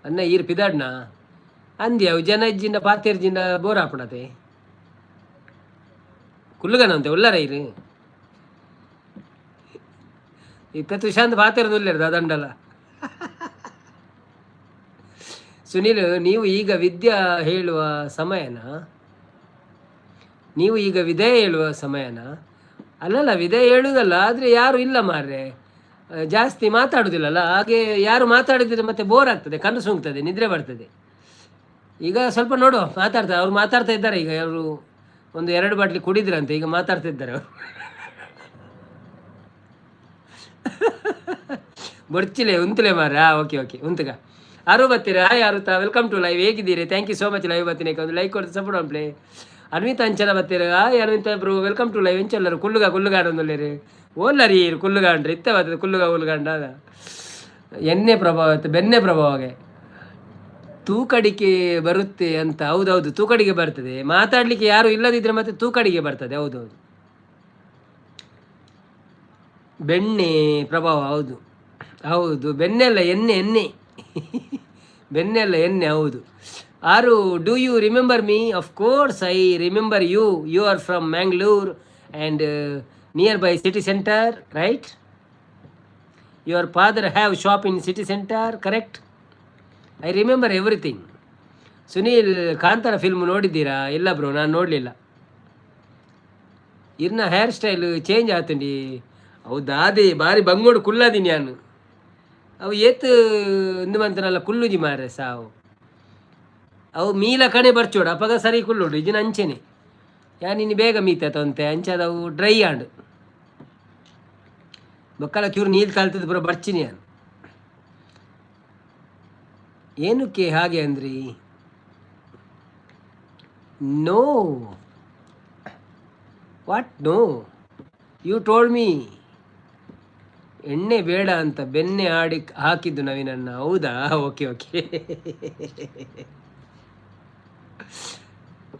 ಅನ್ನ ಈರ್ ಪಿದಾಡ್ನ ಅಂದಿ ಅವು ಜನ ಇಜ್ಜಿಂಡ ಪಾತೆರ್ಜಿಂಡ ಬೋರ್ ಆಪುಣತೆ. ಕುಲ್ಲುಗನಂತೆ ಉಲ್ಲರ ಇರು. ಇತ್ತ ತುಶಾಂತ್ ಪಾತೆರ್ದು ಉಲ್ಲೇರ್ ದಾದಂಡಲ. ಸುನೀಲ್, ನೀವು ಈಗ ವಿದ್ಯಾ ಹೇಳುವ ಸಮಯನಾ? ನೀವು ಈಗ ವಿದಯ ಹೇಳುವ ಸಮಯನಾ? ಅಲ್ಲಲ್ಲ, ವಿದಯ ಹೇಳುವುದಲ್ಲ, ಆದರೆ ಯಾರು ಇಲ್ಲ ಮಾರ್ರೆ, ಜಾಸ್ತಿ ಮಾತಾಡುವುದಿಲ್ಲಲ್ಲ. ಹಾಗೆ ಯಾರು ಮಾತಾಡಿದರೆ ಮತ್ತೆ ಬೋರ್ ಆಗ್ತದೆ, ಕಣ್ಣು ಸುಂಗ್ತದೆ, ನಿದ್ರೆ ಬರ್ತದೆ. ಈಗ ಸ್ವಲ್ಪ ನೋಡುವ, ಮಾತಾಡ್ತಾರೆ ಅವ್ರು, ಮಾತಾಡ್ತಾ ಇದ್ದಾರೆ ಈಗ. ಅವರು ಒಂದು ಎರಡು ಬಾಟ್ಲಿ ಕುಡಿದ್ರಂತೆ, ಈಗ ಮಾತಾಡ್ತಾ ಇದ್ದಾರೆ ಅವರು. ಬೊರ್ಚಿಲೆ ಉಂತುಲೆ ಮಾರ. ಓಕೆ ಓಕೆ, ಉಂತುಗ. ಅರು ಬರ್ತೀರಾ? ಹಾಯ್ ಅರುತಾ, welcome to live. ಹೇಗಿದ್ದೀರಿ? Thank you so much. Live ಬರ್ತೀನಿ, ಒಂದು ಲೈಕ್ ಕೊಡ್ತು ಸಪೋರ್ಟ್ ಪ್ಲೇ. ಅನ್ವಿತಾ ಅಂಚನ ಬರ್ತೀರ? Hi Anvita bro, welcome to live. ಎಂಚಲ್ಲರು ಕುಳ್ಳುಗ ಕುಳ್ಳುಗಾಡೊಂದುಲ್ಲೇರು ಓಲ್ಲರಿ ಕುಳ್ಳುಗಾಂಡ್ರಿ ಇತ್ತ ಬರ್ತದೆ ಕುಳ್ಳುಗ ಉಲ್ಗಾಂಡ. ಎಣ್ಣೆ ಪ್ರಭಾವ ಇತ್ತು, ಬೆನ್ನೆ ಪ್ರಭಾವಗೆ ತೂಕಡಿಕೆ ಬರುತ್ತೆ ಅಂತ. ಹೌದೌದು, ತೂಕಡಿಕೆ ಬರ್ತದೆ. ಮಾತಾಡಲಿಕ್ಕೆ ಯಾರು ಇಲ್ಲದಿದ್ದರೆ ಮತ್ತೆ ತೂಕಡಿಕೆ ಬರ್ತದೆ. ಹೌದೌದು, ಬೆಣ್ಣೆ ಪ್ರಭಾವ. ಹೌದು ಹೌದು, ಬೆನ್ನೆಲ್ಲ ಎಣ್ಣೆ, ಎಣ್ಣೆ ಬೆನ್ನೆಲ್ಲ ಎಣ್ಣೆ. ಹೌದು. ಆರು, do you remember me? Of course I remember you. You are from Mangalore and near by city centre, right? Your father have shop in city centre, correct? I remember everything. Sunil, Kantara film ನೋಡಿದ್ದೀರಾ? ಇಲ್ಲ bro, ನಾನು ನೋಡಲಿಲ್ಲ. ಇರ್ನ hair style change ಆತಂಡಿ. ಹೌದಾ? ಅದೇ ಬಾರಿ ಬಂಗೋಡು ಕುಲ್ಲದಿನಿ ನಾನು. ಅವು ಏತ್ ಇಂದು ಮಂತನಲ್ಲ ಕುಲ್ಲುಜಿ ಮಾರ್ರೆ ಸಾವು. ಅವು ಮೀಲ ಕಣೆ ಬರ್ಚೋಡು, ಅಪಗ ಸರಿ ಕುಲ್ಲೋಡು. ಇಜಿನ ಅಂಚೆನೆ ಯಾನ್ ಇನ್ನು ಬೇಗ ಮೀತ ತೊಂತೆ ಅಂಚಾದ ಅವು ಡ್ರೈ ಆಂಡ್ ಬೊಕ್ಕಲ ಚೂರು ನೀರು ತಾಳ್ತದ ಪೂರ ಬರ್ಚಿನಿ ಯಾನ್. ಏನಕ್ಕೆ ಹಾಗೆ ಅಂದ್ರಿ? No, what? No, you told me ಎಣ್ಣೆ ಬೇಡ ಅಂತ ಬೆನ್ನೆ ಆಡಿ ಹಾಕಿದ್ದು ನವೀನನ್ನ. ಹೌದಾ? Okay okay.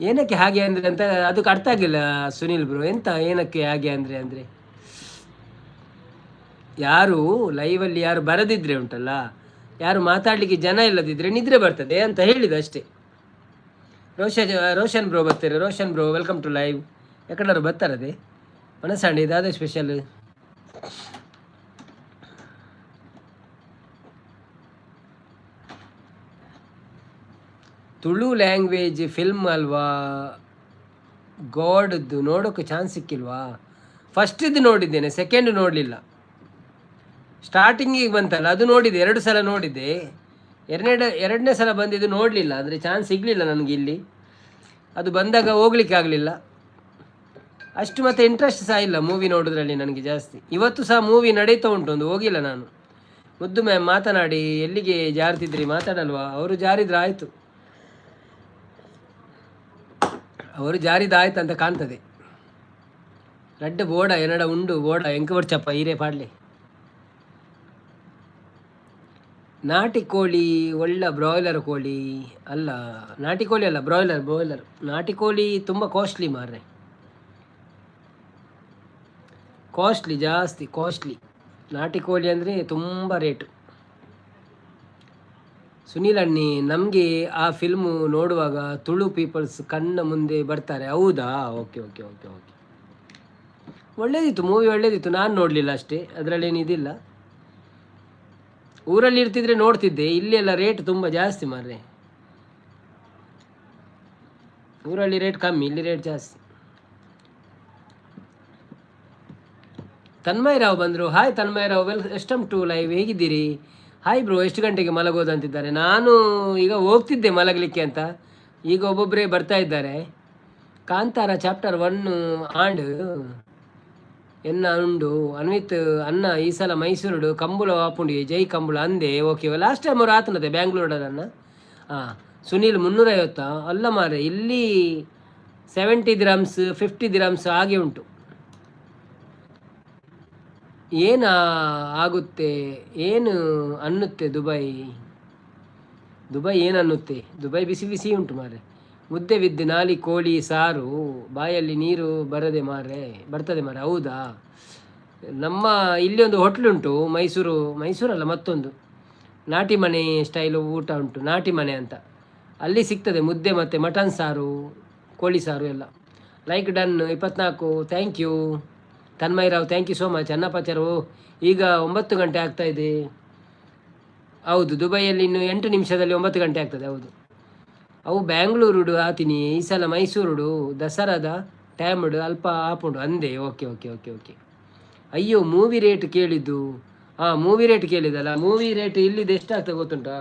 ಏನಕ್ಕೆ ಹಾಗೆ ಅಂದರೆ ಅಂತ ಅದಕ್ಕೆ ಅರ್ಥ ಆಗಿಲ್ಲ ಸುನೀಲ್ ಬ್ರೋ. ಎಂತ ಏನಕ್ಕೆ ಹಾಗೆ ಅಂದರೆ? ಅಂದರೆ ಯಾರು ಲೈವಲ್ಲಿ ಯಾರು ಬರದಿದ್ರೆ ಉಂಟಲ್ಲ, ಯಾರು ಮಾತಾಡಲಿಕ್ಕೆ ಜನ ಇಲ್ಲದಿದ್ದರೆ ನಿದ್ರೆ ಬರ್ತದೆ ಅಂತ ಹೇಳಿದ ಅಷ್ಟೇ. ರೋಷನ್ ಬ್ರೋ ಬರ್ತಾರೆ. Roshan bro, welcome to live. ಯಾಕಂದ್ರೆ ಬರ್ತಾರದೆ ಮನಸ್ಸಾಂಡಿ ಇದಾದ ಸ್ಪೆಷಲ್. ತುಳು ಲ್ಯಾಂಗ್ವೇಜ್ ಫಿಲ್ಮ್ ಅಲ್ವಾ ಗಾಡ್ದು? ನೋಡೋಕ್ಕೆ ಚಾನ್ಸ್ ಸಿಕ್ಕಿಲ್ವಾ? ಫಸ್ಟಿದ್ದು ನೋಡಿದ್ದೇನೆ, ಸೆಕೆಂಡ್ ನೋಡಲಿಲ್ಲ. ಸ್ಟಾರ್ಟಿಂಗಿಗೆ ಬಂತಲ್ಲ, ಅದು ನೋಡಿದೆ, ಎರಡು ಸಲ ನೋಡಿದ್ದೆ. ಎರಡನೇ ಸಲ ಬಂದಿದ್ದು ನೋಡಲಿಲ್ಲ, ಅಂದರೆ ಚಾನ್ಸ್ ಸಿಗಲಿಲ್ಲ ನನಗೆ ಇಲ್ಲಿ. ಅದು ಬಂದಾಗ ಹೋಗ್ಲಿಕ್ಕೆ ಆಗಲಿಲ್ಲ ಅಷ್ಟು. ಮತ್ತು ಇಂಟ್ರೆಸ್ಟ್ ಸಹ ಇಲ್ಲ ಮೂವಿ ನೋಡೋದ್ರಲ್ಲಿ ನನಗೆ ಜಾಸ್ತಿ. ಇವತ್ತು ಸಹ ಮೂವಿ ನಡೀತಾ ಉಂಟು ಒಂದು, ಹೋಗಿಲ್ಲ ನಾನು. ಮುದ್ದು ಮ್ಯಾಮ್ ಮಾತನಾಡಿ, ಎಲ್ಲಿಗೆ ಜಾರ್ತಿದ್ರಿ? ಮಾತಾಡಲ್ವಾ? ಅವರು ಜಾರಿದ್ರೆ ಆಯಿತು, ಅವರು ಜಾರಿದ ಆಯ್ತು ಅಂತ ಕಾಣ್ತದೆ. ರಡ್ಡ್ ಬೋಡ ಎನ್ನಡ ಉಂಡು ಬೋಡ ಎಂಕ ಬಡ್ಚಪ್ಪ ಹೀರೆ ಪಾಡ್ಲಿ. ನಾಟಿ ಕೋಳಿ ಒಳ್ಳೆ ಬ್ರಾಯ್ಲರ್ ಕೋಳಿ ಅಲ್ಲ, ನಾಟಿ ಕೋಳಿ ಅಲ್ಲ, ಬ್ರಾಯ್ಲರ್ ಬ್ರಾಯ್ಲರ್. ನಾಟಿ ಕೋಳಿ ತುಂಬ ಕಾಸ್ಟ್ಲಿ ಮಾರ್ರೆ, ಕಾಸ್ಟ್ಲಿ, ಜಾಸ್ತಿ ಕಾಸ್ಟ್ಲಿ. ನಾಟಿ ಕೋಳಿ ಅಂದರೆ ತುಂಬ ರೇಟು. ಸುನೀಲ್ ಅಣ್ಣಿ, ನಮಗೆ ಆ ಫಿಲ್ಮು ನೋಡುವಾಗ ತುಳು ಪೀಪಲ್ಸ್ ಕಣ್ಣ ಮುಂದೆ ಬರ್ತಾರೆ. ಹೌದಾ? Okay okay okay okay. ಒಳ್ಳೇದಿತ್ತು ಮೂವಿ, ಒಳ್ಳೇದಿತ್ತು. ನಾನು ನೋಡಲಿಲ್ಲ ಅಷ್ಟೇ, ಅದರಲ್ಲೇನಿದಿಲ್ಲ. ಊರಲ್ಲಿ ಇರ್ತಿದ್ರೆ ನೋಡ್ತಿದ್ದೆ. ಇಲ್ಲಿ ಎಲ್ಲ ರೇಟ್ ತುಂಬ ಜಾಸ್ತಿ ಮಾರ್ರೆ. ಊರಲ್ಲಿ ರೇಟ್ ಕಮ್ಮಿ, ಇಲ್ಲಿ ರೇಟ್ ಜಾಸ್ತಿ. ತನ್ಮಯ್ ರಾವ್ ಬಂದರು. Hi Tanmay Rao, welcome to live. ಹೇಗಿದ್ದೀರಿ? ಹಾಯ್ ಬ್ರೋ, ಎಷ್ಟು ಗಂಟೆಗೆ ಮಲಗೋದು ಅಂತಿದ್ದಾರೆ. ನಾನು ಈಗ ಹೋಗ್ತಿದ್ದೆ ಮಲಗಲಿಕ್ಕೆ ಅಂತ, ಈಗ ಒಬ್ಬೊಬ್ಬರೇ ಬರ್ತಾ ಇದ್ದಾರೆ. ಕಾಂತಾರ ಚಾಪ್ಟರ್ 1 ಆಂಡ್ ಎನ್ನ ಉಂಡು. ಅನ್ವಿತ್ ಅನ್ನ, ಈ ಸಲ ಮೈಸೂರುಡು ಕಂಬುಳ ವಾಪುಂಡಿ, ಜೈ ಕಂಬುಳ ಅಂದೆ. ಓಕೆ, ಲಾಸ್ಟ್ ಟೈಮ್ ಅವ್ರು ಆತನದೆ ಬ್ಯಾಂಗ್ಳೂರದನ್ನ. ಹಾಂ ಸುನೀಲ್, 350 ಅಲ್ಲ ಮಾರೆ, ಇಲ್ಲಿ 70 ದಿರಾಮ್ಸ್, 50 ದಿರಾಮ್ಸ್ ಹಾಗೆ ಉಂಟು. ಏನು ಆಗುತ್ತೆ, ಏನು ಅನ್ನುತ್ತೆ ದುಬೈ? ದುಬೈ ಏನು ಅನ್ನುತ್ತೆ? ದುಬೈ ಬಿಸಿ ಬಿಸಿ ಉಂಟು ಮಾರೆ. ಮುದ್ದೆ ಬಿದ್ದು ನಾಲಿ ಕೋಳಿ ಸಾರು, ಬಾಯಲ್ಲಿ ನೀರು ಬರದೆ ಮಾರೆ, ಬರ್ತದೆ ಮಾರೆ. ಹೌದಾ? ನಮ್ಮ ಇಲ್ಲಿ ಒಂದು ಹೋಟ್ಲುಂಟು ಮೈಸೂರು, ಮೈಸೂರಲ್ಲ ಮತ್ತೊಂದು, ನಾಟಿ ಮನೆ ಸ್ಟೈಲು ಊಟ ಉಂಟು, ನಾಟಿ ಮನೆ ಅಂತ. ಅಲ್ಲಿ ಸಿಗ್ತದೆ ಮುದ್ದೆ ಮತ್ತು ಮಟನ್ ಸಾರು, ಕೋಳಿ ಸಾರು ಎಲ್ಲ. Like done 24. Thank you Tanmay Rao, thank you so much. ಅನ್ನಪಾಚಾರು, ಈಗ 9 ಗಂಟೆ ಆಗ್ತಾ ಇದೆ. ಹೌದು, ದುಬೈಯಲ್ಲಿ ಇನ್ನು 8 ನಿಮಿಷದಲ್ಲಿ 9 ಗಂಟೆ ಆಗ್ತದೆ. ಹೌದು, ಅವು ಬ್ಯಾಂಗ್ಳೂರುಡು ಆತೀನಿ. ಈ ಸಲ ಮೈಸೂರುಡು ದಸರಾದ ಟೈಮ್ಡು ಅಲ್ಪ ಆಪುಂಡು ಅಂದೆ. Okay okay okay okay. ಅಯ್ಯೋ, ಮೂವಿ ರೇಟ್ ಕೇಳಿದ್ದು. ಹಾಂ, ಮೂವಿ ರೇಟ್ ಕೇಳಿದಲ್ಲ. ಮೂವಿ ರೇಟ್ ಇಲ್ಲಿದ್ದು ಎಷ್ಟಾಗ್ತದೆ ಗೊತ್ತುಂಟಾ?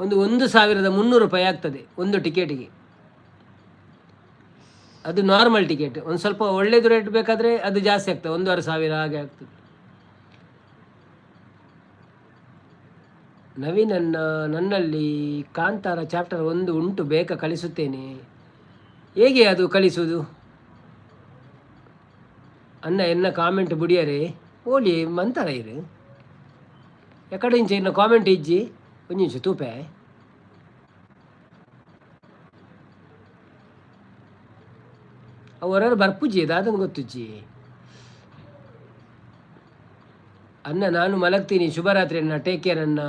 ಒಂದು 1300 ರೂಪಾಯಿ ಆಗ್ತದೆ ಒಂದು ಟಿಕೆಟಿಗೆ. ಅದು ನಾರ್ಮಲ್ ಟಿಕೆಟ್. ಒಂದು ಸ್ವಲ್ಪ ಒಳ್ಳೇದು ರೇಟ್ ಬೇಕಾದರೆ ಅದು ಜಾಸ್ತಿ ಆಗ್ತದೆ, 1500 ಹಾಗೆ ಆಗ್ತದೆ. ನವೀನ್, ನನ್ನಲ್ಲಿ ಕಾಂತಾರ ಚಾಪ್ಟರ್ 1 ಉಂಟು, ಬೇಕಾ? ಕಳಿಸುತ್ತೇನೆ. ಹೇಗೆ ಅದು ಕಳಿಸುವುದು? ಅಣ್ಣ, ಎನ್ನ ಕಾಮೆಂಟ್ ಬುಡಿಯರೆ ಓಲಿ ಮಂತಾರ ಇರು. ಎಕಡೆ ಇಂಚ ಇನ್ನು ಕಾಮೆಂಟ್ ಇಜ್ಜಿ. ಒಂದು ನಿಮಿಷ ತೂಪೆ. ಅವರ ಬರ್ಪುಜಿ ದಾದನ್ ಗೊತ್ತುಜ್ಜಿ. ಅಣ್ಣ, ನಾನು ಮಲಗ್ತೀನಿ. ಶುಭರಾತ್ರಿ ಅಣ್ಣ, ಟೇಕ್ ಕೇರ್ ಅಣ್ಣ.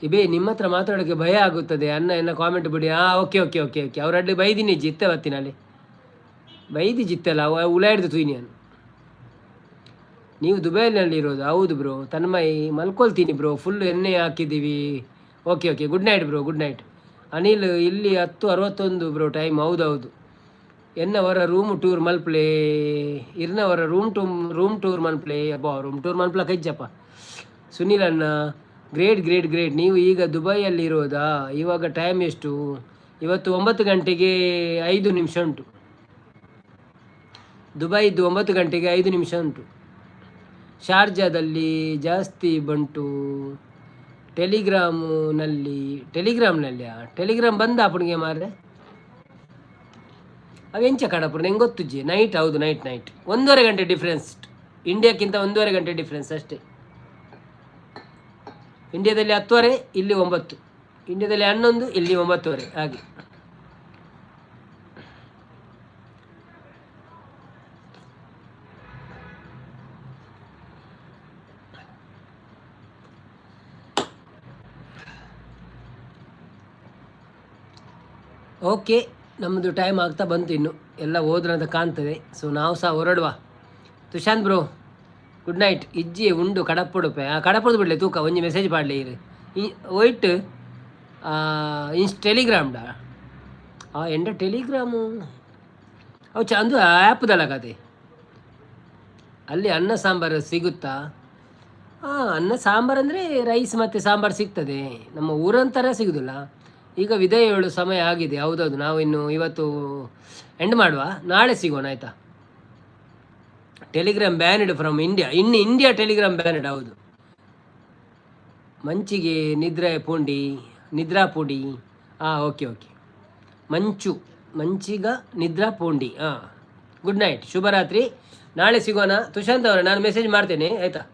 ಇವೇ ನಿಮ್ಮ ಹತ್ರ ಮಾತಾಡೋಕ್ಕೆ ಭಯ ಆಗುತ್ತದೆ ಅಣ್ಣ, ಎನ್ನ ಕಾಮೆಂಟ್ ಬಿಡಿ. ಹಾಂ, ಓಕೆ ಓಕೆ ಓಕೆ ಓಕೆ. ಅವರಡ್ಡಿ ಬೈದಿನಿ ಜಿತ್ತೆ ಬತ್ತಿನಲ್ಲಿ ಬೈದಿ ಜಿತ್ತಲ್ಲ ಅವ ಉಲಾಯ್ದು ತೂಯ್ನಿ. ನೀವು ದುಬೈನಲ್ಲಿ ಇರೋದು? ಹೌದು ಬ್ರೋ. ತನ್ಮಯ್, ಮಲ್ಕೊಳ್ತೀನಿ ಬ್ರೋ, ಫುಲ್ ಎಣ್ಣೆ ಹಾಕಿದ್ದೀವಿ. Okay okay, good night bro, good night. Anil, ಇಲ್ಲಿ 10:61 ಬ್ರೋ ಟೈಮ್. ಹೌದೌದು. ಎನ್ನವರ ರೂಮ್ ಟೂರ್ ಮಲ್ಪ್ಲೆ, ಇರ್ನವರ ರೂಮ್ ಟೂರ್ ಮಲ್ಪ್ಲೆ. ಅಬ್ಬಾ, ರೂಮ್ ಟೂರ್ ಮಲ್ಪ್ಲ ಕಜ್ಜಪ್ಪ. ಸುನೀಲ್ ಅಣ್ಣ, ಗ್ರೇಟ್ ಗ್ರೇಟ್ ಗ್ರೇಟ್. ನೀವು ಈಗ ದುಬೈಯಲ್ಲಿ ಇರೋದಾ? ಇವಾಗ ಟೈಮ್ ಎಷ್ಟು? ಇವತ್ತು 9 ಗಂಟೆಗೆ 5 ನಿಮಿಷ ಉಂಟು. ದುಬೈದು 9 ಗಂಟೆಗೆ 5 ನಿಮಿಷ ಉಂಟು. ಶಾರ್ಜಾದಲ್ಲಿ ಜಾಸ್ತಿ ಬಂಟು. ಟೆಲಿಗ್ರಾಮ್ನಲ್ಲಿ, ಟೆಲಿಗ್ರಾಮ್ನಲ್ಲಿ, ಟೆಲಿಗ್ರಾಮ್ ಬಂದ ಅಪ್ಪನಿಗೆ ಮಾರ್ರೆ. ಅವೆಂಚ ಕಡಪುರ ನಂಗೆ ಗೊತ್ತುಜ್ಜಿ. ನೈಟ್, ಹೌದು, ನೈಟ್ ನೈಟ್. 1.5 ಗಂಟೆ ಡಿಫ್ರೆನ್ಸ್. ಇಂಡಿಯಾಕ್ಕಿಂತ 1.5 ಗಂಟೆ ಡಿಫ್ರೆನ್ಸ್ ಅಷ್ಟೇ. ಇಂಡಿಯಾದಲ್ಲಿ 10:30, ಇಲ್ಲಿ 9. ಇಂಡಿಯಾದಲ್ಲಿ 11, ಇಲ್ಲಿ 9:30 ಹಾಗೆ. ಓಕೆ, ನಮ್ಮದು ಟೈಮ್ ಆಗ್ತಾ ಬಂತು. ಇನ್ನು ಎಲ್ಲ ಹೋದ್ರಂತ ಕಾಣ್ತದೆ. ಸೊ ನಾವು ಸಹ ಹೊರಡುವ. ತುಶಾಂತ್ ಬ್ರೋ, ಗುಡ್ ನೈಟ್. ಇಜ್ಜಿ ಉಂಡು ಕಡಪುಡುಪೆ. ಆ ಕಡಪುಡು ಬಿಡಲಿ ತೂಕ. ಒಂಜಿ ಮೆಸೇಜ್ ಪಾಡ್ಲಿ ಇರು. ಈ ಒಯ್ಟ್ ಇನ್ಸ್ ಟೆಲಿಗ್ರಾಮ್ಡ. ಆ ಎಂಡ ಟೆಲಿಗ್ರಾಮು ಅವು ಚ ಅಂದು ಆ್ಯಪ್ದಲ್ಲ ಕತೆ. ಅಲ್ಲಿ ಅನ್ನ ಸಾಂಬಾರು ಸಿಗುತ್ತಾ? ಹಾಂ, ಅನ್ನ ಸಾಂಬಾರು ಅಂದರೆ ರೈಸ್ ಮತ್ತು ಸಾಂಬಾರು ಸಿಗ್ತದೆ. ನಮ್ಮ ಊರಂತರ ಸಿಗುದಿಲ್ಲ. ಈಗ ವಿದಾಯ ಹೇಳುವ ಸಮಯ ಆಗಿದೆ. ಹೌದೌದು, ನಾವು ಇನ್ನು ಇವತ್ತು ಎಂಡ್ ಮಾಡುವ. ನಾಳೆ ಸಿಗೋಣ, ಆಯಿತಾ? Telegram banned from India. In India Telegram banned, ಹೌದು. ಮಂಚಿಗೆ ನಿದ್ರೆ ಪೂಂಡಿ, ನಿದ್ರಾ ಪೂಂಡಿ. ಹಾಂ, ಓಕೆ ಓಕೆ. ಮಂಚು ಮಂಚಿಗ ನಿದ್ರಾ ಪೂಂಡಿ. ಹಾಂ, ಗುಡ್ ನೈಟ್, ಶುಭರಾತ್ರಿ. ನಾಳೆ ಸಿಗೋಣ. ತುಶಾಂತ್ ಅವರೇ, ನಾನು ಮೆಸೇಜ್ ಮಾಡ್ತೇನೆ, ಆಯಿತಾ?